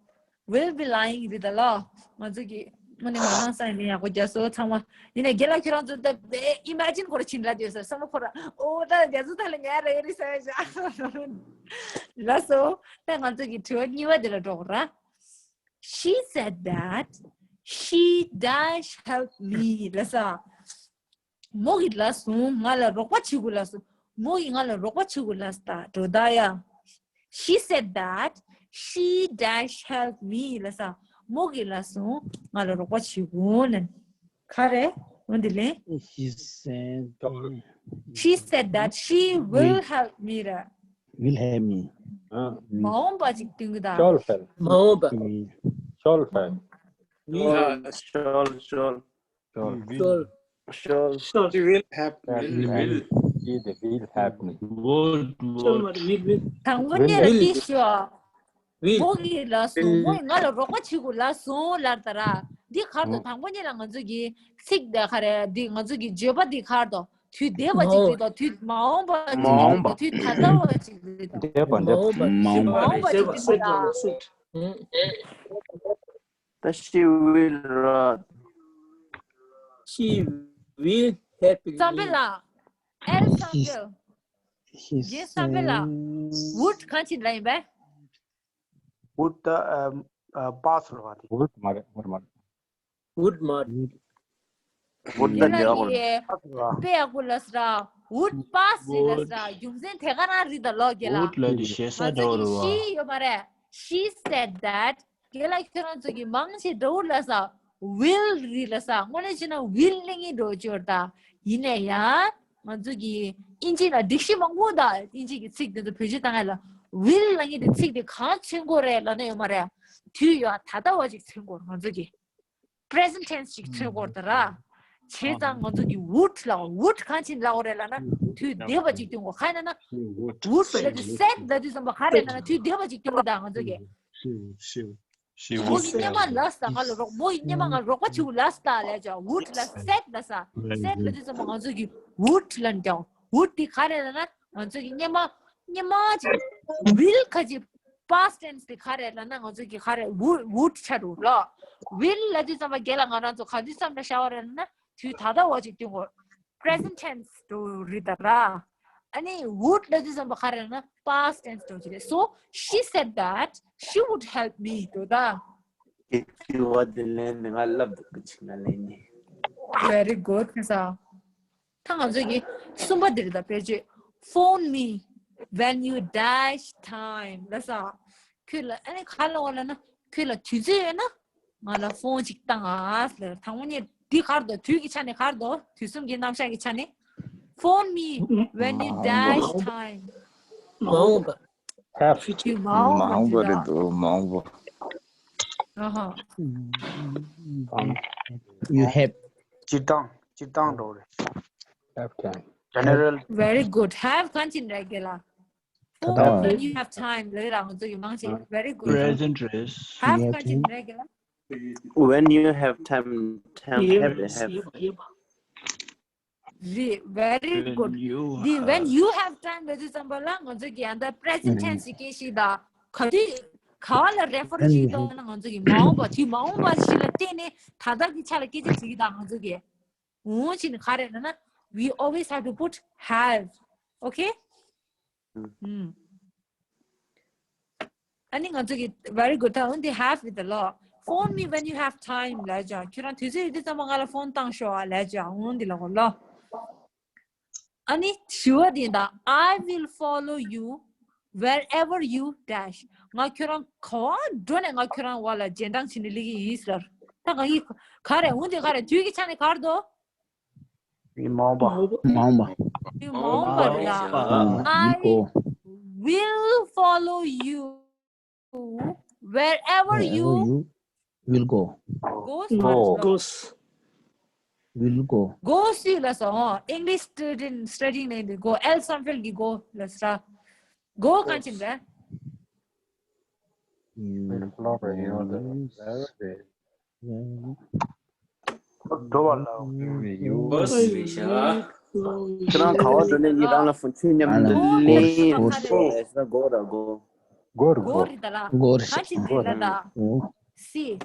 Will be lying རེད་ད་ལོ། ང་ཚོ་གི་དངོས་གནས་མ་ནང་སང་ཡིན་ཡག་པོ་རྒྱག་སོང་ཚང་མ། ཡིན་ནའི་རྒན་ལགས་ཁྱེད་རང་ཚོ་ད་དཔེ་ཨི་མེ་ཇིན་ཁོ་ར་ཕྱིན་ར་དེ་ཟེར་བསམ་བློ་འཁོར་ར། ཨོ་ད་རྒྱ་མཚོ་མཐའ་ལ་ཉལ་རེད་རེད་ཟེར་བཞག་ལགས་སོ། ད་ང་ཚོ་གི་དྲི་བ་གཉིས་པ་དེ་ལ་འགྲོ་དགོས་ར། She said that she dash help me ལབ་སོང་། མོ་གིས་ལབ་སོང་། ང་ལ་རོགས་པ་བྱེད་དགོས་ལབ་སོང་། མོ་གིས་ང་ལ་རོགས་པ་བྱེད་དགོས་ལབ་སོང་། ད་འགྲོ་ད་ཡ། She said that she dash help me ལབ་སོང་། མོ་གིས་ལབ་སོང་། ང་ལ་རོགས་པ་བྱེད་དགོས་ལབ། ག་རེ། འོ་འདི་ལེན། She said She said that she will help me ར། Will help me. མ་འོངས་པ་ཅིག་སྟོན་གི་ད། Shall help. མ་འོངས་པ། Shall help. Shall, shall. Sure. Sure. Sure. Sure. She will help me. Will, will. She will help me. Would, would. དང་པོ་ཉིད་ལ་དེ་ཞུ། Will. མོ་གིས་ལབ་སོང་། མོ་ཡིས་ང་ལ་རོགས་པ་བྱེད་དགོས་ལབ་སོང་ལབ་ད་ར། འདི་ག་རེ་འདུག་དང་པོ་ཉིད་ལ་ང་ཚོ་གི་ཚིག་འདི་ག་རེ། འདི་ང་ཚོ་གི་བརྗོད་པ་འདི་ག་རེ་འདུག་དུས་འདས་པ་ཅིག་རེད་དོ། དུས་མ་འོངས་པ་ཅིག་རེད་དོ། དུས་ད་ལྟ་བ་ཅིག་རེད་དོ། འདས་པ། འདས་པ། མ་འོངས་པ། མ་འོངས་པ་ཅིག་རེད་དོ། ད་she will run. She will help me. བསམ་འཕེལ་ལགས། ཨེལ་བསམ་འཕེལ། རྒན་བསམ་འཕེལ་ལགས། Would གང་ཅི་ལབ་ཡིན་པས། Would ད་ཨ་ཨ་past རེད་པ། དེ། Would མ་རེད། Would མ་རེད། Would མ་རེད། Would ད་རྒྱག་དགོས་རེད། དཔེ་ཡག་པོ་ལབ་སོང་ར། Would past རེད་ལབ་སོང་ར། རྒྱུ་མཚན་དེ་ག་རང་རེད་ད་ལོ། རྒན་ལགས། Would ལབ་དུས་ཞེ་ས་འདྲ་བོ་རེད་པ། She ཡོད་མ་རེད། She said that རྒན་ལགས་ཁྱེད་རང་ཚོ་གིས་མང་ཆེ་འདྲ་བོ་ལབ་སོང་། Will རེད་ལབ་སོང་། དངོས་གནས་བྱས་ན་will གླེང་གི་འདྲ་བོ་ཅིག་ཡོད་རེད་ད། ཡིན་ནའི་ཡང་ང་ཚོ་གི་དབྱིན་ཇི་ལ་སྒྲིག་གཞི་མང་པོ་ད། དབྱིན་ཇི་གི་ཚིག་དེ་ཚོ་བེད་སྤྱོད་བཏང་ཡ་ལ་will ལབ་མཁན་དེ་ཚིག་དེ་གང་མཚོན་དགོས་རེད་ལབ་ན་ཡོད་མ་རེད། དུས་ཡོད་ད་ལྟ་བ་ཅིག་མཚོན་དགོས་རེད། ང་ཚོ་གི་present tense ཅིག་མཚོན་དགོས་རེད་ད་ར། བྱས་ཙང་ང་ཚོ་གི་would ལ། Would གང་ཅི་ལབ་དགོས་རེད་ལབ་ན་དུས་འདས་པ་ཅིག་སྟོན་དགོས། གང་ཡིན་ལབ་ན་would ལབ་དུས་said ལབ་དུས་ཙམ་པ་ག་རེ་ལབ་ན་དུས་འདས་པ་ཅིག་སྟོན་དགོས་ད་ང་ཚོ་གི། She will. མོ་ཡིས་སྔོན་མ་ལབ་སོང་། ང་ལ་རོགས། མོ་ཡིས་སྔོན་མ་ང་ལ་རོགས་པ་བྱེད་དགོས་ལབ་སོང་ལབ་ཀྱང་would ལ་said ལབ་སོང་། Said ལབ་དུས་ཙམ་པ་ང་ཚོ་གི་would ལབ་ཀྱང་། Would དེ་ག་རེ་ལབ་ན་ང་ཚོ་གི་སྔོན་མ། སྔོན་མ་ཅིག will ག་ཅིག་past tense དེ་ག་རེ་ལབ་ན་ང་ཚོ་གི་ག་རེ་would would ཆགས་འགྲོ་ལ། Will ལབ་དུས་ཙམ་པ་རྒན་ལགས་ང་རང་ཚོ་ག་དུས་ཙམ་ལ་བཞག་པ་རེད་ལབ་ན་དུས་ད་ལྟ་བ་ཅིག་སྟོན་དགོས། Present tense དུ་རེད་ད་ར། ཨ་ནི་would ལབ་དུས་ཙམ་པ་ག་རེ་ལབ་ན་past tense དུ་རེད། So she said that she would help me དུ་ད། ཀྱི་དྲི་བ་དེ་ལན་ནི་ང་ལབ་འདུག་གི་ཅིག་ན་ལན་ནི། Very good ཁ་ས། ད་ང་ཚོ་གི་གསུམ་པ་དེ་རེད་ད། དཔེར་བརྗོད། Phone me when you dash time ལབ་སོང་། ཁྱོད་ལ་ཨ་ནི་ག་ལབ་དགོས་ལབ་ན་ཁྱོད་ལ་དུས་ཚོད་ཡོད་ན། ང་ལ་ཕོན་ཅིག་བཏང་ཨ་ཟེར། དང་པོ་ཉིད་འདི་ག་རེ་འདུག་དུས་ཀྱི་ཆ་ནས་ག་རེ་འདུག་དུས་གསུམ་གྱི་རྣམ་གཞག་གི་ཆ་ནས། Phone me when you dash time. མ་འོངས་པ། Have. དུས་མ་འོངས་པ་མ་འོངས་པ་རེད་འདུག་མ་འོངས་པ། ཨ་ཧ། You have. སྤྱིར་བཏང་སྤྱིར་བཏང་འགྲོ་རེད། Have time. General. Very good. Have གང་ཅི་འདྲ་གི་ལ། ད་Phone when you have time ལ་རང་ཚོ་ཡི་མང་ཆེ། Very good. Present རེད། Have གང་ཅི་འདྲ་གི་ལ། When you have time, time, have, have. རེད། Very good. འདི་when you have time ལ་དུས་ཙམ་པ་ལ་ང་ཚོ་གི་ཨ་ད་present tense ཞིག་སྐད་ཞིག་དང་ག་དུས་ག་བ་ལ་refer བྱེད་དོ་ན་ང་ཚོ་གི་མ་འོངས་པ་དུས་མ་འོངས་པ་ཞིག་ལ་བརྟེན་ནས་ད་ལྟ་གི་ཆ་ལ་སྐད་ཆ་དྲིས་དང་ང་ཚོ་གི་འོང་ཕྱིན་ག་རེ་ན་ན། We always have to put have. Okay? ཨུམ། ཨ་ནི་ང་ཚོ་གི་very good ད་འོན་ཏེ་have with the law. Phone me when you have time ལབ་ཀྱང་ཁྱོད་རང་དུས་ཚོད་ཡོད་དུས་ཙམ་པ་ང་ལ་ཕོན་བཏང་ཤོག་ཨ་ལབ་ཀྱང་འོན་ཏེ་ལ་གོ་ལོ། ཨ་ནི་དྲི་བ་འདི་ད། I will follow you wherever you dash. ང་ཁྱོད་རང་ག་བ་འགྲོ་ནས་ང་ཁྱོད་རང་བ་ལ་རྗེས་འབྲང་བྱེད་ནས་ལི་གི་ཡིན་ཟེར། ད་གང་ཡིན་ག་རེ་འོན་ཏེ་ག་རེ་དུས་ཀྱི་ཆ་ནས་ག་རེ་འདུག་མི་མང་པ། མང་པ། དུས་མ་འོངས་པ་རེད་ད། ཨ། I will go. will follow you wherever Wherever you you will go. go. Go. Will go. Go སུས་ལ་སོང་། English studying studying ནས་འདི་go. L Samfel གི་go ལ་ས། Go གང་ཅི་རེད། You Flower, you know, the will flower, the will འགྲོ་བ་ལ། ཁྱེད་རང་ག་བ་འགྲོ་ནས་ཡི་རང་ལ་ཕུན་ཆུ་མཉམ་དུ་ལེན་ཤོག་ཟེར་ན་གོ་ར་གོ་གོར go གོ་རེད་ད་ལ། གོར་གང་ཅི་རེད་ད་ལ། See,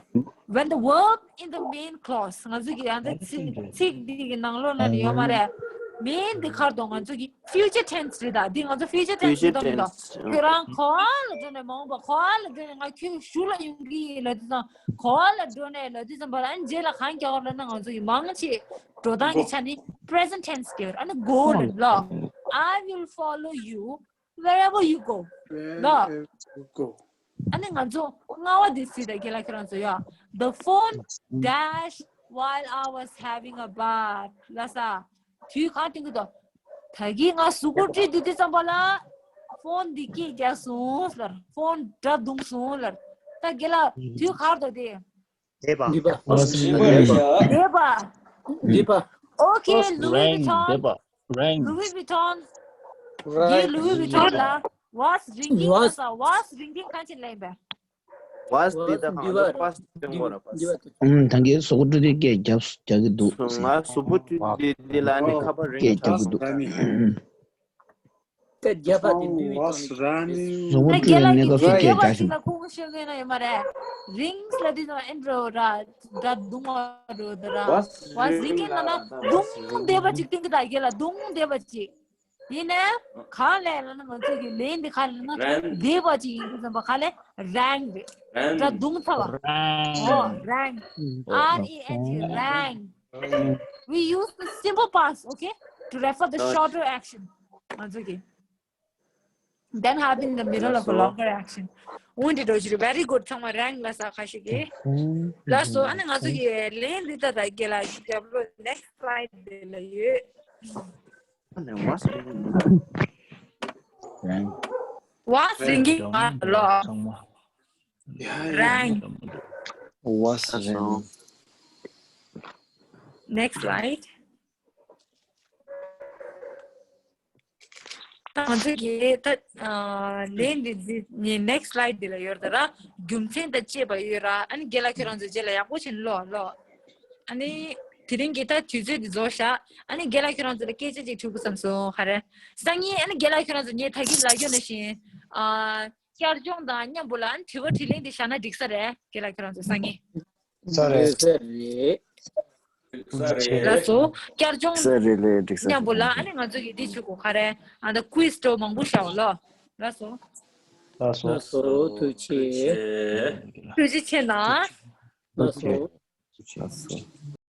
when the verb in the main clause ང་ཚོ་གི་ཡང་ད་ཚིག་ཚིག་འདི་གི་ནང་ལོགས་ན་ཡོད་མ་རེད། Main འདི་ཁར་དོ་ང་ཚོ་གི་future tense རེད་ད། འདི་ང་ཚོ་future tense རེད་དོ་མི་དོ། ཁྱོད་རང་ག་བ་ལ་འགྲོ་ནས་མ་འོངས་པ་ག་བ་ལ་འགྲོ་ནས་ང་ཁྱོད་གཞུག་ལ་ཡོང་གི་ཡིན་ལབ་དུས་ཙམ་ག་བ་ལ་འགྲོ་ནས་ལབ་དུས་ཙམ་པ་ལ་ཨ་ནི་རྗེས་ལ་གང་རྒྱག་དགོས་ལབ་ན་ང་ཚོ་གི་མང་ཆེ་འགྲོ་སྟངས་ཀྱི་ཆ་ནི་present tense རྒྱག་ཨ་ནི་go རེད་ལ། I will follow you wherever you go. ལ། གོ་ཨ་ནི་ང་ཚོ་ལྔ་བ་འདི་སྲིད་དེ་རྒན་ལགས་ཁྱེད་རང་ཚོ་ཡ། The phone dash while I was having a bath. ལ་ས། དུས་གང་སྟོན་གི་དོ། ད་གི་ང་གཟུགས་པོ་བཀྲུས་དུས་དུས་ཙམ་པ་ལ། ཕོན་འདི་སྐད་རྒྱག་སོང་ལར། ཕོན་སྒྲ་བརྡུངས་སོང་ལར། ད་རྒན་ལགས་དུས་གར་དོ་དེ། འདས་པ། འདས་པ། འདས་པ། འདས་པ། Okay, Louis རེང་འདས་Vuitton. པ། རེང་། Louis Vuitton. འདི་Louis Vuitton ལ། Was ringing ལ་ས། Was ringing གང་ཅི་ལེན་པས། Was འདི་ད་གང་ལ་past སྟོན་དགོས་ར། Past. ཨུམ། ད་གའི་སོ་ཀོ་ཏྲི་ཏི་སྐད་རྒྱབ་རྒྱག་གི་འདུག་ཟེར། ང་གཟུགས་པོ་བཀྲུས་ཏེ་འདི་ལ་ནི་ཁ་པར་རིང་སྐད་རྒྱག་གི་འདུག་ཨུམ། སྐད་རྒྱབ་པ་དེ་ལུས་ཡིན་ཙང་། གཟུགས་པོ་བཀྲུས་ནས་གནས་སྐབས་སུ་སྐད་རྒྱག་བཞིན་འདུག་ཁོང་ཤོད་མཁན་ན་ཡོད་མ་རེད། Rings ལ་དེ་ཚོ་ཨེན་ཌྲོ་ར་ར་རྡུང་བ་རོ་ད་ར། Was ringing ལ་ན་རྡུང་བསྡད་པ་ཅིག་སྟེང་གི་ད་གེ་ལ་རྡུང་བསྡད་པ་ཅིག་ཡིན་ནའི་གང་ལས་ལ་ན་ང་ཚོ་གི་ལན་འདི་ག་ལ་ན་བསྡད་པ་ཅིག་ཡིན་དུས་ཙམ་པ་ག་ལས་རེང་རེད། ར་རྡུང་ཚ་བ། ཨོ་རེང་། R E N G རེང་། We use the simple past, okay, to refer the shorter action. ང་ཚོ་གི Then have been in the middle of a longer action. འོན་ཏེ་འགྲོ་ཞུ། Very good. ཚང་མ་རང་ལ་ས་ཁ་ཤས་ཀྱིས་ལ་སོ། ཨ་ནི་ང་ཚོ་གི་ལན་འདི་ལྟ་ད་རྒན་ལགས་ཞུ་རྒྱབ་ལོ་next slide དེ་ལ་ཡོད། ནས་Was རེང་། Was ringing ལ། ཚང་མ། རང་། Was ringing. Next slide. ང་ཚོ་གི་ད་ལན་འདི་འདི་ནི་next slide འདི་ལ་ཡོད་རེད་ད་ར། རྒྱུ་མཚན་དང་བཅས་པ་ཡོད་ར། ཨ་ནི་རྒན་ལགས་ཁྱོད་རང་ཚོ་རྗེས་ལ་ཡག་པོ་བྱས་ནས་ཀློག་ཀློག་ཨ་ནི་དེ་རིང་གི་ད་དུས་ཚོད་འདི་རྫོགས་ཤག་ཨ་ནི་རྒན་ལགས་ཁྱོད་རང་ཚོ་ལ་སྐད་ཆ་ཅིག་དྲི་དགོས་བསམ་སོང་། ག་རེ། སང་ཉིན་ཨ་ནི་རྒན་ལགས་ཁྱོད་རང་ཚོ་ངས་ད་གིན་ལབ་རྒྱུ་ནང་བཞིན་ཨ་བསྐྱར་སྦྱོང་དང་མཉམ་པོ་ལ་ཨ་ནི་དྲི་བ་དྲིས་ལན་འདི་བཞག་ན་འགྲིག་ས་རེད། རྒན་ལགས་ཁྱོད་རང་ཚོ་སང་ཉིན། ས་རེད། ས་རེད། ལགས་སོ། བསྐྱར་སྦྱོང་ས་རེད་ལེ་འགྲིག་ས་མཉམ་པོ་ལ་རེད། ཨ་ནི་ང་ཚོ་གི་འདི་བྱེད་དགོས། ག་རེ། ཨ་ད་quiz འདྲ་མང་པོ་བཞག་ལོ། ལགས་སོ། ལགས་སོ། ལགས་སོ། ཐུགས་རྗེ་ཆེ། ཐུགས་རྗེ་ཆེ་གནང་། ལགས་སོ། ལགས་སོ།